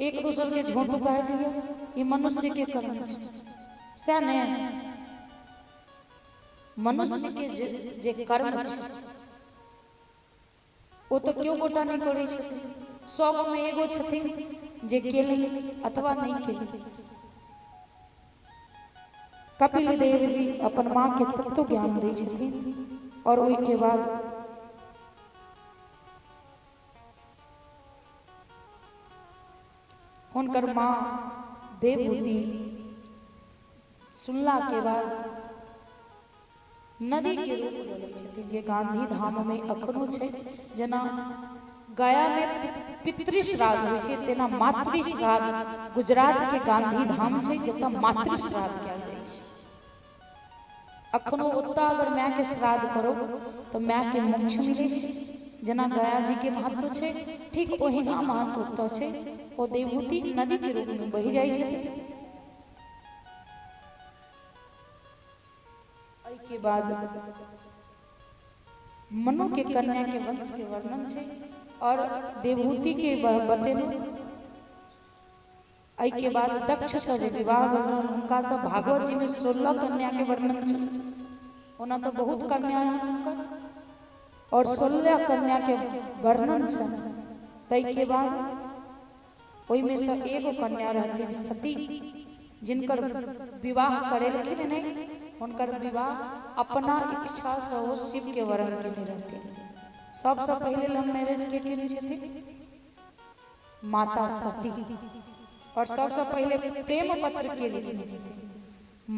एक दोसर के झोंट उगारि लिअ, ई मनुष्य के कर्म छै। सएह ने मनुष्य के जे कर्म छै ओ तऽ केओ गोटा नहि करै छथिन। 100 गो मे एगो छथिन जे केलनि अथवा नहि केलनि। कपिल देव जी अपन माँ के तत्व ज्ञान दै छथिन और ओहिके बाद हुनकर माँ देवभूति सुनला के बाद नदी के रूप लऽ लै छथिन, जे गांधी धाम में अखनो छै। जेना गया में पितृ श्राद्ध होइ छै, तेना मातृ श्राद्ध गुजरात के गांधी धाम छै, जतऽ मातृ श्राद्ध कयल जाइ छै। अखनो ओतऽ अगर माय के श्राद्ध करो तऽ माय के मोक्ष मिलै छै। जेना गया जी के महत्व छै, ठीक ओहिना महत्व ओतऽ छै। ओ देवहूति नदी के रूप में बहि जाइ छथिन। एहिके बाद मनु के कन्या के वंश के वर्णन छै और देवहूति के बतेलहुँ। एहिके बाद दक्ष से जे विवाह भेल हुनका से भागवत जी में 16 कन्या के वर्णन छै। ओना तऽ बहुत कन्या है हुनकर और 16 कन्या के वर्णन छै। ताहिके बाद ओहिमे से एगो कन्या रहथिन सती, जिनकर विवाह करेलखिन नहि, हुनकर विवाह अपना इच्छा से ओ शिव के वरण केने रहथिन। सबसँ पहिले लव मैरिज के केने छथिन? माता सती। और सबसँ पहिले प्रेम पत्र के लिखने छथिन?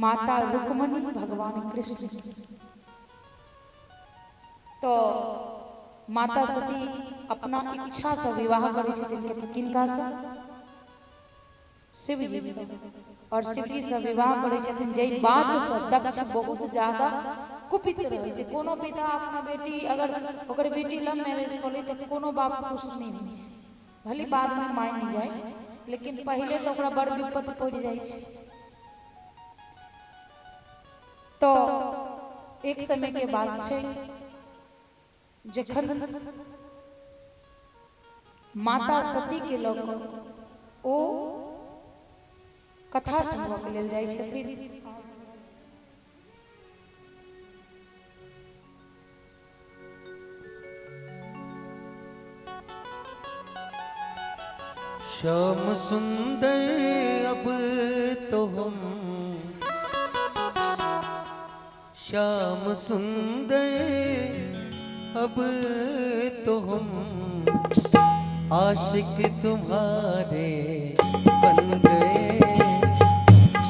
माता रुक्मणी भगवान कृष्ण के। तो माता सती अपना इच्छा से विवाह करै छथिन किनका से? शिव जी से। और शिव जी से विवाह करै छथिन, जाहि बात से दक्ष बहुत ज्यादा कुपित रहै छै। कोनो पिता अपना बेटी अगर ओकर बेटी लव मैरिज कऽ लै तऽ कोनो बाप खुश नहि होइ छै, भले बाद में मानि जाय, लेकिन पहिले तऽ ओकरा बड़ विपत्ति पड़ि जाइ छै। तो एक समय के बात छै जखन माता सती के लऽ कऽ ओ कथा सुनबऽ के लेल जाइ छथिन। श्याम सुंदर अब तो हम, श्याम सुंदर अब तो हम आशिक तुम्हारे बन गए।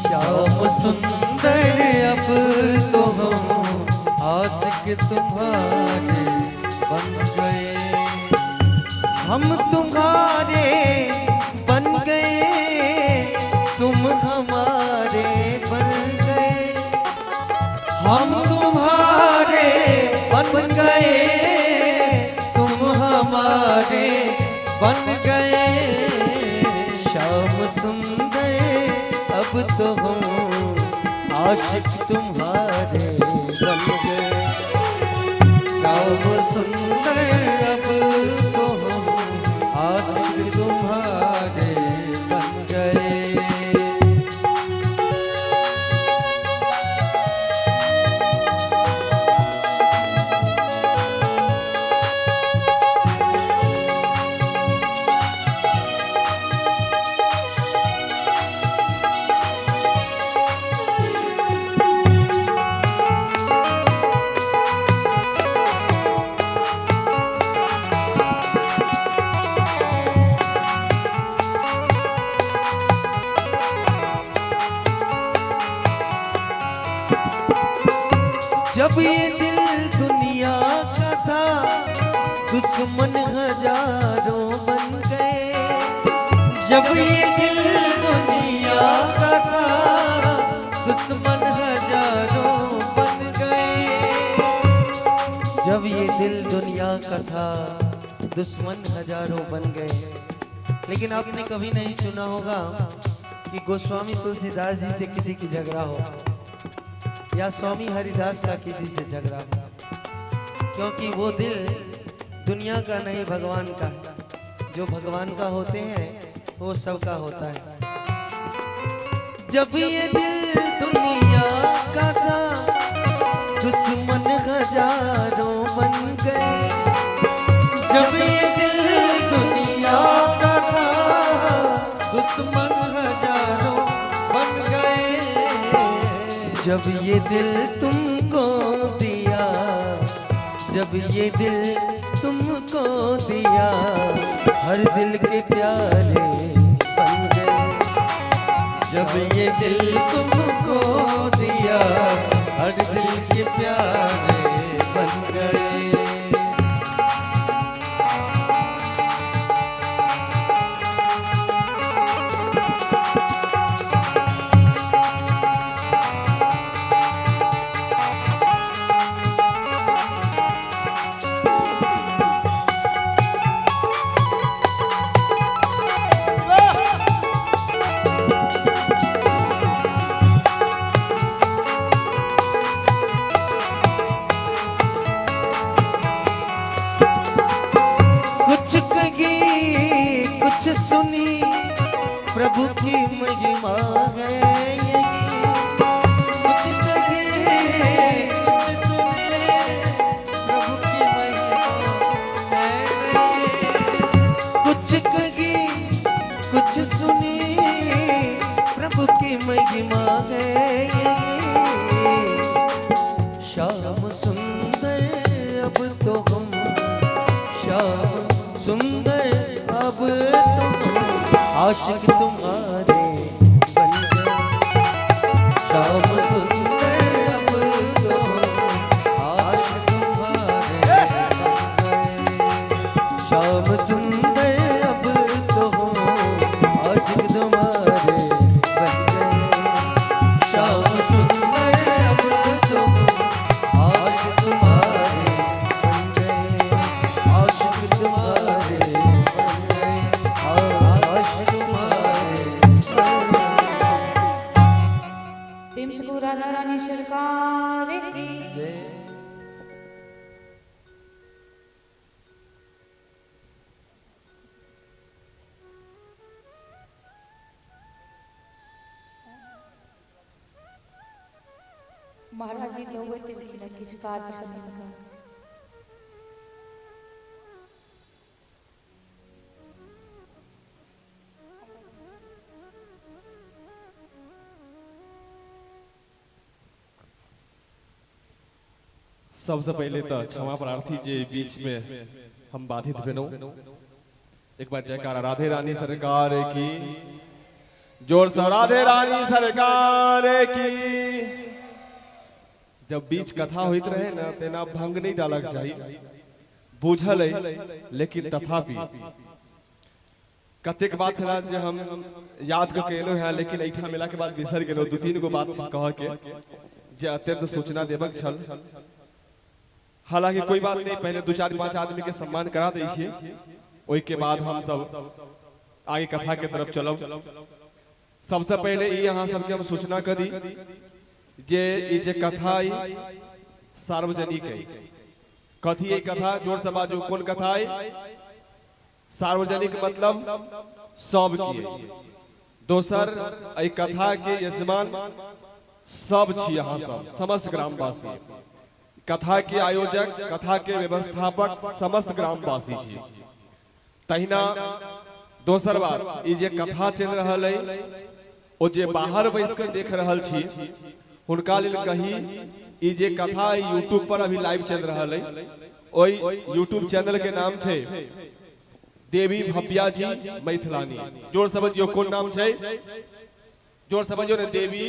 श्याम सुंदर अब तो हम आशिक तुम्हारे बन गए। हम तुम्हारे बन गए, तुम हमारे बन गए। हम तुम्हारे बन गए, तुम हमारे बन गए। श्याम सुंदर अब तो हम आशिक तुम्हारे बन गए। श्याम सुंदर अब तो हम आशिक तुम्हारे बन गए। जब ये दिल दुनिया का था, दुश्मन हजारों बन गए। जब ये दिल दुनिया का था, दुश्मन हजारों बन गए। जब ये दिल दुनिया का था, दुश्मन हजारों बन गए। लेकिन आपने कभी नहीं सुना होगा कि गोस्वामी तुलसीदास जी से किसी की झगड़ा हो या स्वामी हरिदास का किसी से झगड़ा हो, क्योंकि वो दिल दुनिया का नहीं भगवान का है। जो भगवान का होते हैं वो सबका होता है। जब ये दिल दुनिया का था, दुश्मन हजारों बन गए। जब ये दिल दुनिया का था, दुश्मन हजारों बन गए। जब ये दिल तुमको दिया, जब ये दिल तुमको दिया, हर दिल के प्यारे बन गए। जब ये दिल तुमको दिया, हर दिल के प्यारे बन गए। कुछ कही कुछ सुनी, प्रभु की महिमा है यही। कुछ कहे कुछ सुने, प्रभु की महिमा है यही। कुछ कही कुछ सुनी, प्रभु की महिमा है यही। श्याम सुंदर अब तो हम, श्याम सुंदर अब तो हम आशिक तुम्हारे बन गए। श्याम सुंदर अब तो हम आशिक तुम्हारे बन गए। श्याम सुंदर अब तो हम आशिक तुम्हारे बन गए। श्याम सुंदर अब तो आशिक तुम्हारे बन गए, आशिक तुम्हारे बन गए, आशिक तुम्हारे बन गए। प्रेम से कहो राधा रानी सरकार की। जय। महाराज जी दौड़ैत एलखिन हँ, किछु काज छल हुनका। सबसे पहले तो क्षमा प्रार्थी जे बीच में हम बाधित भेलहुँ। एक बार जयकारा राधे रानी सरकार की, जोर से राधे रानी सरकार की। जब बीच कथा होइत रहे ना तेना भंग नहीं डालक चाही, बुझल है, लेकिन तथापि कतेक बात छला जे हम याद कऽ के एलहुँ हेँ, लेकिन एहिठाम एला के बाद बिसरि गेलहुँ। दू तीन गो बात कह के जे अत्यंत सूचना देबक छल। हालांकि कोई बात नहीं, पहले दू चारि पांच आदमी के सम्मान करा दै छियै, ओहि के बाद हम सब आगे कथा के तरफ चलब। सबसे पहले ई अहाँ सबके हम सूचना कऽ दी जे ई जे कथा अइ सार्वजनिक अइ। कथी अइ कथा? जोर से बाजू, कोन कथा अइ? सार्वजनिक मतलब सब की। दोसर, एहि कथा के यजमान सब छी अहाँ सब, समस्त ग्रामवासी। कथा के आयोजक, कथा के व्यवस्थापक समस्त ग्रामवासी छी। तहिना दोसर बात, ई जे कथा चलि रहल अइ, ओ जे बाहर बैस कऽ देख रहल छी हुनका लेल कही, ई जे कथा यूट्यूब पर अभी लाइव चलि रहल अइ, ओहि यूट्यूब चैनल के नाम छै देवी भव्या जी मैथिलानी। जोर से बजियौ, कोन नाम छै? जोर से बजियौ ने। देवी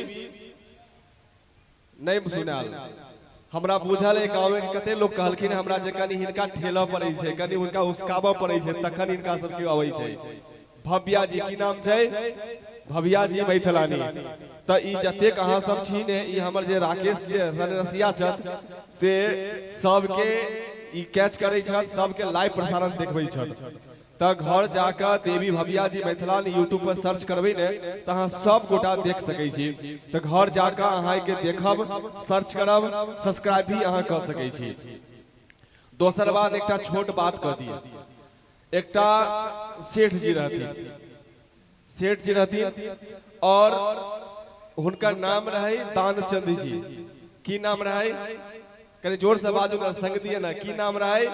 नहीं सुनाल। हमरा बुझल है गाँव के कते लोग कहलखिन हमरा जे कनि हिनका ठेलऽ पड़ै छै, कनि हुनका उसकाबऽ पड़ै छै, तखन हिनका सबके अबै छै। भव्या जी की नाम छै? भव्या जी मैथिलानी। तऽ ई जतेक अहाँ सब छी ने, ई हमर जे राकेश जे रनरसिया छथि से सबके ई कैच करै छथि, सबके लाइव प्रसारण देखबै छथि। तऽ घर जाकऽ देवी भव्या जी मैथिलानी यूट्यूब पर सर्च करबै ने तऽ अहाँ सब गोटा देख सकै छी। तऽ घर जाकऽ अहाँ के देखब, सर्च करब, सब्सक्राइब भी अहाँ कऽ सकै छी। दोसर बात, एकटा छोट बात कह दिअ। एकटा सेठ जी रहथिन, सेठ जी रहथिन और हुनकर नाम रहै दानचंद जी। की नाम रहै? कनि जोर से बाजू ना, संग दिए ना। की नाम रहै?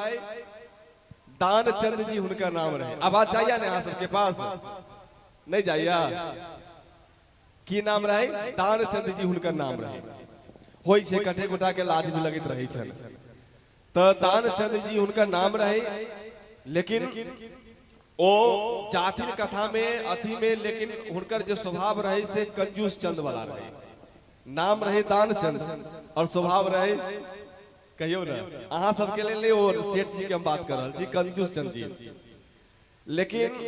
दानचंद जी हुनकर नाम रहै। आवाज जाइया ने अहाँ सबके पास? नहीं जाइया? की नाम रहै? दानचंद जी हुनकर नाम रहै। होइ छै कते गोटा के लाज भी लगैत रहै छनि। तऽ दानचंद जी हुनकर नाम रहै, लेकिन ओ जाथिन कथा में अथी में, लेकिन हुनकर जे स्वभाव रहे से कंजूस चंद वाला रहे। नाम रहे दानचंद और स्वभाव रहे, कहियो ना अहाँ सबके लेल नहीं, ओ सेठ जी के हम बात कर रहल छी, कंजूस चंद जी। लेकिन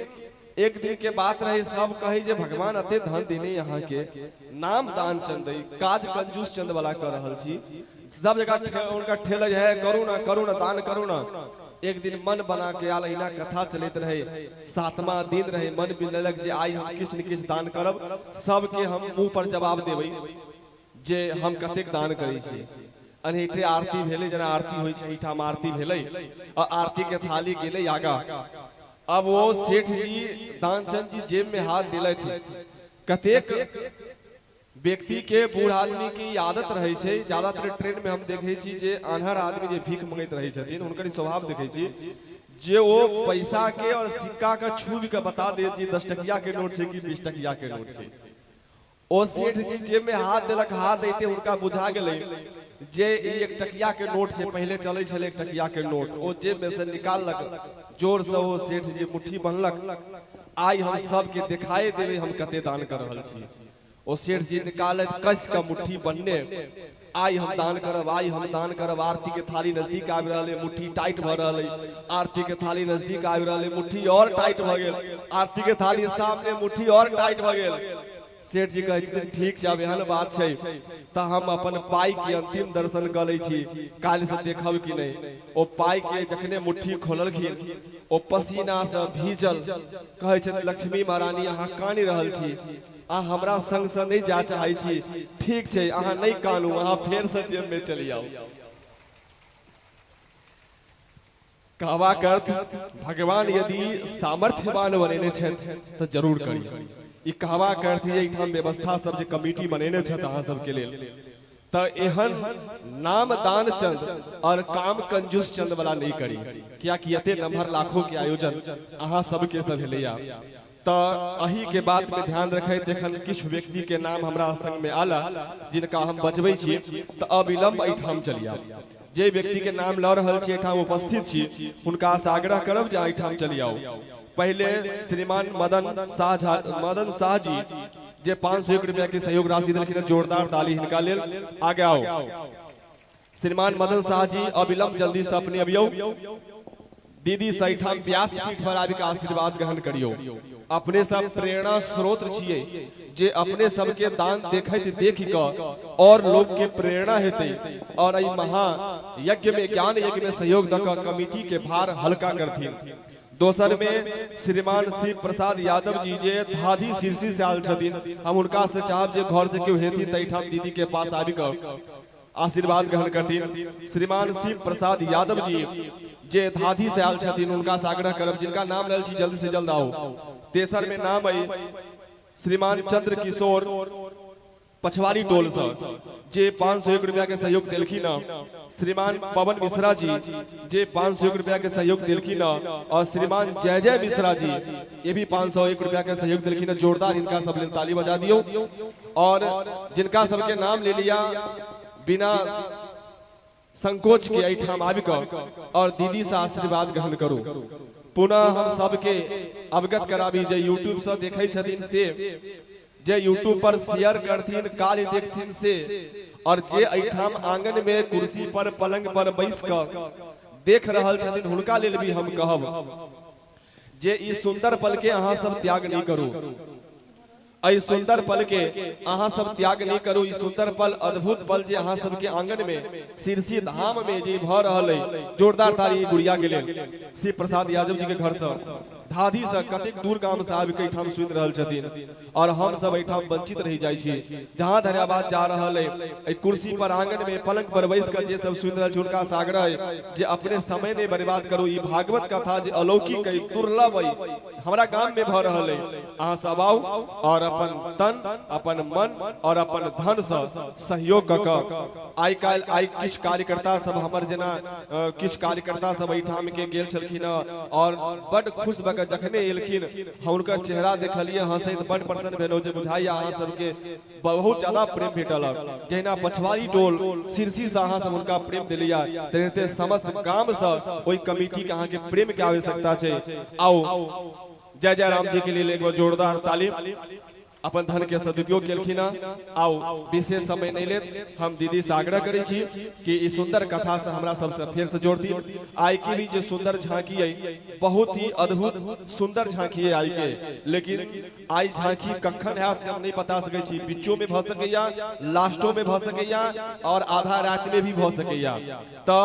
एक दिन के बात रहे, सब कहे जे भगवान अते धन देने यहाँ के, नाम दानचंद है, काज कंजूस चंद वाला कर रहल छी। सब जगह उनका ठेल है, करू ना करू ना, दान करू ना। एक दिन मन बना के आल, अहिना कथा चलैत रहे, सातवां दिन रहे, मन बनेलक जे आइ हम किछु ने किछु दान करब, सबके हम मुंह पर जवाब देबै जे हम कतेक दान करै छी। अनहिठे आरती भेलै, जेना आरती होइ छै एहिठाम आरती भेलै आ आरती के थाली गेलै आगा। अब वो सेठ जी दानचंद जी जेब में हाथ देलथि। कतेक व्यक्ति के, बूढ़ आदमी के ई आदत रहै छै, ज्यादातर ट्रेन में हम देखै छी जे आन्हर आदमी जे भीख मंगैत रहै छथिन, हुनकर ई स्वभाव देखै छी जे ओ पैसा के और सिक्का के छूबि के बता देत जे 10 टकिया के नोट छै कि 20 टकिया के नोट छै। ओ सेठ जी जेब में हाथ देलक, हाथ दैते हुनका बुझा गेलै जे ई 1 टकिया के नोट छै, पहिले चलै छलै 1 टकिया के नोट। ओ जेब में से निकाललक, जोर से ओ सेठ जी मुट्ठी बन्हलक, आइ हम सबके देखाए देबै हम कते दान कर रहल छी। ओ सेठ जी निकालैत कस के मुट्ठी बन्ने, आइ हम दान करब, आइ हम दान करब। आरती के थाली नजदीक आबि रहल है, मुट्ठी टाइट भऽ रहल है। आरती के थाली नजदीक आबि रहल है, मुट्ठी और टाइट भऽ गेल। आरती के थाली सामने, मुट्ठी और टाइट भऽ गेल। सेठ जी कहै छथिन ठीक छै, आब एहन बात छै तऽ हम अपन पाई के अंतिम दर्शन कऽ लै छी, काल्हि से देखब कि नहि। ओ पाई के जखने मुट्ठी खोललखिन, ओ पसीना से भीजल कहै छथिन लक्ष्मी महारानी अहाँ कानि रहल छी, अहाँ हमरा संग से नहि जा चाहै छी, ठीक छै अहाँ नहि कानू, अहाँ फेर से जेब में चलि आउ। कहबाक अर्थ भगवान यदि सामर्थ्यवान बनेने छथि तऽ जरूर करी। ई कहबाक अर्थ जे एहिठाम व्यवस्था सब जे कमिटी बनेने छथि अहाँ सबके लेल, तऽ एहन नाम दान चंद और काम कंजूस चंद वाला नहीं करी, कियाकि एते नम्हर लाखों के आयोजन अहाँ सबके से भेलैया। तऽ अही के बात में ध्यान रखैत एखन किछु व्यक्ति के नाम हमरा संग में आला जिनका हम बजबै छी, तऽ अविलंब एहिठाम चलि आउ। जे व्यक्ति के नाम लऽ रहल छी एहिठाम उपस्थित छी, हुनका से आग्रह करब जे एहिठाम चलि आउ। पहिले श्रीमान मदन शाह झा, मदन शाह जी जे 501 रुपया के सहयोग राशि देलखिन, जोरदार ताली हिनका लेल। आगे आओ श्रीमान मदन शाह जी, अविलंब जल्दी से अपने अबियौ। दीदी से एहिठाम व्यासपीठ पर आबि के आशीर्वाद ग्रहण करियौ। अपने सब प्रेरणा स्रोत छियै जे अपने सबके दान देखैत देख कऽ और लोग के प्रेरणा हेतै और एहि महा यज्ञ में, ज्ञान यज्ञ में सहयोग दऽ कऽ कमिटी के भार हल्का करथिन। दोसर में श्रीमान शिव प्रसाद यादव जी जे धाधी सिरसी से आयल छथिन, हम हुनका से चाहब जे घर से केओ हेथिन तऽ एहिठाम दीदी के पास आबि कऽ आशीर्वाद ग्रहण करथिन। श्रीमान शिव प्रसाद यादव जी जे धाधी से आयल छथिन, हुनका से आग्रह करब, जिनका नाम लेल छी जल्द से जल्द आओ। तेसर में नाम अइ श्रीमान चंद्र किशोर पछवारी टोल से जे 501 रुपया के सहयोग देलखिन, श्रीमान पवन मिश्रा जी जे 501 रुपया के सहयोग देलखिन और श्रीमान जय जय मिश्रा जी ये भी 501 रुपया के सहयोग देलखिन, जोरदार इनका सब लेल ताली बजा दियौ। और जिनका सबके नाम ले लिया बिना संकोच के एहिठाम आबि कऽ और दीदी से आशीर्वाद ग्रहण करू। पुनः हम सबके अवगत कराबी जे यूट्यूब से देखै छथिन से, जे यूट्यूब पर शेयर करथिन, काल्हि देखथिन से, और जे एहिठाम आंगन में कुर्सी पर पलंग पर बैस कऽ देख रहल छथिन हुनका लेल भी हम कहब जे ई सुंदर पल के अहाँ सब त्याग नहीं करू। एहि सुंदर पल के अहाँ सब त्याग नहीं करू। ई सुंदर पल, अद्भुत पल जे अहाँ सबके आंगन में सिरसी धाम में जे भऽ रहल है, जोरदार ताली गुड़िया के लेल। शिव प्रसाद यादव जी के घर से धाधी से कतेक दूर गाम से आबि के एहिठाम सुनि रहल छथिन और हम सब एहिठाम वंचित रहि जाइ छी। जहाँ धरि आवाज जा रहल है, एहि कुर्सी पर आंगन में पलंग पर बैस के जे सब सुनि रहल छै हुनका से आग्रह है जे अपने समय नहीं बर्बाद करू। ई भागवत कथा जे अलौकिक है, दुर्लभ है, हमरा गाम में भऽ रहल है। अहाँ सब आउ और अपन तन, अपन मन और अपन धन से सहयोग कऽ कऽ आइ काल्हि आइ किछु कार्यकर्ता सब हमर जेना किछु कार्यकर्ता सब एहिठाम के गेल छलखिन और बड खुश भऽ कऽ जखने एलखिन हम हुनकर चेहरा देखलियै हंसैत बड प्रसन्न भेलहुँ जे बुझाइया अहाँ सबके बहुत ज्यादा प्रेम भेटल। जहिना पछवारी टोल सिरसी से अहाँ सब हुनका प्रेम दिलिया, तेनाहिते समस्त गाम से ओहि कमिटी के अहाँ के प्रेम के आवश्यकता छै। आओ जय जय राम जी के लिए एक बार जोरदार ताली। अपन धन के सदुपयोग केलखिन। आओ विशेष समय नहीं लेत, हम दीदी से आग्रह करै छी कि ई सुंदर कथा से हमरा सबसे फेर से जोड़ दी। आइ के भी जे सुंदर झांकी है, बहुत ही अद्भुत सुंदर झांकी है आई के, लेकिन आई झांकी कखन हैत से हम नहीं बता सकै छी। बीचो में भ सकैया, लास्टो में भ सकैया और आधा रात में भी भ सकैया। त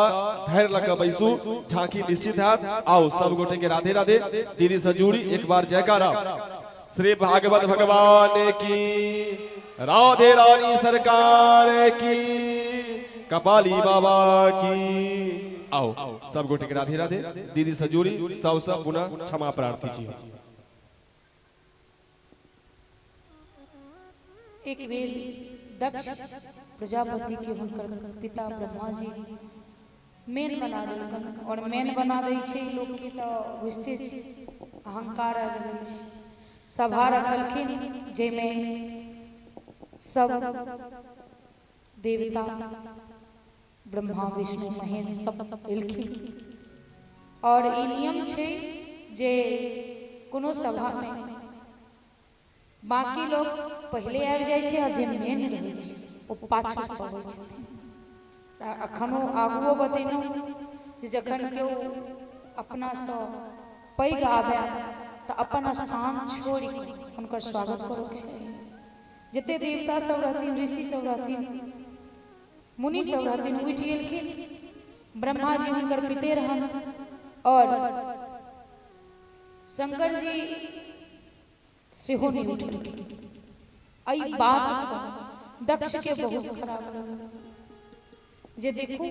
धैर्य लग के बैसू, झांकी निश्चित हैत। आओ सब गोटे के राधे राधे। दीदी से जुड़ी एक बार जयकारा श्री भागवत भगवान की, राधे रानी सरकार की, कपाली बाबा की। आओ सब गोटे के राधे राधे। दीदी से जुड़ी सब सब पुनः क्षमा प्रार्थी छी। एक बेर दक्ष प्रजापति के हुनकर पिता ब्रह्मा जी मेन बना देलकन और मेन बना दै छै लोक के तऽ बुझिते छी अहंकार आबि जाइ छै। सभा रखलखिन जाहिमे सब देवता ब्रह्मा विष्णु महेश सब एलखिन और ई नियम छै जे कोनो सभा में बाकी लोग पहिले आबि जाइ छै आ जे मेन रहै छै ओ पाछू से अबै छथिन। अखनो आगुओ बतेलहुँ जे जखन केओ अपनासँ पैघ आबय तऽ अपन स्थान छोड़ि कऽ हुनकर स्वागत करऽके चाही। जते देवता सब रहथिन, ऋषि सब रहथिन, मुनि सब रहथिन, उठि गेलखिन। ब्रह्मा जी हुनकर पिते रहन और शंकर जी सेहो नहि उठलखिन। एहि बातसँ दक्ष के बहुत खराब लगल जे देखू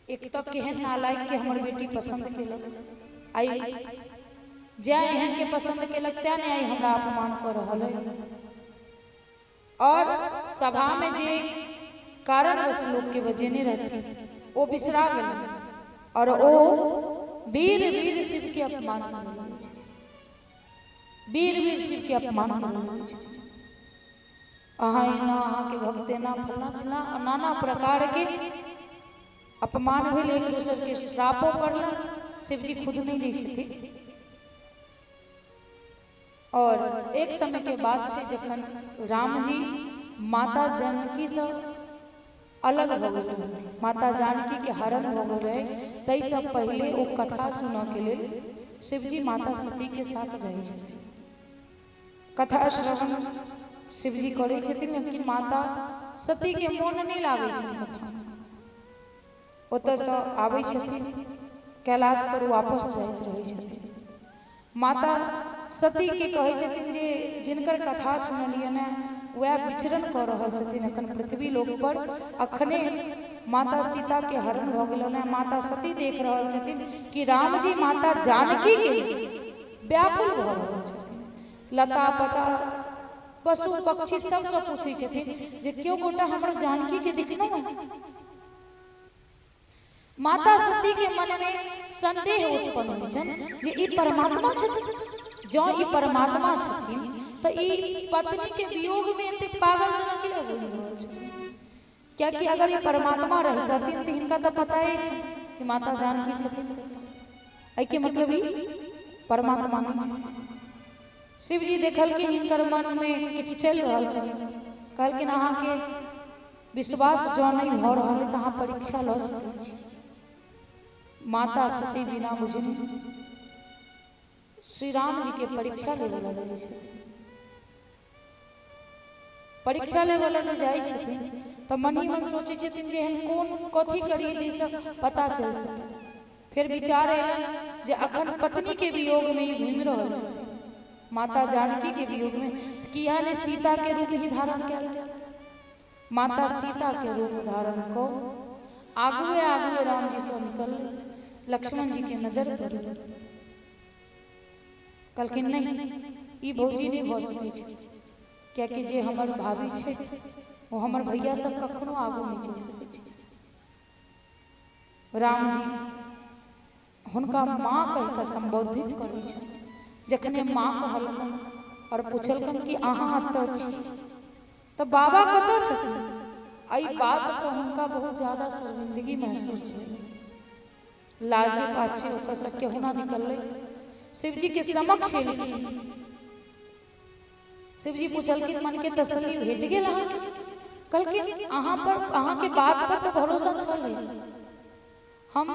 एक तऽ केहन नालायक के हमर बेटी पसंद केलक, आइ जै एहन के पसंद केलक तैं ने आइ हमरा अपमान कऽ रहल है। और सभा में जे कारणवश लोक के बजेने रहथिन ओ बिसरा गेलन और ओ वीर वीर शिव के अपमान करऽ लगै छथिन। वीर वीर शिव के अपमान करऽ लगै छथिन। अहाँ एना, अहाँके भक्त एना, फलना चिलना, नाना प्रकार के अपमान भेल। एक दोसर के श्रापो पड़लन। शिवजी खुद नहीं दै छथिन। और एक समय के बात छै जखन राम जी माता जानकी से अलग भऽ गेल रहथिन, माता जानकी के हरण भऽ गेल रहै, ताहिसँ पहिले ओ कथा सुनऽ के लेल शिवजी माता सती के साथ जाइ छथिन। कथा श्रवण शिवजी करै छथिन, लेकिन माता सती के मोन नहि लागै छनि कथा मे। ओतऽसँ आबै छथिन, कैलाश पर वापस जाइत रहै छथिन। माता सती के कहै छथिन जे जिनकर कथा सुनलियनि वएह विचरण कऽ रहल छथिन एखन पृथ्वी लोक पर। अखने माता सीता के हरण भऽ गेलनि, माता सती देख रहल छथिन कि रामजी माता जानकी के व्याकुल भऽ रहल छथिन। लता पता पशु पक्षी सबसँ पूछै छथिन जे केओ गोटा हमर जानकी के देखलहुँ? माता सती के मन में संदेह उत्पन्न होइ छनि जे ई परमात्मा छथिन। जँ ई परमात्मा छथिन तऽ ई पत्नी के वियोग में एतेक पागल जेना किया घुमि रहल छथिन? कियाकि अगर ई परमात्मा रहितथिन तऽ हिनका तऽ पता अछि कि माता जानकी छथिन। एहिके मतलब ई परमात्मा नहि छथिन। शिवजी देखलखिन हिनकर मन में किछु चलि रहल छनि, कहलखिन अहाँके विश्वास जँ नहि भऽ रहल अइ तऽ अहाँ परीक्षा लऽ सकै छी। माता सती बिना बुझने श्री राम जी के परीक्षा लेबऽ लगै छै। परीक्षा लेबऽ लए जे जाइ छथिन तऽ मन ही मन सोचै छथिन जे एहन कोन कथी करियै जाहिसँ पता चलि सकै। फेर विचार अयलनि जे अखन पत्नी के वियोग मे ई घूमि रहल छथिन, माता जानकी के वियोग मे, किया ने सीता के रूप ही धारण कयल जाय। माता सीता के रूप धारण कऽ आगुए आगुए राम जी सँ निकललथि। लक्ष्मण जी के नजर पड़ल, कहलखिन नहि, ई भौजी नहि भऽ सकै छै, कियाकि जे हमर भाभी छथि ओ हमर भैया सब कखनो आगू नहि चलि सकै छै। राम जी हुनका माँ कहि कऽ सम्बोधित करै छथि। जखने माँ कहलकनि आओर पुछलकनि कि अहाँ एतऽ छी तऽ बाबा कतऽ छथिन, एहि बातसँ हुनका बहुत ज्यादा शर्मिंदगी महसूस भेल। लाजे पाछे ओतऽसँ केहुना निकललै, शिवजी के समक्ष एलखिन। शिवजी पुछलखिन मन के तसल्ली भेट गेल अहाँके? कहलखिन अहाँ पर, अहाँके बात पर तऽ भरोसा छल, हम